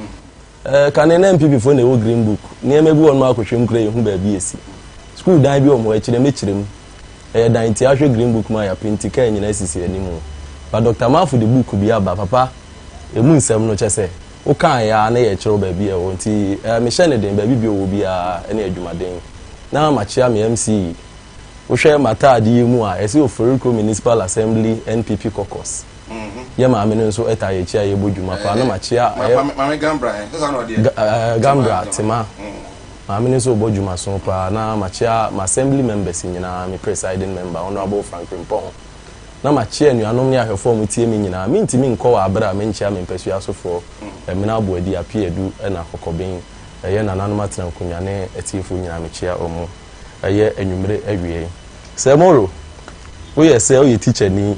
Kane na NPP foɔ na ɛwɔ green book. Nneɛma bi wɔ no akɔhwɛ mu kura yɛhu baabi esi school dan bi wɔ mo akyire, mɛkyerɛ mu ɛyɛ dan ti ahwɛ green book mu a yɛapenti kaa nyinaa sisi anim. But Dr Mafo de book bi aba, papa, emu nsɛm no kyɛ sɛ wokaa yɛ a na yɛkyerɛw baabi a ɛwɔ nti mehyɛ ne den baabi bi ɔwɔ biara ne adwumaden. Na makyea me MC. Wohwɛ m'ataade yi mu a, ɛsɛ Oforikro Municipal Assembly NPP caucus. Yɛ maame no nso ɛta yɛ akyi a yɛbɔ dwuma paa na makyea ɛyɛ Maame Gambra ɛ sɛ saa na ɔdeɛ. Gambra Tema maame no nso bɔ dwuma so paa. Na makyea ma assembly members nyinaa, me presiding member Honourable Frank Rimpong, na makyea anuanom ne ahwɛfoɔ a wɔtie me nyinaa. Mentumi nkɔ wɔ abere a menkyea me mpasua asofoɔ Ɛmena Aboadi Apiadu ɛna Kɔkɔben, ɛyɛ nananom atena nkonnwa ne atiefoɔ nyinaa, mekyea wɔn. Ɛyɛ anwummere awiei sɛ moro woyɛ sɛ woyɛ teacher ni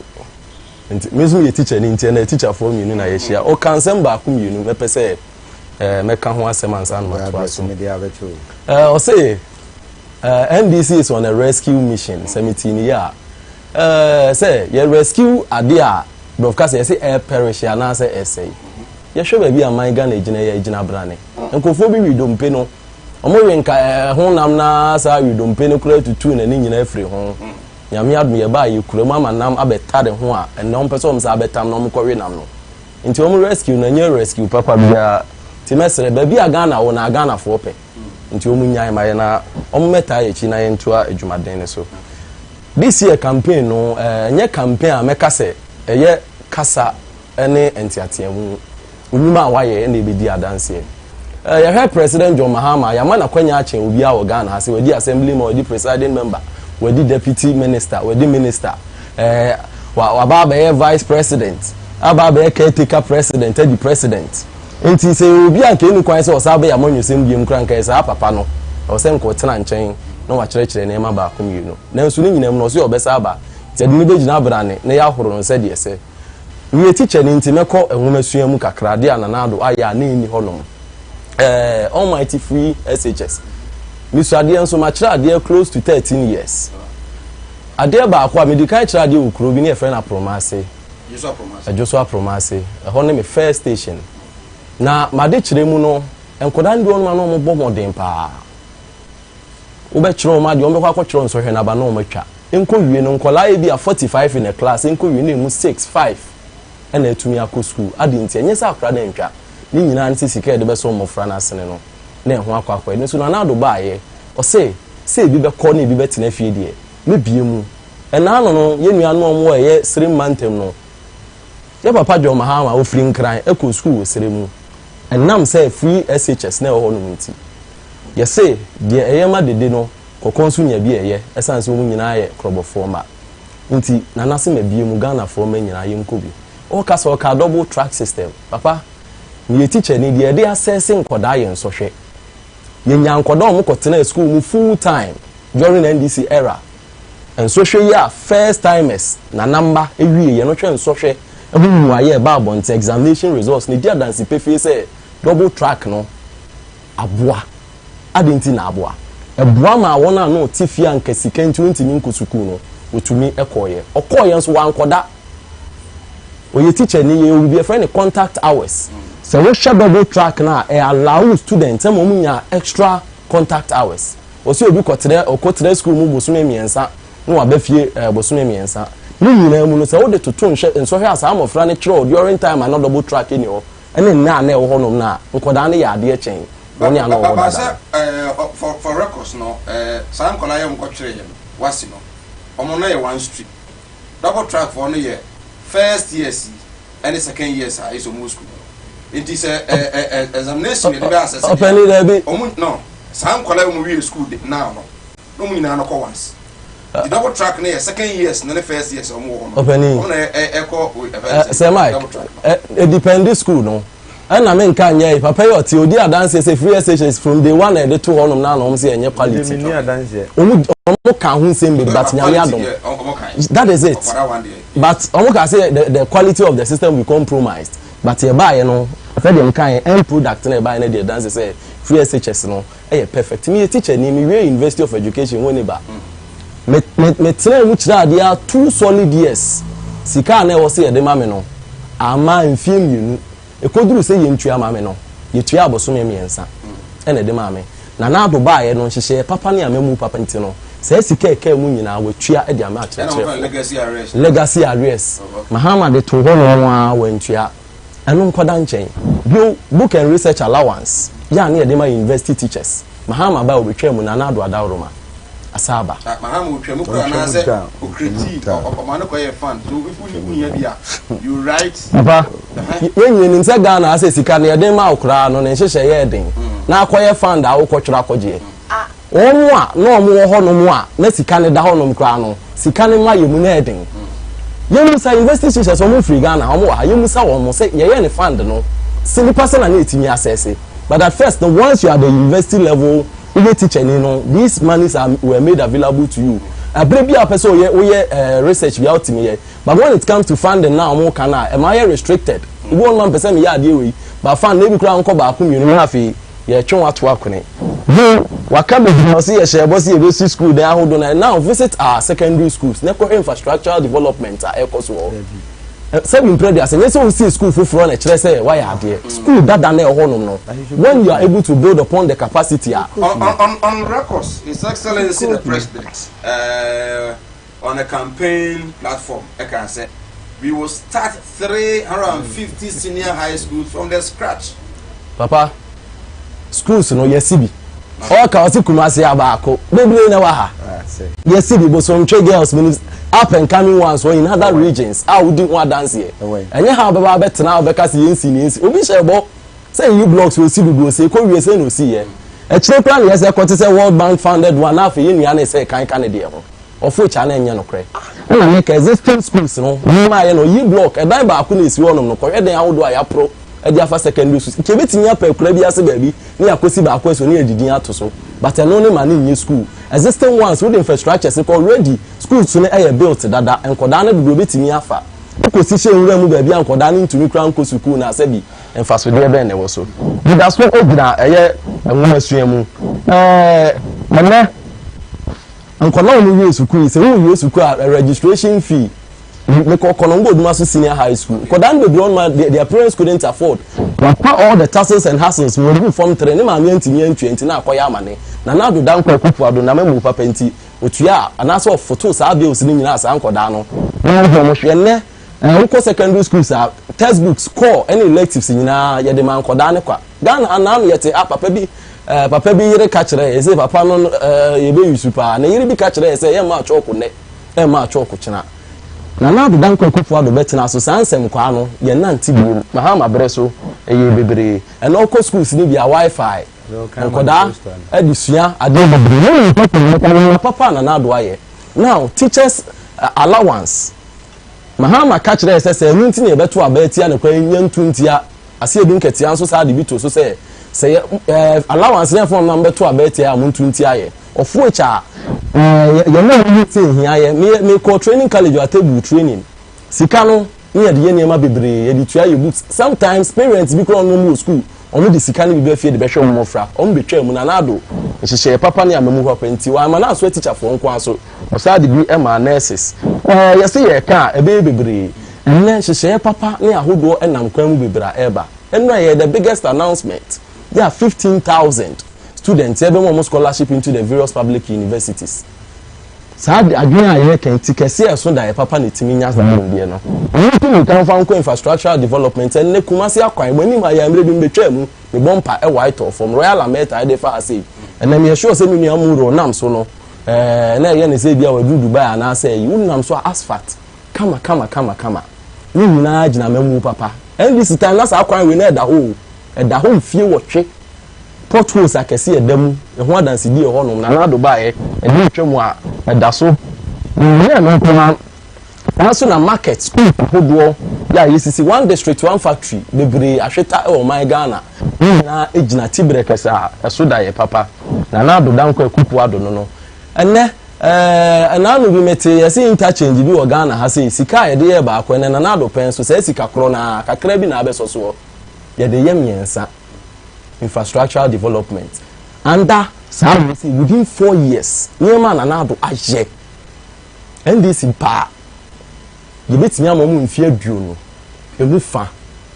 nti me nso meyɛ teacher ni nti ɛnɛ teacherfoɔ mmienu na yɛhyia. Ɔka nsɛm baako mmienu, mɛpɛ sɛ mɛka ho asɛm ansa na matoa so. Ɔse NDC is on a rescue mission. Sɛ metii ne yɛ a, sɛ yɛ rescue adeɛ a brɔfo ka sɛ yɛsɛ air perish anaasɛ ɛsɛe. Yɛhwɛ baabi a man Ghana gyina, yɛ gyina brane. Nkurɔfoɔ bi wi dompe no, ɔmo we nka ɛho nam na saa wi dompe no koraa tutu n'ani nyinaa afiri ho. Nyame adom yɛbaa yɛkura mu ama nam abɛtare ho a ɛnɛ ɔmpɛ sɛ ɔmo saa abɛtam na ɔmo kɔwe nam no nti ɔmo rescue no ɛnyɛ rescue papa biara. Nti mɛsrɛ, baabi a Ghana wɔ na Ghanafoɔ pɛ nti ɔmo nyae ma yɛ na ɔmo mɛtaa yɛ akyi na yɛntoa adwumaden no so. This year campaign no, ɛnyɛ campaign a mɛka sɛ ɛyɛ kasa ne nteateamu. Nnwuma a wayɛ na ɛbɛdi adanseɛ. Yɛhwɛ President John Mahama a, yɛama no akwanya akyɛn obiara wɔ Ghana ha sɛ wadi Assembly man, wadi Presiding Member, wadi Deputy Minister, wadi Minister, waba abɛyɛ Vice President, aba abɛyɛ Caretaker President, adi President. Nti sɛ yɛwɔ obi a nka ɛnni kwan sɛ ɔsan bɛyɛ amanyɔsɛm biom koraa nka ɛyɛ saa papa no. Ɛwɔ sɛ nka ɔtena nkyɛn na wakyerɛkyerɛ nneɛma baako mmienu. Nanso ne nyinaa mu no ɔse ɔbɛsan aba. Nti yɛde no bɛgyina abrane na yɛahoro no sɛdeɛ ɛsɛ. Meyɛ tikyani nti mɛkɔ nwomasua mu kakra, adeɛ a Nana Addo ayɛ a na ɛnni hɔnom. Ɛɛ Almighty Free SHS. Mesua adeɛ nso, makyerɛ adeɛ close to 13 years. Adeɛ baako a medi kan kyerɛ adeɛ wɔ kuro bi ne yɛfrɛ no Apromase. Adwoso Apromase. Ɛhɔ ne me first station. Na m'adekyerɛ mu no, nkwadaa no bi wɔ hɔnom a na wɔbɔ mmɔden paa. Wobɛkyerɛ wɔn adeɛ, wɔbɛkɔ akɔtwerɛ nsɔhwɛ no aba na wɔatwa. Nkɔwie no, nkwadaa ebia 45 in a class, nkɔwie no emu six, five ɛna atumi akɔ sukuu. Adɛn nti? Ɛnyɛ sɛ akwadaa no antwa. Ne nyinaa ne sɛ sika a yɛde bɛsɔ mmɔfra no asene no, na ɛho akɔ akɔyɛ. Nanso Nana Addo baeɛ, ɔse sɛ ebi bɛkɔ na ebi bɛtena fie deɛ, mɛbue mu. Ɛnna ano no, yɛn nuanom a wɔwɔ ɛyɛ Serem mantam no, yɛn papa John Mahama, ɔfiri Nkran kɔɔ sukuu wɔ Serem. Ɛnam sɛ free SHS na ɛwɔ hɔnom nti, yɛse deɛ ɛyɛ ma dede no, kɔkɔɔ nso nya bi a ɛyɛ, ɛsiane sɛ wɔn nyinaa yɛ korɔbɔfoɔ mma nti. Nana se mabie mu, Ghanafoɔ mma nyinaa yɛnkɔ bi. Ɔɔka sɛ ɔkaa double track system. Papa, meyɛ tikyani, deɛ yɛde asɛse nkɔdaa yɛ nsɔhwɛ. Yɛnyaa nkɔdaa a wɔkɔtenaa sukuu mu full time during NDC era. Nsɔhwɛ yi a first timers, Nana mma, wieeɛ no hwɛ nsɔhwɛ ho mmuaeɛ a ɛbaa abɔnten, examination results, no ɛdi adanse pefee sɛ double track no aboa. Adɛn nti na aboa? Ɛboa maa wɔn a na wɔte fie a anka sika nti wɔntumi nkɔ sukuu no, wɔtumi kɔeɛ. Ɔkɔeɛ nso, wankɔda. Ɔyɛ tikyani, yɛwɔ biribi yɛfrɛ no contact hours. Sɛ wohwɛ double track no a, ɛ allow students ma wɔnya extra contact hours. Wɔse obi kɔtrɛ, ɔkɔtra sukuu mu bosome mmiɛnsa na waba fie eh, bosome mmiɛnsa. Ne nyinaa mu no, sɛ wode toto nhwɛ, nsɔhwɛ a saa mmɔfra no kyerɛw during time a na double track nni hɔ ne nnɛ a na ɛwɔ hɔnom no a, nkwadaa no yɛ adeɛ kyɛn wɔn a na wɔwɔ Ba dada sɛ no. eh, for, for records no, eh, saa nkwadaa yi a wɔkɔtwerɛeɛ no, WASSCE no, wɔn no yɛ one stream. Double track foɔ no yɛ first years yi ɛne second years a ɛsɛ wɔn wɔ school mu no. Nti sɛ eh, eh, eh, examination yɛde bɛ assess deɛ Ɔpanin, daabi. wɔn, no, saa nkwadaa yi wɔn wie school de, now no, na wɔn nyinaa no kɔ once. Nti double track no yɛ second years no ne first years a wɔn wɔ hɔ no. Ɔpanin. Wɔn na ɛ, ɛkɔ, ɛfɛ Eh, Sir Mike, double track no. eh, it depend school no. Ɛna me nka nyɛ papa yi ɔte odi adanseɛ sɛ free SHS from day one na yɛde to hɔnom na na wɔn sɛ ɛnyɛ quality. Wɔn wɔn ka ho nsɛm bebree but nyame adom. That is it. But wɔn ka sɛ the the quality of the system will be compromised. But yɛ baayɛ no sɛdeɛ nka yɛ end product na yɛ baayɛ no deɛ danse sɛ free SHS no ɛyɛ perfect. Mi yɛ teacher ni mi wie University of Education Winneba. Me me me tena mu kyerɛ adeɛ a two solid years. Sika a na ɛwɔ sɛ yɛde ma me no ama mfie mmienu. Ɛkɔduruu sɛ yɛntua ma me no, yɛtuaa bosome mmiɛnsa na ɛde maa me. Nana Addo baeɛ no, nhyehyɛeɛ papa ne amammuo papa nti no, saa sika a ɛkaa mu nyinaa, watua de ama akyerɛkyerɛfoɔ. Legacy arrears. Mahama de too hɔ nom ara, wantua. Ɛno nkɔda nkyɛn. Bio, book and research allowance yɛ a na yɛde ma university teachers. Mahama baeɛ, ɔbɛtwaa mu, Nana Addo Adaworoma. Asaaba. Ah, Mahama otwa mu kura anaasɛ okreti ɔma no kɔyɛ fan so if wo hia bi a you write. Papa, yɛn nyina nim sɛ Ghana asɛ sika no yɛde ma wo koraa no ne nhyehyɛ yɛ den na akɔyɛ fund a wokɔtwerɛ akɔgyeɛ. Wɔn a na wɔn wɔ hɔnom a na sika no da hɔnom koraa no sika no ma yɛ mu na ɛden. Yɛmmusa university teachers wɔn mfiri Ghana wɔn wɔ ha yɛmmusa wɔn sɛ yɛyɛ ne fund no sɛ nipa sɛ na na ɛtumi asɛse but at first no once you are the university level Woyɛ teacher ni no, these monies are were made available to you. Ɛberɛ bi a wopɛ sɛ woyɛ woyɛ eh, research bi a wotumi yɛ. But when it comes to funding na wɔn ka no a, ɛma ayɛ restricted. Ebi wɔ hɔ nom a mpɛ sɛ meyɛ adeɛ wei, but fund no ebi koraa nkɔ baako mmienu na afei yɛtwe wo ato akone. Bio, waka bebree ɔse yɛhyɛɛ bɔ sɛ yɛbɛsi school dan ahodoɔ na now visit our secondary schools na kɔhwɛ infrastructural development a ɛrekɔ so wɔ hɔ. Sɛbi mprɛ duasa, nyɛ sɛ wosii sukuu foforɔ na ɛkyerɛ sɛ woayɛ adeɛ. Sukuu dada no a ɛwɔ hɔnom no, when you are able to build upon the capacity a. On, on, on records, His Excellency the President, uh, on a campaign platform, ɛka sɛ, we will start 350 senior high schools from the scratch. Papa, schools no yɛsi bi. Ɔka ɔsi Kumasi abaako, bebree na ɛwɔ ha. Yɛsi bi Bosomtwe girls minim up and coming ones wɔ in other regions a wodi ho adanseɛ. Ɛnyɛ ha wobɛba abɛtena a wobɛka sɛ yɛnsi ne yɛnsi. Obi hyɛ bɔ sɛ yiyi blocks wɔ osi dodoɔ sɛ ɛkɔ wie sɛ na osi yɛ. Akyire koraa na yɛsɛ kɔte sɛ World Bank funded one na afei yɛn nua no sɛ kan ka ne deɛ ho. Ɔfo kya na ɛnyɛ nokorɛ. Ɛna meka existing schools no nneɛma a yɛ no yi block ɛdan baako na esi hɔnom no kɔhwɛ dan ahodoɔ a yɛaporo de afa secondary schools. Nka yɛbɛtumi apɛ akura bi ase baabi ne yɛakɔsi baako asi hɔ ne yɛde din ato so but ɛno ne ma no nyɛ school. Existing ones wode infrastructures no kɔ already schools no yɛ built dada nkɔdaa no dodoɔ bɛtumi afa. Wokɔsi hyɛ nwura mu baabi a nkɔdaa no ntumi koraa nkɔ sukuu no a sɛbi mfasodeɛ bɛn na ɛwɔ so. Meda so gyina ɛyɛ nwomasua mu. Ɛɛ ɛnɛ Nkwadaa a wɔwie sukuu yi, sɛ wowie sukuu a, registration fee, mekɔ Kɔnɔngo Oduma Senior High School. Nkwadaa no bebree wɔn ma their parents couldn't afford. Wafa all the tassels and hassles mu wɔduru form 3 ne maame antumi antua nti na akɔyɛ amane. Nana Addo Dankwa Akufo Addo nam amu papa nti otua anaasɛ ɔfotow saa bills no nyinaa saa nkwadaa no. Na wɔn hwɛ nnɛ wokɔ secondary schools a textbooks, core ne electives nyinaa yɛde ma nkwadaa no kwa. Ghana ha naanu yɛte ha papa bi eh, papa bi yere ka kyerɛ yɛ sɛ papa no eh, yɛbɛyi su paa. Ne yere bi ka kyerɛ yɛ sɛ yɛmma atwɔko nnɛ, ɛmma atwɔko kyena. Nana Addo Dankwa Akufo Addo bɛtena so saa nsɛm kwaa no yɛnnante biom. Mahama berɛ so ɛyɛɛ bebree. Ɛnɛ wokɔ schools no bi a wifi, nkɔdaa de sua adeɛ bebree. Ne nneɛma papa a Nana Addo ayɛ. Now teachers allowance Mahama ka kyerɛɛ sɛ sɛ ɛno nti na yɛbɛto aba atia no koraa yɛnto ntia. Asiedu Nketia nso saa de bi to so sɛ sɛ yɛ ɛɛ allowance yɛn fɔm na mobɛto aba atia a monto ntia yɛ. Ɔfo akyi a ɛɛ yɛn a yɛn ti nhia yɛ. Me mekɔ training college wɔ Atebu training. Sika no ne yɛde yɛ nneɛma bebree yɛde tua yɛ books. Sometimes parents bi koraa wɔn wɔ school wɔn de sika no bi ba fie de bɛhwɛ wɔn mmɔfra. Wɔn betwaa mu Nana Addo nhyehyɛeɛ papa ne amamu papa nti wɔamma no ansoa teacherfoɔ nko ara so. Ɔsan de bi maa nurses. Ɛɛ yɛse yɛreka a, ɛbɛyɛ bebree. Ɛnnɛ nhyehyɛeɛ papa ne ahodoɔ nam kwan mu bebree a ɛreba. Ɛnnora yɛyɛ the biggest announcement yɛ a 15,000 students yɛbɛma wɔn scholarship into the various public universities. Saa adwene a yɛreka yi, ti kɛseɛ a ɛso daeɛ papa na ɛtumi nya saa nimdeɛ no. Ɛno nti mmirika mfa nkɔ infrastructural development. Ɛnnɛ Kumasi akwan, mo anim ha yi a mmerɛ bi mebɛtwaa mu, mebɔ mpa wɔ Aitɔ fam, Royal Amerta ɛde fa ha sei. Ɛnnɛ meyɛ sure sɛ me nua Muro nam so no, Ɛɛ, na ɛyɛ no sɛ ebia waduru Dubai anaasɛ ayi. Wonam so a, asphalt kama kama kama kama. Ne nyinaa gyina amamuo papa. NDC time na saa kwan wei na ɛda hɔ o. Ɛda hɔ mfie wɔtwe. Potholes akɛse ɛda mu. Ɛho adansedie wɔ hɔnom. Nana Addo baeɛ, ɛde retwa mu a, ɛda so. Nyɛ ɛno nko ara. Saa nso na market, schools ahodoɔ yɛ a yɛsisi, one district one factory bebree ahweta wɔ ɔman Ghana. Ne nyinaa gyina tiberɛ kɛse a ɛso da yɛ papa. Nana Addo Dankwa Akuffo Addo no no. Ɛnnɛ, ɛɛ, ɛna ano bi mete yɛse interchange bi wɔ Ghana ha sei, sika a yɛde yɛɛ baako ɛnnɛ Nana Addo pɛn so saa sika korɔ no ara, kakra bi na abɛsɔ soɔ, yɛde yɛ mmiɛnsa. Infrastructural development under saa wei sei within 4 years nneɛma a Nana Addo ayɛ. NDC paa yɛbɛtumi ama wɔn mfeɛ 20 ɛmu fa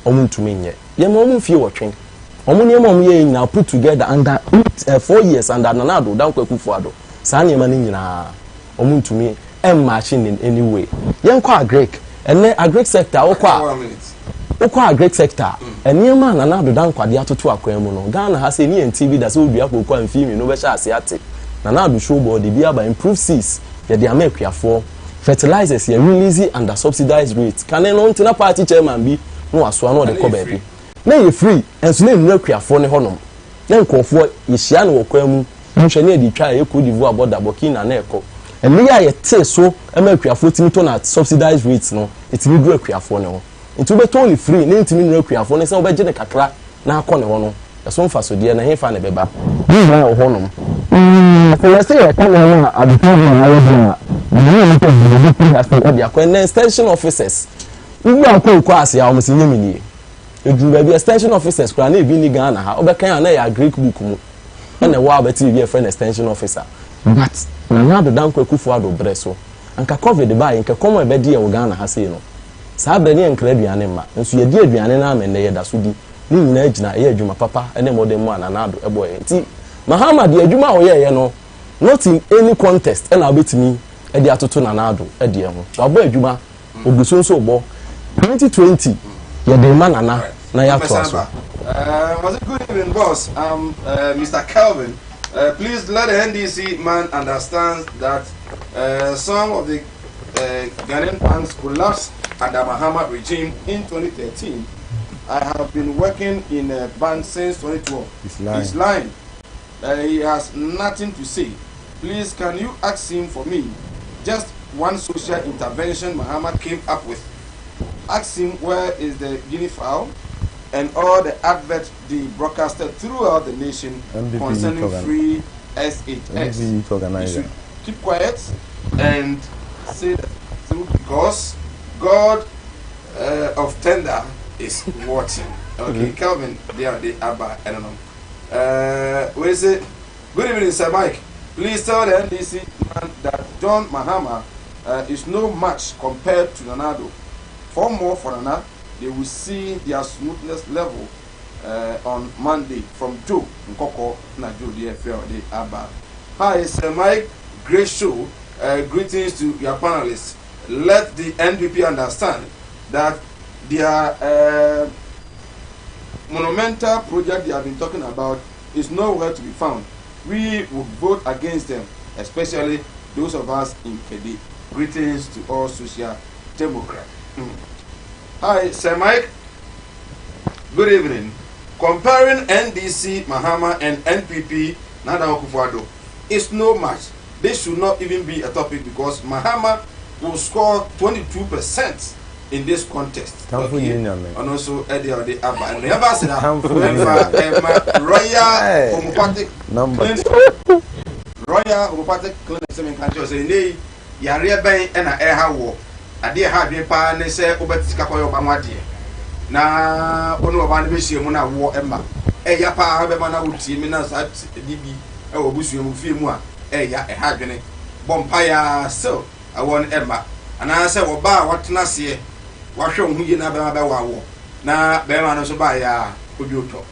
wɔn ntumi nyɛ. Yɛma wɔn mfeɛ 8 wɔn nneɛma wɔn yɛyɛ nyinaa put together under 4 years under Nana Addo Dankwa Akufo-Addo saa nneɛma no nyinaa wɔn ntumi mmaakye in any way. Yɛnkɔ agric, ɛnɛ agric sector wokɔ a wokɔ agric sector nneɛma a Nana Addo Dankwa de atoto akwan mu no Ghana ha sɛ ne yɛn ti bi da sɛ wodua kooko a mfeɛ 2 bɛhyɛ ase ate. Nana Addo show board bi aba improve seeds yɛde ama akuafoɔ, fertilizers yɛ release under subsidized rate. Kane no ntena party chairman bi na wasoa na ɔde kɔ baabi na yɛ free nso na nnura akuafoɔ ne hɔnom na nkurɔfoɔ yɛhyia no wɔ kwan mu nhwɛ ne yɛde twa ɛyɛ Cote d'Ivoire border Burkina na ɛkɔ. Ɛnne yi a yɛtee so ma akuafoɔ tumi tɔ no at subsidized rate no ɛtumi duru akuafoɔ ne ho. Nti wobɛtɔn no free na ɛntumi nnuru akuafoɔ no sɛ wobɛgye no kakra na akɔ ne hɔ no ɛso mfasodeɛ no ɛhefa na ɛbɛba? Ne nyinaa wɔ hɔnom. Sɛ yɛse yɛreka nneɛma a adetɔn ho na ayɛ den a, deɛ ne nnipa bebree bɛfiri ha sei de akɔ. Ɛnnɛ extension officers, wowura kɔ kɔ ase a wɔn se nyɛ me nie. Ɛduru baabi extension officers koraa na ebi nni Ghana ha, wobɛkan a na ɛyɛ agric book mu ɛna ɛwɔ a wobɛte biribi a yɛfrɛ no extension officer. But Nana Addo Dankwa Akufo-Addo berɛ so, anka covid baeɛ, nka ɛkɔm a ɛbɛde yɛn wɔ Ghana ha sei no, saa berɛ no yɛnkra aduane mma, nso yɛdi aduane no ara ma ɛnnɛ yɛda so di. Ne nyinaa gyina ɛyɛ adwuma papa ne mmɔdemmɔ a Nana Addo bɔeɛ nti. Mahama deɛ adwuma a ɔyɛeɛ no, not in any contest ɛna wobɛtumi de atoto Nana Addo deɛ ho. Wabɔ adwuma, ɔgu so nso rebɔ. 2020 yɛde rema Nana na yɛatoa so. Was it good evening, boss? I'm Mr. Kelvin. Uh, please let the NDC man understand that uh, some of the uh, Ghanaian banks collapsed under Mahama regime in 2013. I have been working in a bank since 2012. He's lying. He's lying. Uh, he has nothing to say. Please, can you ask him for me? Just one social intervention Mahama came up with. Ask him where is the guinea fowl and all the adverts they broadcasted throughout the nation MPP concerning youth organ- free SHS. MPP youth He organizer. should keep quiet and say the truth because God uh, of tender is watching. Okay, Calvin, they are the Abba, I don't know. Uh, where is it? Good evening, Sir Mike. Please tell the NDC man that John Mahama uh, is no match compared to Nanado. For more for Nana, they will see their smoothness level uh, on Monday from Joe Nkoko na Joe DFL the Abba. Hi, Sir Mike. Great show. Uh, greetings to your panelists. Let the NPP understand that their uh, monumental project they have been talking about is nowhere to be found. We will vote against them, especially those of us in Kedi. Greetings to all social democrats. Mm. Hi, Sir Mike. Good evening. Comparing NDC Mahama and NPP Nana Akufo-Addo is no match. This should not even be a topic because Mahama will score 22% in this contest. Tamfo ni nyame. Ɔno nso ɛde ɔde aba. Ɛno yɛn ba sira. Tamfo ni Ɛnfa nyame. ɛma Royal Hey. Homeopathic Number Clinic. Royal Homeopathic Clinic sɛ menka nkyerɛ wo sɛ ɛnnɛ yi yareɛ bɛn ɛna ɛha woɔ. Adeɛ ɛha adwene paa ne sɛ wobɛte sika kɔyɛ ɔba ho adeɛ na wo ne ɔba no bɛhyia mu na woɔ ɛma ɛya paa bɛma na wotie me na saa ɛde bi ɛwɔ abusua mu fie mu a ɛya ɛha adwene bɔ mpaeɛ a still ɛwɔ no ɛmma anaasɛ ɔba a watena aseɛ wahwɛ wo ho yie na bɛma bɛwɔ awoɔ na bɛrima no nso baeɛ a odwo tɔ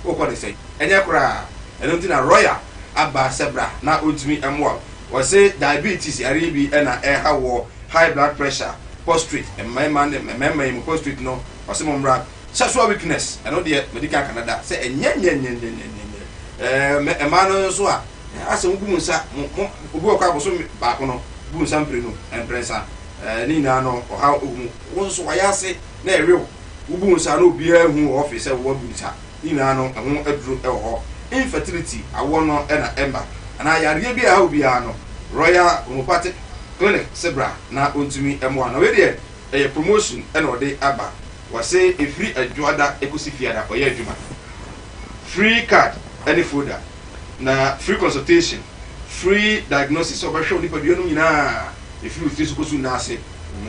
wokɔ ne sɛn ɛnyɛ koraa ɛno nti na royal aba sɛ bra na ɔntumi mmoa wo wɔse diabetes yareɛ bi ɛna ɛha wɔ high blood pressure prostate mmarima ne mmarima yi mu prostate no ɔse mo mmra sexual weakness ɛno deɛ madi kan kanada sɛ ɛnyɛ nyɛ nyɛ nyɛ nyɛ nyɛ ɛɛ mmaa no nso a asɛ mo bu mo nsa mo mo obi wɔ kɔ aboso baako no bu nsa mprenu mprɛnsa ɛɛ ne nyinaa no ɔhaw ɛwɔ mu wo nso wayɛ ase na ɛwew wobu nsa na obiara hu wɔ ɔfis sɛ woabu nsa ne nyinaa no ɛho aduro ɛwɔ hɔ infertility awoɔ no ɛna ɛmba anaa yareɛ bi a ɛha obiara no Royal Homeopathic Clinic se bra na ɔntumi mmoa na wei deɛ ɛyɛ promotion ɛna ɔde aba wɔse ɛfiri adwoada ɛkɔsi fiada ɔyɛ adwuma free card ɛne folder na free consultation free diagnosis sɛ ɔbɛhwɛ wo nipadua no nyinaa ɛfiri wo tiri so kɔsi wo nan ase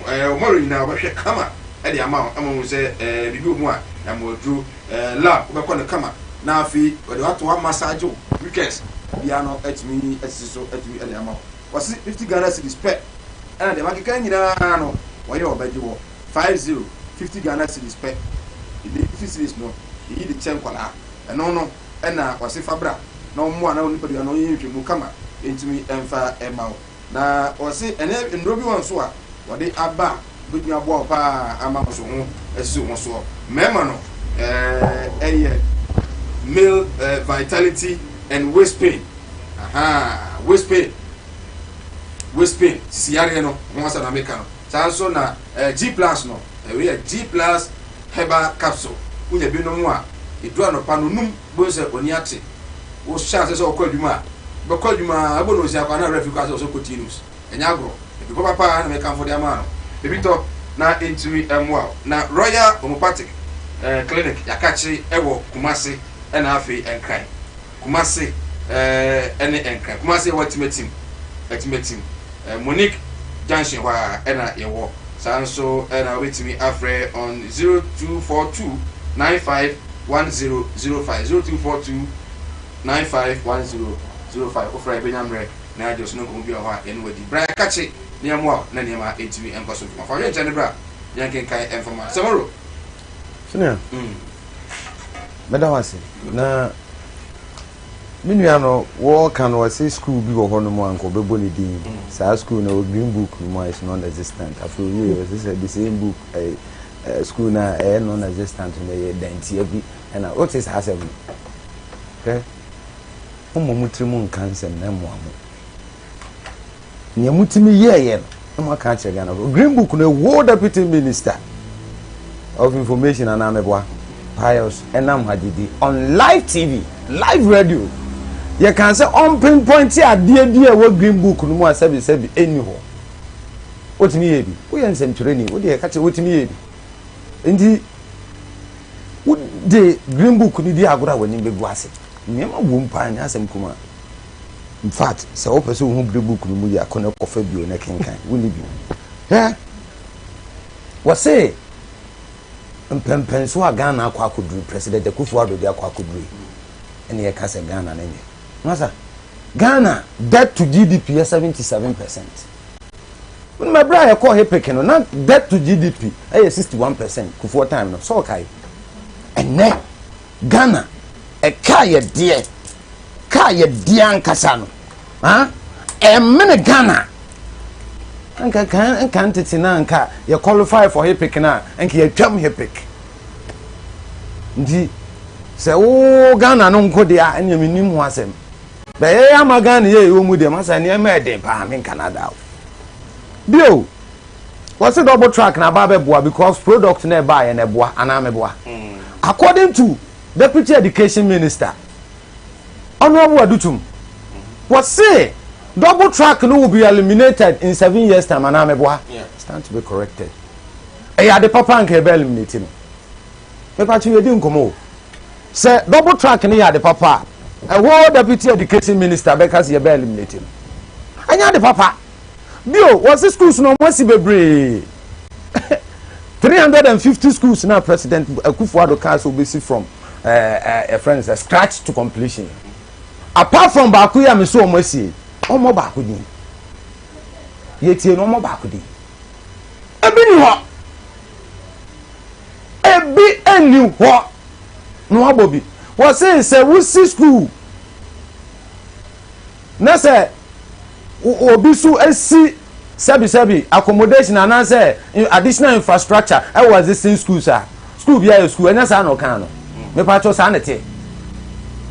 ɛɛ wo mmɔwerɛ nyinaa ɔbɛhwɛ kama ɛde ama wo ama wo sɛ ɛɛ biribi wɔ mu a ɛma aduro ɛɛ lab wobɛkɔ no kama na afei wɔde wato hɔ massage wo weekends biara no atumi asisi so atumi ɛde ama wo wɔse 50 Ghana cedis pɛ ɛna deɛ makeka nyinaa no wɔyɛ ɔbɛgye wɔ 50 50 Ghana cedis pɛ ɛde 50 cedis no yɛyi de kyɛ nkwadaa ɛno no ɛna wɔse fa bra na ɔmmoa na wo nipadua no ɔnyɛ nhwɛmu kama ɛntumi ɛmfa ɛma wo na wɔse ɛnɛ nnuro bi wɔ nso a wɔde aba a bɛtumi aboa wo paa ama wo so ho asi wo ho soɔ mmarima no ɛyɛ male vitality and waist pain aha waist pain waist pain sisi yareɛ no ho asɛm na meka no saa nso na G plus no ɛwei yɛ G plus herbal capsule wonya bi nom a ɛduru anɔpa no num bohu sɛ oni ate wohyɛ ase sɛ wokɔ adwuma a bɛkɔ adwuma a ɛbɔ no osia kɔ na werɛ fi kɔ asɛ wɔsɛ kɔ tea news ɛnyɛ agorɔ ebi papa paa na mekamfo de ama no ebi tɔ na ntumi mmoa wo na Royal Homeopathic eh, Clinic yɛakakye ɛwɔ Kumase ɛna afei Nkran Kumase eh, ɛne Nkran Kumase ɛwɔ Atimatim Atimatim eh, Monique Junction hɔ a ɛna yɛwɔ saa nso ɛna wobɛtumi afrɛ on 0242 95 1005 0242 951005 wofrɛ yɛbɛnya mmerɛ na yɛagye wo so ne nkɔmmɔ bi wɔ hɔ a yɛne wo adi. Bra yɛakakye na yɛmmoa wo na nneɛma ntumi nkɔ so mfama. Fa w'adwenkyerɛ no bra na yɛnkenkan mfama. Samoro. Senior, mɛda wo ase. Na me nua no wɔka no ɔse school bi wɔ hɔ nom a nka ɔbɛbɔ ne din. Saa school no ɛwɔ green book no mu a it's non-existent. Afei owie ɔse sɛ the same book eh, eh, school no a ɛyɛ non-existent no ɛyɛ dantia bi ɛna wote saa asɛm no. Hwɛ. Mommɔ mo tirim nka nsɛm na ɛmmoa mo. Nea motumi yɛeɛ no na moaka akyerɛ Ghanafoɔ. Green book no ɛwɔ deputy minister of information anaa meboa Pius ɛnam Hagyedi on live TV, live radio. Yɛkaa sɛ ɔmpinpointe adeɛ bi a ɛwɔ green book no mu a sɛbisɛbi ɛnni hɔ. Wotumi yɛ bi. Woyɛ nsɛmtwerɛni, wo deɛ ka kyerɛ wotumi yɛ bi. Nti wode green book no di agorɔ a w'anim bɛgu ase. Nneɛma wom paa, ɛnyɛ asɛm kumaa. In fact, sɛ wopɛ sɛ wohu Green Book no mu yie a, kɔ na kɔfa bio na kenkan. Wonni bi. Hwɛ, wɔse mpɛmpɛnso a Ghana akɔ akɔduru, President Akufo-Addo de akɔ akɔduru yi, ɛne yɛka sɛ Ghana no nyɛ. Masa, Ghana debt to GDP yɛ 77 percent. Wonim ɛberɛ a yɛkɔɔ HIPC no, na debt to GDP ɛyɛ 61 percent, Kufuor time no, sɛ ɔkae. Ɛnɛ, Ghana ɛka a yɛdeɛ ka a yɛdeɛ ankasa no ah ɛmene Ghana nka kan nka ntete na nka yɛ qualify for HIPC na nka yɛtwam HIPC nti sɛ wo Ghana no nko deɛ a ɛnea menim ho asɛm bɛyɛ ama Ghana yɛ ɛwɔ mu deɛ masa nneɛma ɛden paa menka nada o bio Wɔse double track na aba abɛboa because product na ɛbaeɛ no ɛboa anaa meboa? According to Deputy Education Minister Honourable Adutum, wɔse double track no will be eliminated in 7 years time anaa meboa? Stand to be corrected. Ɛyɛ ade papa anka ɛbɛ eliminate no. Mepatwe yɛdi nkɔmmɔ o. Sɛ double track no yɛ ade papa a, ɛhɔ Deputy Education Minister bɛka sɛ yɛbɛ eliminate no. Ɛnyɛ ade papa. Bio, wɔse schools no wɔn asi bebree. 350 schools na President Akufo-Addo kaa sɛ obesi from ɛɛ ɛɛ ɛfrɛ no sɛ scratch to completion. Apart from baako yi a mese wɔn asie, wɔn baako din. Yɛtie no wɔn baako din. Ebi ni hɔ. Ebi nni hɔ. Na wɔabɔ bi. Wɔse sɛ wosi school na sɛ obi so si sɛbisɛbi accommodation anaasɛ additional infrastructure ɛwɔ existing schools a, school bi ayɛ school. Ɛnyɛ saa na ɔkaa no? Mepatwɔ, saa na ɛte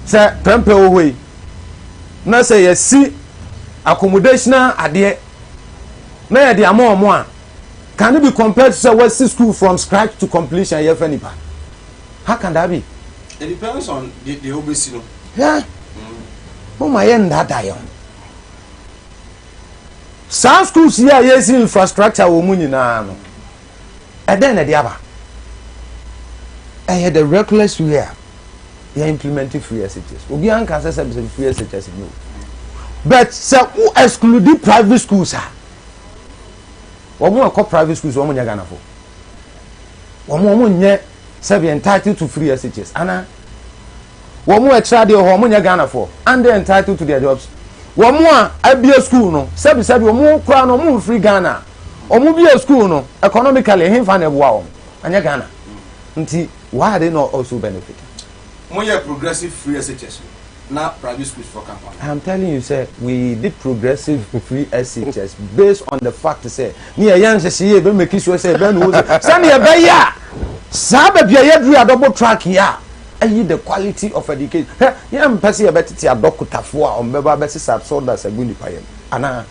sɛ prɛmpɛ wɔ hɔ yi na sɛ yɛsi accommodational adeɛ na yɛde ama ɔmo a, can it be compared to sɛ wɔasi school from scratch to completion? Yɛfɛ nipa, how can that be? It depends on the the obesi no. Yeah. Mo ma yɛ ndaadaa yɛn ho. Saa schools yi a yɛsi infrastructure wɔ mu nyinaa no, ɛdɛn na ɛde aba? Ɛyɛ the reckless way a yɛ implement free SHS. Obiara nka sɛ sɛ free SHS no. But sɛ wo exclude private schools a, wɔn a ɛkɔ private schools wɔn nyɛ Ghanafo. Wɔn nyɛ sɛbi entitled to free SHS ana? Wɔn a ɛkyerɛ adeɛ wɔ hɔ wɔn nyɛ Ghanafoɔ and they entitled to their jobs? Wɔn a abie school no, sɛbi sɛbi, wɔn koraa no wɔn mfiri Ghana. Wɔn bie school no, economically ɛhenfa na ɛboa wɔn? Ɛnyɛ Ghana. Nti why are they not also benefit? Mo yɛ progressive free SHS no na private schools fo ka ho ana? I'm telling you sɛ we did progressive free SHS based on the fact sɛ ne yɛyɛ nhyehyɛeɛ yɛ bɛ make sure sɛ ɛbɛn no wɔ sɛ sɛdeɛ ɛbɛyɛ a saa baabi a yɛduru a double track yi a ayi the quality of education. Hwɛ, yɛn mpɛ sɛ yɛbɛtete adɔkotafoɔ a wɔn bɛba abɛsesa sawdust agu nipa yam anaa?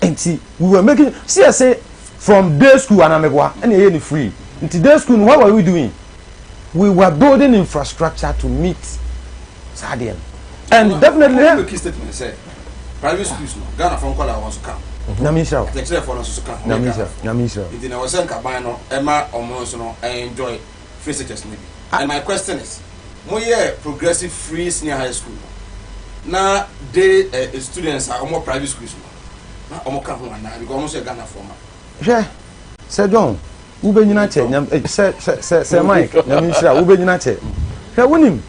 Nti we were making see yɛ from day school anameboa ɛna ɛyɛ ne free. Nti day school no, what were we doing? We were building infrastructure to meet saa adeɛ no and definitely. Wɔn make statement sɛ private schools no, Ghana fɔ nkɔla wɔn nso ka ho. Nyame nhyira wo. Akyerɛkyerɛfoɔ no nso so ka ho. Nyame nhyira, Nyame nhyira wo. Nti na wɔ sɛ nkaban no ɛma wɔn nso no enjoy free SHS no bi. And my question is, mo yɛ progressive free senior high school no na de eh, students a wɔn private schools no na wɔn ka ho anaa? Because wɔn nso yɛ Ghana foɔ ma. Hwɛ sɛ John wobɛnyina kyɛ nyam eh, sɛ sɛ sɛ sɛ Mike, Nyame nhyira wobɛnyina kyɛ. Hwɛ, wonim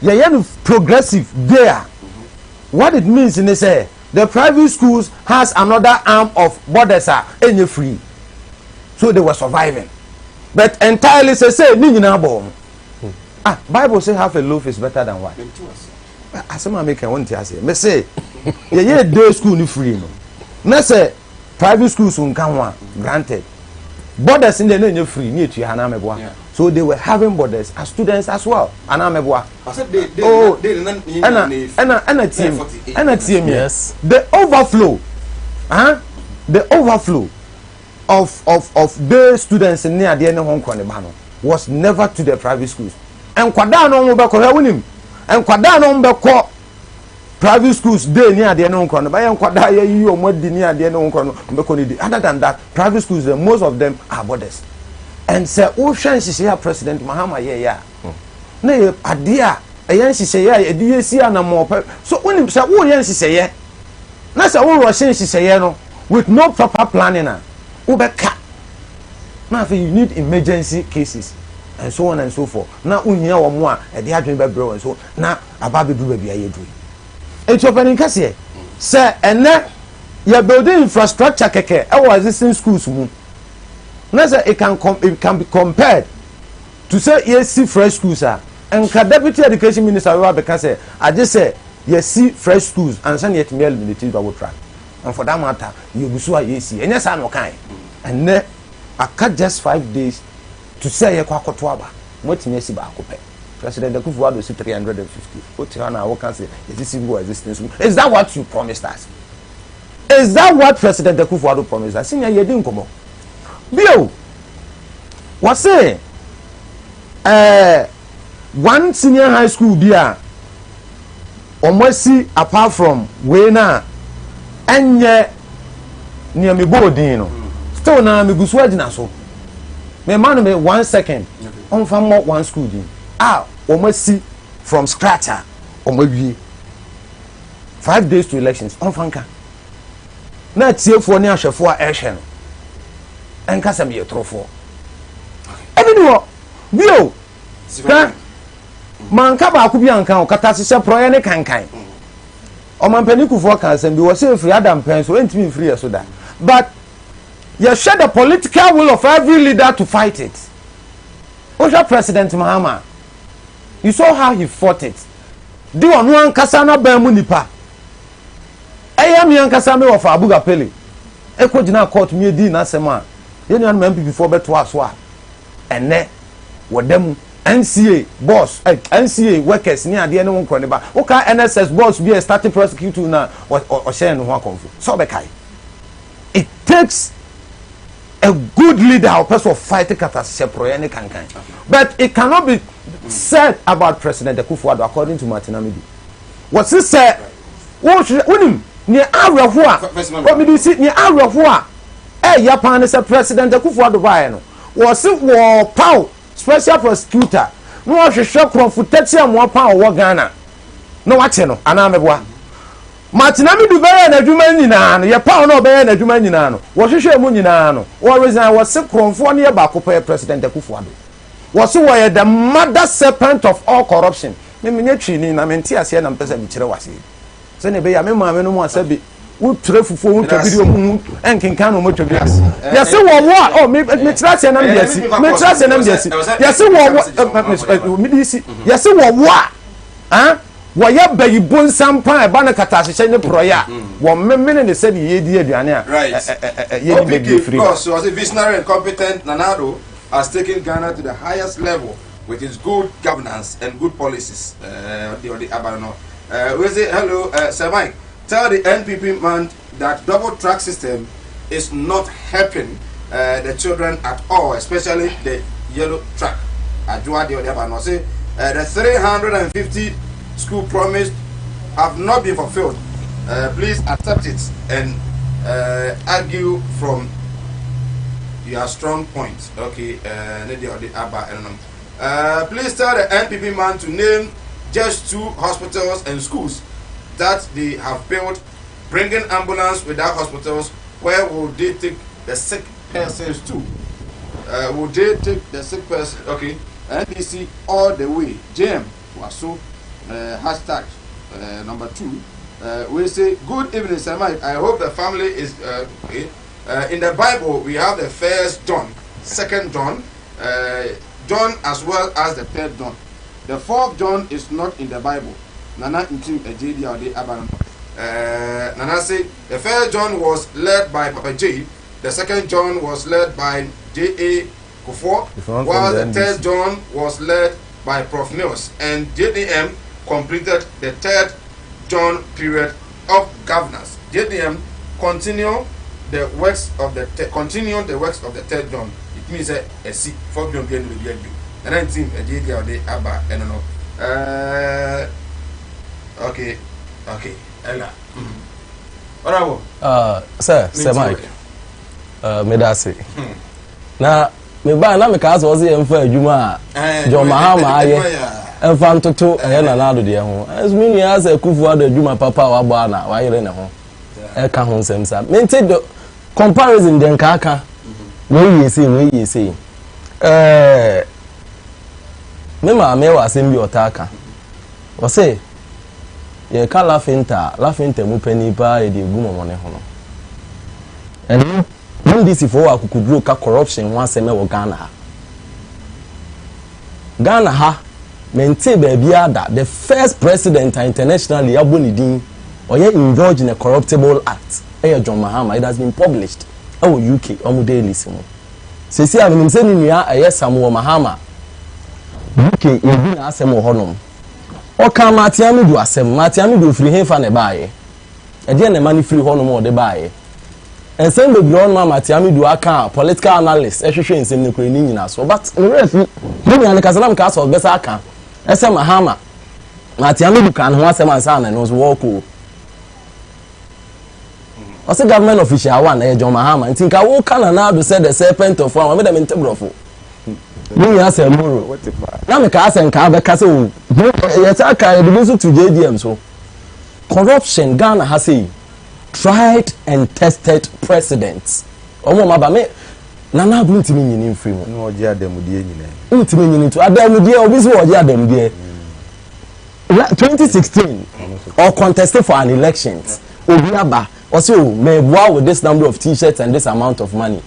yɛyɛ no progressive there, what it means ne sɛ the private schools has another arm of boarders a ɛnyɛ free, so they were surviving. But entirely sɛ sɛ ne nyinaa bɔ wɔn ah, Bible say half a loaf is better than what? Asɛm a meka wɔn nte aseɛ. Me se yɛyɛ day school ni free no na sɛ private schools nka ho a, granted, boarders deɛ na ɛnyɛ free ne etua ha na mɛboa. So they were having boarders as students as well. Anaa mɛboa? Oh, ɛna ɛna ɛna tie mi ɛna tie mi. Yes. The overflow, huh? The overflow of of of day students ne adeɛ ne ho nkɔ ne ba no was never to the private schools. Nkwadaa no wɔn bɛkɔ hwɛ wonim nkwadaa no wɔn bɛkɔ private schools day ne adeɛ ne ho nkɔ no bɛyɛ nkwadaa yɛyiyi wɔn adi ne adeɛ ne ho nkɔ no wɔn bɛkɔ ne di. Other than that, private schools dem most of them are boarders. And sɛ wohwɛ nhyehyɛeɛ a President Mahama yɛeɛ a, na ɛyɛ adeɛ a ɛyɛ nhyehyɛeɛ a yɛde yɛsi anammɔn pɛ. So wonim sɛ woyɛ nhyehyɛeɛ na sɛ worɔhye nhyehyɛeɛ no with no proper planning a, wobɛka. Na afei you need emergency cases and so on and so forth. Na wohia wɔn a ɛde adwene bɛbrɛ wɔn so na aba abɛduru baabi a yɛduru yi. Enti ɔpanin kɛseɛ, sɛ ɛnɛ yɛ building infrastructure kɛkɛ ɛwɔ existing schools mu na sɛ it can com it can be compared to sɛ yɛsi fresh schools a, nka deputy education minister bɛba abɛka sɛ agye sɛ yɛsi fresh schools ansa na yɛtumi eliminate double track, and for that matter yɛgu so a yɛsi. Ɛnyɛ saa na ɔkae? Ɛnɛ aka just 5 days to sɛ yɛkɔ akɔto aba, moatumi asi baako pɛ. President Akufo-Addo si 350. Wote hɔ na woka sɛ yɛsisi bi wɔ existing school. Is that what you promised us? Is that what President Akufo-Addo promised us? Senior, yɛdi nkɔmmɔ bio. Wɔse one senior high school bi a wɔn asi apart from wei na ɛnyɛ nea mebɔ odin no, still na megu so agyina so. Mema no me one second, ɔmfa mmɔ one school din a wɔn asi from scratch a wɔn awie 5 days to elections. Ɔmfa nka na atiefoɔ ne ahwɛfoɔ a ɛrehwɛ no ɛnka sɛ meyɛ torofoɔ. Ɛbi ni hɔ bio hwɛ, manka baako bi anka o kata hyehyɛ porɔyɛ ne kankan. Ɔmampanin Kufuor ka asɛm bi wɔ sɛ efiri Adam pɛn so ɛntumi nfiri yɛ so da, but yɛhwɛ the political will of every leader to fight it. Wohwɛ President Mahama, you saw how he fought it. Di ɔno ankasa n'aban mu nipa ɛyɛ me ankasa me wɔfa Abuga Pele ɛkɔ gyina court mi edi n'asɛm a yɛn nuanom NPP foɔ bɛtoa so a ɛnɛ wɔda mu. NCA boss, NCA workers ne adeɛ ne ho nkorɔ ne ba woka NSS boss bi a starting prosecute na ɔhyɛn ne ho akɔnfo sɛ ɔbɛkae. It takes a good leader a ɔpɛ sɛ ɔfight katahyɛ porɔyɛ ne kankan, but it cannot be said about President Akufo-Addo. According to Martin Amidu, wɔsi sɛ wɔhwehwɛ wonim nea awerɛho a ɔmidi si nea awerɛho a ɛyɛ paa ne sɛ President Akufo-Addo baeɛ no, wɔsi wɔpaw special prosecutor na wɔhwehwɛ korɔmfo tɛkyi amoa paa ɔwɔ Ghana na wakye no. Anaa meboa? Martin Amidu bɛyɛ n'adwuma nyinaa no, yɛpaw na ɔbɛyɛ n'adwuma nyinaa no, wɔhwehwɛ mu nyinaa no, wɔresign. Wɔse korɔmfoɔ no yɛ baako pɛyɛ President Akufo-Addo. Wɔse wɔyɛ the mother serpent of all corruption. Me menyɛ twini na mente aseɛ na mpɛ sɛ mekyerɛ w'aseɛ sɛnea ɛbɛyɛ a me maame no mu asɛ bi wotwerɛ fufuo wotwa bi de ɔmo hu nkenkan na ɔmo atwa bi ase. Yɛse wɔwɔ a ɔ mekyerɛ aseɛ nam de asi, mekyerɛ aseɛ nam de asi. Yɛse wɔwɔ mede si, yɛse wɔwɔ a wɔyɛ bayi bonsam pa a ɛba no katahyehyɛ ne porɔeɛ a wɔmemene ne sɛdeɛ yɛdi aduane a yɛni baabi efiri ba. So, visionary and competent Nana Addo has taken Ghana to the highest level with his good governance and good policies. The, we say hello, Sir Mike. Tell the NPP man that double track system is not helping the children at all, especially the yellow track. Ajua de Odeba say the 350 school promised have not been fulfilled. Please accept it and argue from your strong point. Okay, please tell the NPP man to name just two hospitals and schools that they have built, bringing ambulance without hospitals. Where will they take the sick persons to? Will they take the sick person? Okay, NDC all the way. JM Waso, hashtag number 2. We say good evening, Sir Mike. I hope the family is okay. In the Bible, we have the first John, second John, John as well as the third John. The fourth John is not in the Bible. Nana Ntim Ejedi Ade Aban. Nana say the first John was led by Papa J. The second John was led by J.A. Kufuor, while the, the third John was led by Prof. Mills, and JDM completed the third John period of governance. JDM continue the works of the continue the works of the third John. It means that a si fourth John bi ɛnu bi ɛna nti ɛgye di a ɔde aba ɛno no ɛɛ okay okay ɛna ɔnabɔ. Sɛ sɛ Mike meda ase na mebaa na mekaa sɛ ɔsɛ yɛmfa adwuma a John Mahama ayɛ ɛmfa ntoto ɛyɛ Nana Addo deɛ ho ɛnso me nua sɛ Akufo Addo adwuma papa a wabɔ a na wayere ne ho ɛka ho nsɛm sa mente do comparison deɛ nka aka wei yie sei wei yie sei ɛɛ me maame wɔ asɛm bi ɔtaa ka ɔse yɛka lafinta a lafinta mu panin paa yɛde egu mɔmɔne ho no ɛno NDC foɔ wɔ akokoduro ka corruption ho asɛm wɔ Ghana ha. Ghana ha, mentee baabiara da, the first president a internationally yɛabɔ ne din, ɔyɛ indulge in a corruptible act, ɛyɛ John Mahama. It has been published ɛwɔ UK, wɔn dailies mu. Seesei a menim sɛ ne nua ɛyɛ Samuel Mahama, UK yɛdi n'asɛm wɔ hɔnom. Ɔkaa Martin Amidu asɛm. Martin Amidu ofiri hefa na ɛbaeɛ? Ɛdeɛn na ɛma no firi hɔnom a ɔde baeɛ? Nsɛm bebree wɔ hɔnom a Martin Amidu aka a political analysts hwehwɛ nsɛm no koraa ɛnni nyinasoɔ. But me werɛ afi. Me nua no kasa na mekaa sɛ ɔbɛsa aka ɛsɛ Mahama. Martin Amidu kaa ne ho asɛm ansa na ɛno nso wɔrekɔ o. Ɔsɛ government official one ɛyɛ John Mahama. Nti nka woka Nana Addo sɛ the serpent of one, me dɛ mente borɔfo. Me nua sɛ Moro. Na mekaa sɛ nka abɛka sɛ o, yɛsan kaa yɛde bi nso to JDM so. Corruption Ghana ha sei tried and tested president wɔn wɔn aba me Nana Addo ntumi nyini nfiri mu. Na ɔgye adamudeɛ nyinaa. Ntumi nyini ntu adamudeɛ obi si ɔgye adamudeɛ. Na 2016 or contested for an elections obi aba ɔsi o mɛboa with this number of t-shirts and this amount of money.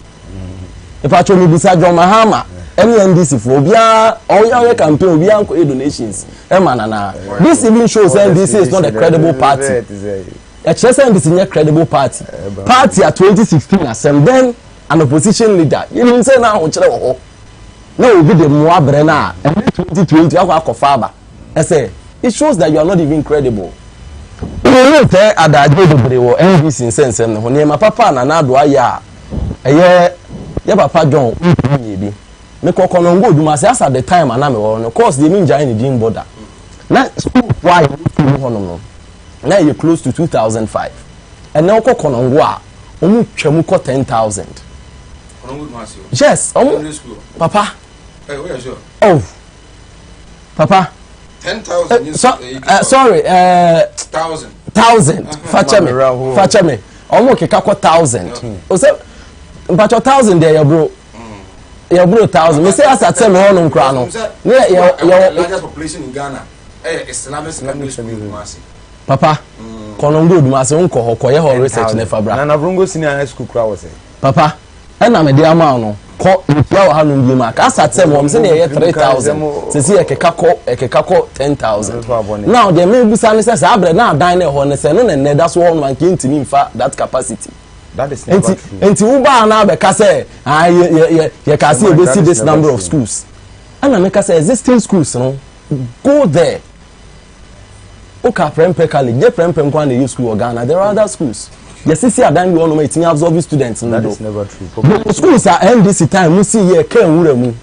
Mpatwa mi bisa John Mahama ɛne NDC fo obiara ɔyɛ ɔyɛ campaign obiara nkɔ yɛ donations ɛma nana. This even shows NDC is not a credible party. Ɛkyerɛ sɛ NDC nyɛ credible party. Party a 2016 asɛm then an opposition leader yɛnim sɛ na ahokyerɛ wɔ hɔ na obi de mmoa brɛ no a ɛne 2020 akɔ akɔfa aba ɛsɛ it shows that you are not even credible. Wɔn tɛ adagye bebree wɔ NDC nsɛnsɛm no ho nneɛma papa a Nana Addo ayɛ a ɛyɛ yɛ papa John ntumi nyɛ bi. Mekɔ Kɔnɔngo Odumase as at the time a na mewɔ hɔ no course deɛ mengyae ne din bɔ da. Na school foɔ a yɛwɔ school mu hɔnom no na ɛyɛ close to 2005. Ɛnɛ wokɔ Kɔnɔngo a wɔn twa mu kɔ 10,000. Yes, wɔn papa. Oh, papa. 10,000. So, sorry, thousand. Thousand. Fakyɛ me, fakyɛ me. Wɔn keka kɔ thousand. Ɔsɛ mpatsɔ thousand deɛ yɛ bro. Yɛ bro thousand. Mɛ sɛ asa tɛ mi hɔnom koraa no. Ne yɛ yɛ yɛ. Largest population in Ghana ɛyɛ Islamic secondary school Kumasi. Papa, Kɔnɔngo Odumase nkɔ hɔ kɔyɛ hɔ research ne fa bra. Nana Brongo senior high school kura wɔ sɛ. Papa, ɛna mede ama wo no kɔ metua wɔ hanom bio ma asa sɛ wɔm sɛ ne ɛyɛ 3000 sɛsi ɛkeka kɔ ɛkeka kɔ 10000 now deɛ mebusa ne sɛ saa berɛ na adan no ɛhɔ no sɛ no na nnɛ da so hɔ no anka ntumi mfa that capacity nti nti wobaa na abɛka sɛ ah yɛ yɛ yɛ yɛka sɛ yɛbɛsi this number of schools ɛna meka sɛ existing schools no go there Woka Prempeh College, nyɛ Prempeh nko ara na ɛyɛ school wɔ Ghana, there are other schools. Yɛsisi adan bi wɔ hɔnom a ɛtumi absorb students no do. Yɛwɔ schools a NDC time mu sii yɛ kaa nwura mu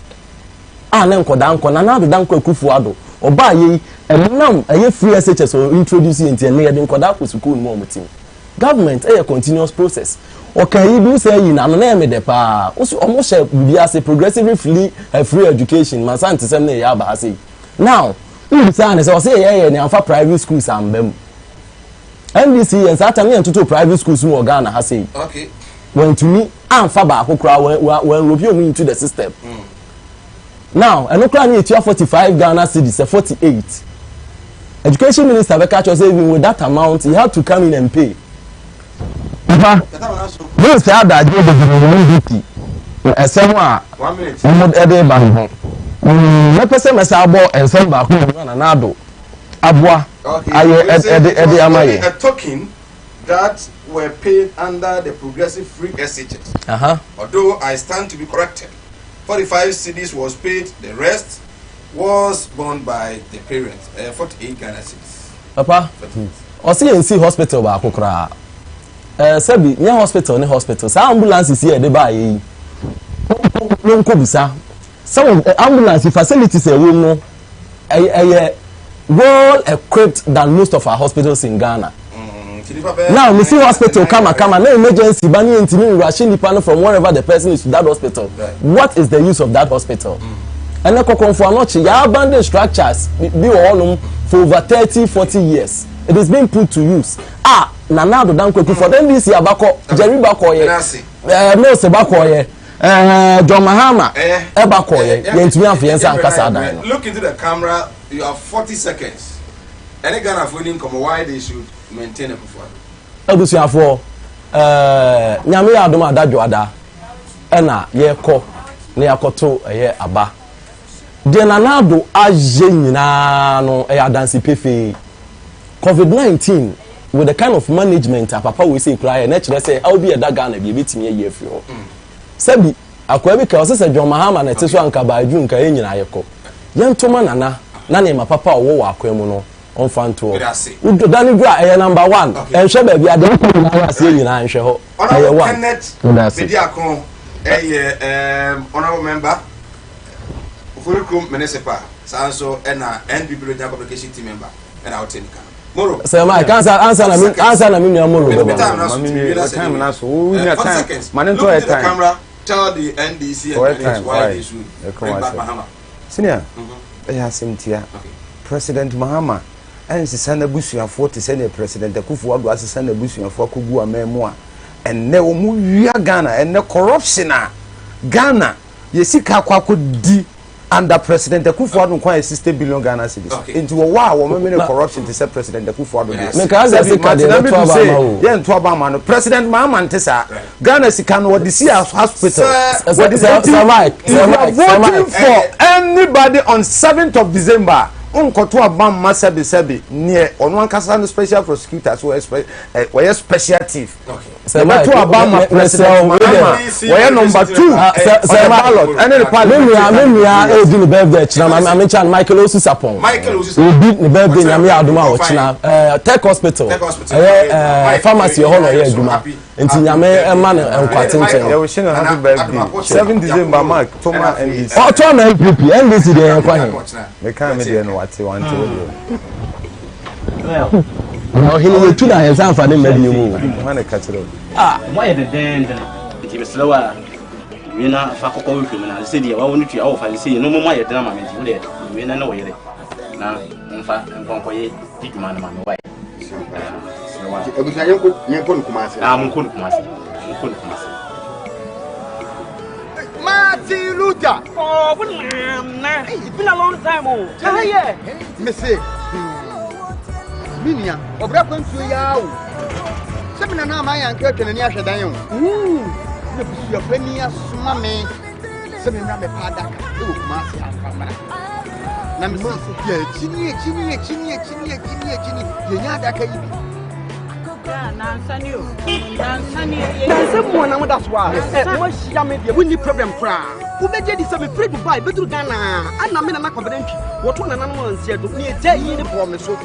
a ne nkɔdaa nkɔ. Nana Addo Dankwa Akufo Addo, ɔbaa yɛ yi, ɛnam ɛyɛ free SHS ɔ introduce yɛ nti ɛnnɛ yɛde nkɔdaa kɔ sukuu no mu a wɔn te mu. Government ɛyɛ continuous process. Ɔka yi bi sɛ yi n'ano na ɛyɛ me dɛ paa. Wosi wɔn hyɛ biribi ase progressively free, free education, mansantesɛm na ɛyɛ aba ha sei. Now, wobisaa no sɛ ɔsɛ yɛyɛ yɛ ne amfa private schools amba mu. NDC yɛn saa time ne yɛn toto private schools mu wɔ Ghana ha sei. Okay. Wɔntumi amfa baako koraa wɔn wɔn rope wɔn into the system. Mm. Now, ɛno koraa ne yɛtua 45 Ghana cedis, sɛ 48. Education minister bɛka kyerɛ sɛ even with that amount, he had to come in and pay. Papa, me nsɛ adagyeɛ bebree wɔ NDP ɛsɛm a wɔn de ba no ho. Mɛpɛ sɛ mɛsa abɔ nsɛm baako mmienu a Nana Addo aboa ayɛ ɛde ɛde ama yɛ. A token that were paid under the progressive free SHS. Uh -huh. Although I stand to be corrected. 45 cedis was paid, the rest was borne by the parents. Ɛyɛ 48 Ghana cedis. Papa, ɔse yɛn si hospital baako koraa. Ɛɛ sɛbi nyɛ hospital ne hospital saa ambulances yi a yɛde baayɛ yi no nkɔ bisa some of ambulance facilities a ɛwɔ mu no ɛyɛ ɛyɛ well equipped than most of our hospitals in Ghana. Now me see hospital kama kama na emergency ba ne yɛn ntumi nrush nipa no from wherever the person is to that hospital. What is the use of that hospital? Ɛnɛ Kɔkɔnfo Anɔkye yɛ abandoned structures bi wɔ hɔnom for over 30, 40 years. It is being put to use. Ah, Nana Addo Dankwa Akufo NDC abakɔ Jerry bakɔyɛ Mills bakɔyɛ John Mahama ɛba kɔyɛ yɛntumi afɔ yɛn nsa nkasa adan no. Look into the camera. You have 40 seconds. Ɛne Ghanafoɔ ni nkɔmɔ why they should maintain Akufo-Addo. Abusuafoɔ, Nyame yɛ adom adadwo ada ɛna yɛkɔ na yɛakɔto ɛyɛ aba. Deɛ Nana Addo ayɛ nyinaa no ɛyɛ adanse pefee. COVID-19 with the kind of management a papa wei sɛ ekura yɛ na kyerɛ sɛ ɛhaw bi ɛda Ghana bi ebetumi ayi afiri hɔ. Sɛbi akwaa bi ka ɔsɛ sɛ John Mahama na ɛte so anka baadwu nka yɛn nyinaa yɛkɔ. Yɛntoma Nana na nneɛma papa a ɔwɔ wɔ akwan mu no ɔmfa ntoɔ. Wodo da no duru a ɛyɛ number one. Ɛnhwɛ baabi a deɛ aka nyinaa wɔ aseɛ nyinaa nhwɛ hɔ. Ɛyɛ Honorable one. Kenneth Meda ase. Bediako ɛyɛ honorable member Oforikrom Municipal, saa nso ɛna NPP regional communication team member ɛna ɔte ne ka. Moro. Sɛ Mike ansa na mi nua Moro bɛba. Time na so, Mami, na sɛ time na so. Wo nya 40 time. seconds. Ma ne Look ntɔ yɛ into the time. camera. Tell the NDC and Ɔyɛ Ghanaians time, why why? they should Ɛka bring back wasɛm. Mahama. Senior, ɛyɛ asɛm tia. President Mahama ɛnsesa n'abusuafoɔ te sɛ nea President Akufo Addo asesa n'abusuafoɔ akɔgu aman mu a ɛnnɛ wɔn wia Ghana. Ɛnnɛ corruption a Ghana yɛ sika akɔ akɔdi under President Akufo Addo nkwan yɛ 60 billion Ghana cedis. Nti wɔwɔ a wɔn mene corruption te sɛ President Akufo Addo deɛ. Meka sɛ sika deɛ Martin bɛto aba Amidu ama o. yɛn nto aba ama no. President Mahama nte saa. Ghana sika no wɔde si hospital. Wɔde Sir Mike, if Sir you are Mike, Sir voting Mike. for anybody on 7th of December, nkɔto aba mma sɛbisɛbi neɛ ɔno ankasa no special prosecutor so wɔyɛ special thief. Sir Mike, yɛbɛto aba ma President Mahama wɔyɛ number two Ah, on Sir the Mike, ballot ɛne ne parliament. Me nua edi ne birthday kyerɛ ma maame kyan Michael Osu Sapon. Michael Osu Obi ne birthday Nyame yɛ adom a ɔkyena Tech Hospital Tech Hospital. ɛyɛ pharmacy ɛhɔ na ɔyɛ adwuma nti Nyame ɛma no nkwa tenten. Yɛwɔ hyɛ no happy birthday 7 December. Mark toma NDC. Ɔtɔ ama NPP, NDC deɛ yɛn kɔ he. Meka me deɛ no wate wante wo deɛ. Na ɔhene yɛtu na yɛnsa mfa ne mma bio mu o. Hwan na ka kyerɛ wo? Ah. Moayɛ dendenden nti mesrɛ wo a wie na fa kɔkɔ wohwɛ mu na sɛ deɛ wawo no tua wofa sɛ no mo ayɛ den ama me nti wodeɛ wie na ne wo yere na momfa nkɔnkɔyɛ di dwuma no ma me wae. Abusua, yɛnkɔ no Kumase. Ah, monkɔ no Kumase, monkɔ no Kumase. Martin Luther. Oh, what nana? It's been a long time, oh. How yeah? Me se, me nua, ɔbra kwantuo yi ara o. Sɛ me nana ama yɛn anka atwa n'ani ahwɛ dan o. Na busuapani asoma me sɛ me mmra mɛpa adaka ɛwɔ Kumase amfa mmra. Na me se, yɛ akyini akyini akyini akyini akyini akyini yɛnya adaka yi bi. Nansɛ mu na moda so a moahyia me deɛ wonni problem koraa. Wobɛgye di sɛ mefiri Dubai bɛduru Ghana ana me nana kɔbɛdɛ ntwi wɔto nananom ansiɛ do ne ɛgya yi ne bɔɔ me so.